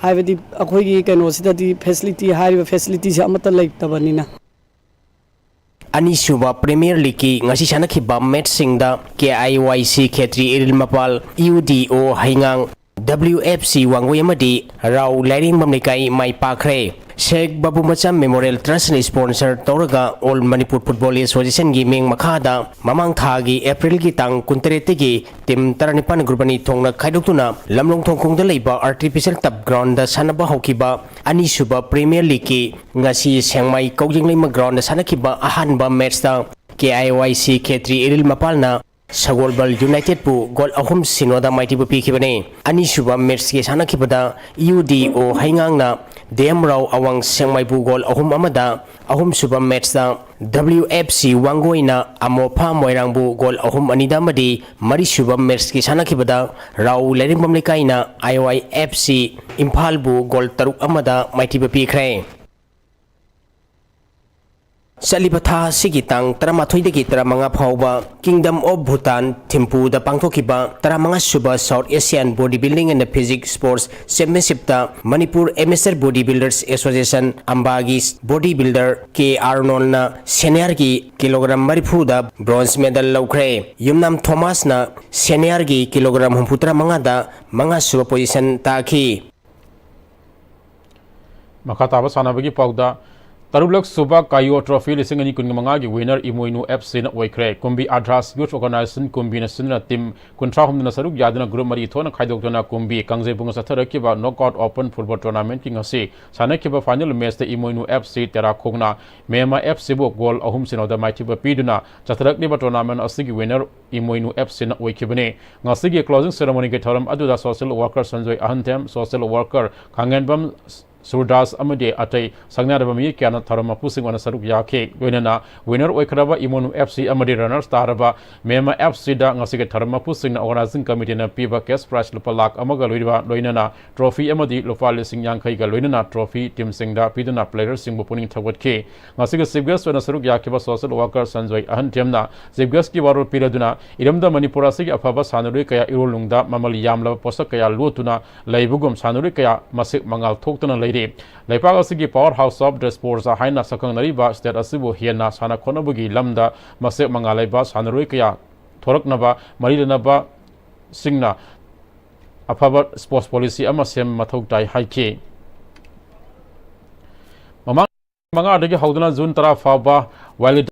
ꯍꯥꯏꯕꯗꯤ ꯑꯩꯈꯣꯏꯒꯤ ꯀꯩꯅꯣꯁꯤꯗꯗꯤ facility, ꯍꯥꯏꯔꯤꯕ facility ꯁꯦ ꯑꯃꯠꯇ ꯂꯩꯇꯕꯅꯤꯅ꯫ ꯑꯅꯤꯁꯨꯕ Premier League ꯀꯤ ꯉꯁꯤ ꯁꯥꯟꯅꯈꯤꯕ match ꯁꯤꯡꯗ ꯀꯦ ꯑꯥꯏ ꯋꯥꯏ ꯁꯤ ꯈꯦꯇ꯭ꯔꯤ ꯏꯔꯤꯜ ꯃꯄꯥꯜ, ꯌꯨ ꯗꯤ ꯑꯣ ꯍꯩꯉꯥꯡ, ꯗꯕ꯭ꯂꯤꯎ ꯑꯦꯐ ꯁꯤ ꯋꯥꯡꯒꯣꯏ ꯑꯃꯗꯤ ꯔꯥꯎ ꯂꯥꯏꯔꯦꯝꯕꯝ ꯂꯩꯀꯥꯏ ꯃꯥꯏ ꯄꯥꯛꯈ꯭ꯔꯦ꯫ ꯁꯦꯈ ꯕꯥꯕꯨ ꯃꯆꯥ ꯃꯦꯃꯣꯔꯤꯌꯦꯜ ꯇ꯭ꯔꯁꯅ ꯁ꯭ꯄꯣꯟꯁꯔ ꯇꯧꯔꯒ ꯑꯣꯜ ꯃꯅꯤꯄꯨꯔ ꯐꯨꯠꯕꯣꯜ ꯑꯦꯁꯣꯁꯤꯌꯦꯁꯟꯒꯤ ꯃꯤꯡ ꯃꯈꯥꯗ ꯃꯃꯥꯡ ꯊꯥꯒꯤ ꯑꯦꯄ꯭ꯔꯤꯜꯒꯤ ꯇꯥꯡ ꯀꯨꯟꯇꯔꯦꯠꯇꯒꯤ ꯇꯤꯝ ꯇꯔꯥꯅꯤꯄꯥꯟ ꯒ꯭ꯔꯨꯞ ꯑꯅꯤ ꯊꯣꯛꯅ ꯈꯥꯏꯗꯣꯛꯇꯨꯅ ꯂꯝꯂꯣꯡ ꯊꯣꯡꯈꯣꯡꯗ ꯂꯩꯕ ꯑꯥꯔꯇꯤꯐꯤꯁꯤꯌꯦꯜ ꯇꯞ ꯒ꯭ꯔꯥꯎꯟꯗ ꯁꯥꯟꯅꯕ ꯍꯧꯈꯤꯕ ꯑꯅꯤꯁꯨꯕ ꯄ꯭ꯔꯤꯃꯤꯌꯔ ꯂꯤꯒꯀꯤ ꯉꯁꯤ ꯁꯦꯡꯃꯥꯏ ꯀꯧꯖꯤꯡꯂꯩꯃ ꯒ꯭ꯔꯥꯎꯟꯗ ꯁꯥꯟꯅꯈꯤꯕ ꯑꯍꯥꯟꯕ ꯃꯦꯠꯁꯇ ꯀꯦ ꯑꯥꯏ ꯋꯥꯏ ꯁꯤ ꯈꯦꯇ꯭ꯔꯤ ꯏꯔꯤꯜ ꯃꯄꯥꯜꯅ ꯁꯒꯣꯜꯕꯜ ꯌꯨꯅꯥꯏꯇꯦꯗꯄꯨ ꯒꯣꯜ ꯑꯍꯨꯝ ꯁꯤꯅꯣꯗ ꯃꯥꯏꯊꯤꯕ ꯄꯤꯈꯤꯕꯅꯤ꯫ ꯑꯅꯤꯁꯨꯕ ꯃꯦꯠꯁꯀꯤ ꯁꯥꯟꯅꯈꯤꯕꯗ ꯌꯨ ꯗꯤ ꯑꯣ ꯍꯩꯉꯥꯡꯅ ꯗꯤ ꯑꯦꯝ ꯔꯥꯎ ꯑꯋꯥꯡ ꯁꯦꯡꯃꯥꯏꯕꯨ ꯒꯣꯜ ꯑꯍꯨꯝ ꯑꯃꯗ, ꯑꯍꯨꯝꯁꯨꯕ ꯃꯦꯠꯁꯇ ꯗꯕ꯭ꯂꯤꯌꯨ ꯑꯦꯐ ꯁꯤ ꯋꯥꯡꯒꯣꯏꯅ ꯑꯃꯣꯐꯥ ꯃꯣꯏꯔꯥꯡꯕꯨ ꯒꯣꯜ ꯑꯍꯨꯝ ꯑꯅꯤꯗ ꯑꯃꯗꯤ ꯃꯔꯤꯁꯨꯕ ꯃꯦꯠꯁꯀꯤ ꯁꯥꯟꯅꯈꯤꯕꯗ ꯔꯥꯎ ꯂꯩꯔꯦꯡꯕꯝ ꯂꯩꯀꯥꯏꯅ ꯑꯥꯏ ꯋꯥꯏ ꯑꯦꯐ ꯁꯤ ꯏꯝꯐꯥꯜꯕꯨ ꯒꯣꯜ ꯇꯔꯨꯛ ꯑꯃꯗ ꯃꯥꯏꯊꯤꯕ ꯄꯤꯈ꯭ꯔꯦ꯫ ꯆꯠꯂꯤꯕ ꯊꯥ ꯑꯁꯤꯒꯤ ꯇꯥꯡ ꯇꯔꯥꯃꯥꯊꯣꯏꯗꯒꯤ ꯇꯔꯥꯃꯉꯥ ꯐꯥꯎꯕ Kingdom of Bhutan ꯊꯤꯝꯄꯨꯗ ꯄꯥꯡꯊꯣꯛꯈꯤꯕ ꯇꯔꯥꯃꯉꯥ ꯁꯨꯕ South Asian Body Building and Physique Sports Championshipꯇ Manipur Amateur Body Builders Association ꯑꯝꯕꯥꯒꯤ body builder ꯀꯦ ꯑꯥꯔꯅꯣꯜꯅ seniorꯒꯤ ꯀꯤꯂꯣꯒ꯭ꯔꯥꯝ ꯃꯔꯤꯐꯨꯗ bronze medal ꯂꯧꯈ꯭ꯔꯦ꯫ ꯌꯨꯝꯅꯥꯝ ꯊꯣꯃꯥꯁꯅ seniorꯒꯤ ꯀꯤꯂꯣꯒ꯭ꯔꯥꯝ ꯍꯨꯝꯐꯨꯇꯔꯥ ꯃꯉꯥꯗ ꯃꯉꯥꯁꯨꯕ position ꯇꯥꯈꯤ꯫ ꯃꯈꯥ ꯇꯥꯕ ꯁꯥꯟꯅꯕꯒꯤ ꯄꯥꯎꯗ, ꯇꯔꯨꯛꯂꯛ ꯁꯨꯕ ꯀꯥꯏꯌꯣ ꯇ꯭ꯔꯣꯐꯤ ꯂꯤꯁꯤꯡ ꯑꯅꯤ ꯀꯨꯟꯃꯉꯥꯒꯤ winner ꯏꯃꯣꯏꯅꯨ ꯑꯦꯐ ꯁꯤꯅ ꯑꯣꯏꯈ꯭ꯔꯦ꯫ ꯀꯨꯝꯕꯤ ꯑꯥꯗ꯭ꯔꯥꯁ ꯌꯨꯊ ꯑꯣꯔꯒꯅꯥꯏꯖꯦꯁꯟ ꯀꯨꯝꯕꯤꯅ ꯁꯤꯟꯗꯨꯅ ꯇꯤꯝ ꯀꯨꯟꯊ꯭ꯔꯥ ꯍꯨꯝꯗꯣꯏꯅ ꯁꯔꯨꯛ ꯌꯥꯗꯨꯅ ꯒ꯭ꯔꯨꯞ ꯃꯔꯤ ꯊꯣꯛꯅ ꯈꯥꯏꯗꯣꯛꯇꯨꯅ ꯀꯨꯝꯕꯤ ꯀꯥꯡꯖꯩꯕꯨꯡꯗ ꯆꯠꯊꯔꯛꯈꯤꯕ ꯅꯣꯛ ꯑꯥꯎꯠ ꯑꯣꯄꯟ ꯐꯨꯠꯕꯣꯜ ꯇꯣꯔꯅꯥꯃꯦꯟꯠꯀꯤ ꯉꯁꯤ ꯁꯥꯟꯅꯈꯤꯕ ꯐꯥꯏꯅꯦꯜ ꯃꯦꯆꯇ ꯏꯃꯣꯏꯅꯨ ꯑꯦꯐ ꯁꯤ ꯇꯦꯔꯥꯈꯣꯡꯅ ꯃꯦꯃꯥ ꯑꯦꯐ ꯁꯤꯕꯨ ꯒꯣꯜ ꯑꯍꯨꯝ ꯁꯤꯅꯣꯗ ꯃꯥꯏꯊꯤꯕ ꯄꯤꯗꯨꯅ ꯆꯠꯊꯔꯛꯂꯤꯕ ꯇꯣꯔꯅꯥꯃꯦꯟꯠ ꯑꯁꯤꯒꯤ winner ꯏꯃꯣꯏꯅꯨ ꯑꯦꯐ ꯁꯤꯅ ꯑꯣꯏꯈꯤꯕꯅꯤ꯫ ꯉꯁꯤꯒꯤ closing ceremonyꯒꯤ ꯊꯧꯔꯝ ꯑꯗꯨꯗ social worker Sanjoy ꯑꯍꯟꯊꯦꯝ, social worker ꯈꯥꯡꯉꯦꯟꯕꯝ ꯁꯨꯔꯗꯥꯁ ꯑꯃꯗꯤ ꯑꯇꯩ ꯁꯛꯅꯥꯏꯔꯕ ꯃꯤꯑꯣꯏ ꯀꯌꯥꯅ ꯊꯧꯔꯝ ꯃꯄꯨꯁꯤꯡ ꯑꯣꯏꯅ ꯁꯔꯨꯛ ꯌꯥꯈꯤ꯫ ꯂꯣꯏꯅꯅ winner ꯑꯣꯏꯈ꯭ꯔꯕ ꯏꯃꯣꯏꯅꯨ ꯑꯦꯐ ꯁꯤ ꯑꯃꯗꯤ runners ꯇꯥꯔꯕ ꯃꯦꯃꯥ ꯑꯦꯐ ꯁꯤꯗ ꯉꯁꯤꯒꯤ ꯊꯧꯔꯝ ꯃꯄꯨꯁꯤꯡꯅ organizing committeeꯅ ꯄꯤꯕ cash prize ꯂꯨꯄꯥ ꯂꯥꯈ ꯑꯃꯒ ꯂꯣꯏꯅꯕ ꯂꯣꯏꯅꯅ trophy ꯑꯃꯗꯤ ꯂꯨꯄꯥ ꯂꯤꯁꯤꯡ ꯌꯥꯡꯈꯩꯒ ꯂꯣꯏꯅꯅ trophy ꯇꯤꯝꯁꯤꯡꯗ ꯄꯤꯗꯨꯅ playerꯁꯤꯡꯕꯨ ꯄꯨꯛꯅꯤꯡ ꯊꯧꯒꯠꯈꯤ꯫ ꯉꯁꯤꯒꯤ chief guest ꯑꯣꯏꯅ ꯁꯔꯨꯛ ꯌꯥꯈꯤꯕ social worker ꯁꯟꯖꯣꯏ ꯑꯍꯟꯊꯦꯝꯅ chief guestꯀꯤ ꯋꯥꯔꯣꯜ ꯄꯤꯔꯗꯨꯅ ꯏꯔꯝꯗꯝ ꯃꯅꯤꯄꯨꯔ ꯑꯁꯤꯒꯤ ꯑꯐꯕ ꯁꯥꯟꯅꯔꯣꯏ ꯀꯌꯥ ꯏꯔꯣꯜ ꯅꯨꯡꯗ ꯃꯃꯜ ꯌꯥꯝꯂꯕ ꯄꯣꯠꯁꯛ ꯀꯌꯥ ꯂꯣꯠꯇꯨꯅ ꯂꯩꯕꯒꯨꯝ ꯁꯥꯟꯅꯔꯣꯏ ꯀꯌꯥ ꯃꯁꯛ ꯃꯉꯥꯜ ꯊꯣꯛꯇꯨꯅ ꯂꯩꯔꯤ꯫ ꯂꯩꯄꯥꯛ ꯑꯁꯤꯒꯤ power house of the sports ꯍꯥꯏꯅ ꯁꯛꯈꯪꯅꯔꯤꯕ state ꯑꯁꯤꯕꯨ ꯍꯦꯟꯅ ꯁꯥꯟꯅ ꯈꯣꯠꯅꯕꯒꯤ ꯂꯝꯗ ꯃꯁꯛ ꯃꯉꯥꯜ ꯂꯩꯕ ꯁꯥꯟꯅꯔꯣꯏ ꯀꯌꯥ ꯊꯣꯔꯛꯅꯕ ꯃꯔꯤ ꯂꯩꯅꯕꯁꯤꯡꯅ ꯑꯐꯕ sports policy ꯑꯃ ꯁꯦꯝꯕ ꯃꯊꯧ ꯇꯥꯏ ꯍꯥꯏꯈꯤ꯫ ꯃꯉꯥꯗꯒꯤ ꯍꯧꯗꯨꯅ ꯖꯨꯟ ꯇꯔꯥ ꯐꯥꯎꯕ ꯋꯥꯂꯤꯗ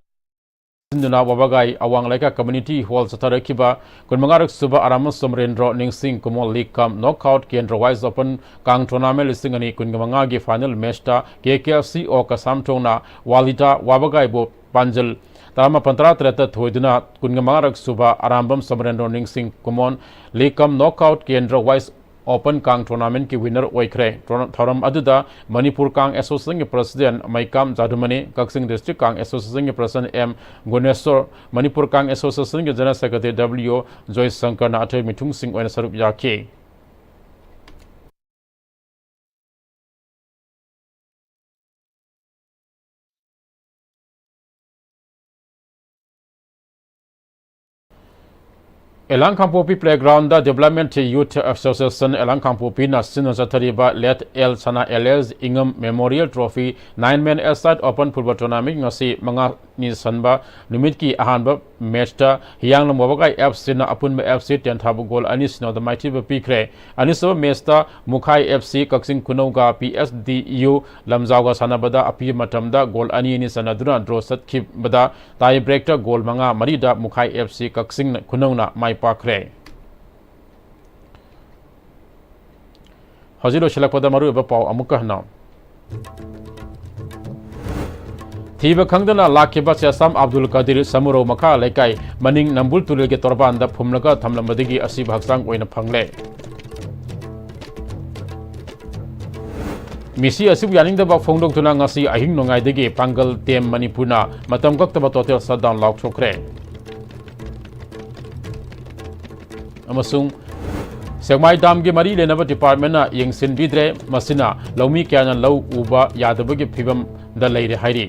ꯁꯤꯟꯗꯨꯅ ꯋꯥꯕꯒꯥꯏ ꯑꯋꯥꯡ ꯂꯩꯀꯥꯏ community hall ꯆꯠꯊꯔꯛꯈꯤꯕ ꯀꯨꯟꯃꯉꯥꯔꯛ ꯁꯨꯕ ꯑꯔꯥꯝꯕꯝ ꯁꯣꯃꯔꯦꯟꯗ꯭ꯔꯣ ꯅꯤꯡꯁꯤꯡ ꯀꯨꯝꯑꯣꯟ ꯂꯤꯛ ꯀꯝ knockout ꯀꯦꯟꯗ꯭ꯔ ꯋꯥꯏꯁ ꯑꯣꯄꯟ ꯀꯥꯡ tournament ꯂꯤꯁꯤꯡ ꯑꯅꯤ ꯀꯨꯟꯒ ꯃꯉꯥꯒꯤ final matchꯇ ꯀꯦ ꯀꯦ ꯑꯦꯐ ꯁꯤ ꯑꯣ ꯀꯁꯥꯝꯊꯣꯡꯅ ꯋꯥꯂꯤꯗ ꯋꯥꯕꯒꯥꯏꯕꯨ ꯄꯥꯟꯖꯜ ꯇꯔꯥꯃꯥꯄꯟ ꯇꯔꯥꯇꯔꯦꯠꯇ ꯊꯣꯏꯗꯨꯅ ꯀꯨꯟꯃꯉꯥꯔꯛ ꯁꯨꯕ ꯑꯔꯥꯝꯕꯝ ꯁꯣꯃꯔꯦꯟꯗ꯭ꯔꯣ ꯅꯤꯡꯁꯤꯡ ꯀꯨꯝꯑꯣꯟ ꯂꯤꯛ ꯀꯝ knockout ꯀꯦꯟꯗ꯭ꯔ ꯋꯥꯏꯁ ꯑꯣꯄꯟ ꯀꯥꯡ tournamentꯀꯤ winner ꯑꯣꯏꯈ꯭ꯔꯦ꯫ ꯊꯧꯔꯝ ꯑꯗꯨꯗ ꯃꯅꯤꯄꯨꯔ ꯀꯥꯡ associationꯒꯤ president ꯃꯩꯀꯥꯝ ꯖꯥꯗꯨꯃꯅꯤ, ꯀꯛꯆꯤꯡ district ꯀꯥꯡ associationꯒꯤ president ꯑꯦꯝ ꯒꯨꯅꯦꯁꯣꯔ, ꯃꯅꯤꯄꯨꯔ ꯀꯥꯡ associationꯒꯤ general secretary ꯗꯕ꯭ꯂꯤꯎ ꯖꯣꯏꯁꯪꯀꯔꯅ ꯑꯇꯩ ꯃꯤꯊꯨꯡꯁꯤꯡ ꯑꯣꯏꯅ ꯁꯔꯨꯛ ꯌꯥꯈꯤ꯫ ꯑꯦꯂꯥꯡ ꯀꯥꯡꯄꯣꯛꯄꯤ playgroundꯗ Development Youth Association ꯑꯦꯂꯥꯡ ꯀꯥꯡꯄꯣꯛꯄꯤꯅ ꯁꯤꯟꯅ ꯆꯠꯊꯔꯤꯕ Let ꯑꯦꯜ ꯁꯅꯥ ꯑꯦꯂꯤꯌꯥꯁ ꯏꯉꯝ Memorial Trophy nine man aside open football tournament ꯉꯁꯤ ꯃꯉꯥꯅꯤ ꯁꯟꯕ ꯅꯨꯃꯤꯠꯀꯤ ꯑꯍꯥꯟꯕ matchꯇ ꯍꯤꯌꯥꯡꯂꯝ ꯋꯥꯕꯒꯥꯏ ꯑꯦꯐ ꯁꯤꯅ ꯑꯄꯨꯟꯕ ꯑꯦꯐ ꯁꯤ ꯇꯦꯟꯊꯥꯕꯨ goal ꯑꯅꯤ ꯁꯤꯅꯣꯗ ꯃꯥꯏꯊꯤꯕ ꯄꯤꯈ꯭ꯔꯦ꯫ ꯑꯅꯤꯁꯨꯕ matchꯇ ꯃꯨꯈꯥꯏ ꯑꯦꯐ ꯁꯤ ꯀꯛꯆꯤꯡ ꯈꯨꯅꯧꯒ ꯄꯤ ꯑꯦꯁ ꯗꯤ ꯌꯨ ꯂꯝꯖꯥꯎꯒ ꯁꯥꯟꯅꯕꯗ ꯑꯄꯤꯕ ꯃꯇꯝꯗ goal ꯑꯅꯤ ꯑꯅꯤ ꯆꯟꯅꯗꯨꯅ draw ꯆꯠꯈꯤꯕꯗ tie breakꯇ goal ꯃꯉꯥ ꯃꯔꯤꯗ ꯃꯨꯈꯥꯏ ꯑꯦꯐ ꯁꯤ ꯀꯛꯆꯤꯡ ꯈꯨꯅꯧꯅ ꯃꯥꯏ ꯄꯥꯛꯈ꯭ꯔꯦ꯫ ꯍꯧꯖꯤꯛ ꯂꯣꯏꯁꯤꯜꯂꯛꯄꯗ ꯃꯔꯨꯑꯣꯏꯕ ꯄꯥꯎ ꯑꯃꯨꯛꯀ ꯍꯟꯅ꯫ ꯊꯤꯕ ꯈꯪꯗꯅ ꯂꯥꯛꯈꯤꯕ ꯁꯦꯁꯥꯝ ꯑꯕꯗꯨꯜ ꯀꯗꯤꯔ ꯁꯃꯨꯔꯧ ꯃꯈꯥ ꯂꯩꯀꯥꯏ ꯃꯅꯤꯡ ꯅꯝꯕꯨꯜ ꯇꯨꯔꯦꯜꯒꯤ ꯇꯣꯔꯕꯥꯟꯗ ꯐꯨꯝꯂꯒ ꯊꯝꯂꯝꯕꯗꯒꯤ ꯑꯁꯤꯕ ꯍꯛꯆꯥꯡ ꯑꯣꯏꯅ ꯐꯪꯂꯦ꯫ ꯃꯤꯁꯤ ꯑꯁꯤꯕꯨ ꯌꯥꯅꯤꯡꯗꯕ ꯐꯣꯡꯗꯣꯛꯇꯨꯅ ꯉꯁꯤ ꯑꯍꯤꯡ ꯅꯣꯡꯌꯥꯏꯗꯒꯤ ꯄꯥꯡꯒꯜ ꯇꯦꯝ ꯃꯅꯤꯄꯨꯔꯅ ꯃꯇꯝ ꯀꯛꯇꯕ total shutdown ꯂꯥꯎꯊꯣꯛꯈ꯭ꯔꯦ꯫ ꯑꯃꯁꯨꯡ ꯁꯦꯛꯃꯥꯏ ꯗꯥꯝꯒꯤ ꯃꯔꯤ ꯂꯩꯅꯕ departmentꯅ ꯌꯦꯡꯁꯤꯟꯕꯤꯗ꯭ꯔꯦ, ꯃꯁꯤꯅ ꯂꯧꯃꯤ ꯀꯌꯥꯅ ꯂꯧ ꯎꯕ ꯌꯥꯗꯕꯒꯤ ꯐꯤꯕꯝꯗ ꯂꯩꯔꯦ ꯍꯥꯏꯔꯤ꯫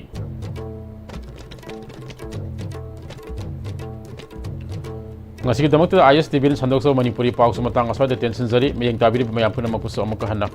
ꯉꯁꯤꯒꯤꯗꯃꯛꯇ ꯑꯥꯏ ꯑꯦꯁ ꯇꯤ ꯚꯤꯅ ꯁꯟꯗꯣꯛꯆꯕ ꯃꯅꯤꯄꯨꯔꯤ ꯄꯥꯎꯁꯨ ꯃꯇꯥꯡ ꯑꯁ꯭ꯋꯥꯏꯗ ꯇꯦꯟꯁꯤꯟꯖꯔꯤ꯫ ꯃꯌꯦꯡ ꯇꯥꯕꯤꯔꯤꯕ ꯃꯌꯥꯝ ꯄꯨꯝꯅꯃꯛꯄꯨꯁꯨ ꯑꯃꯨꯛꯀ ꯍꯟꯅ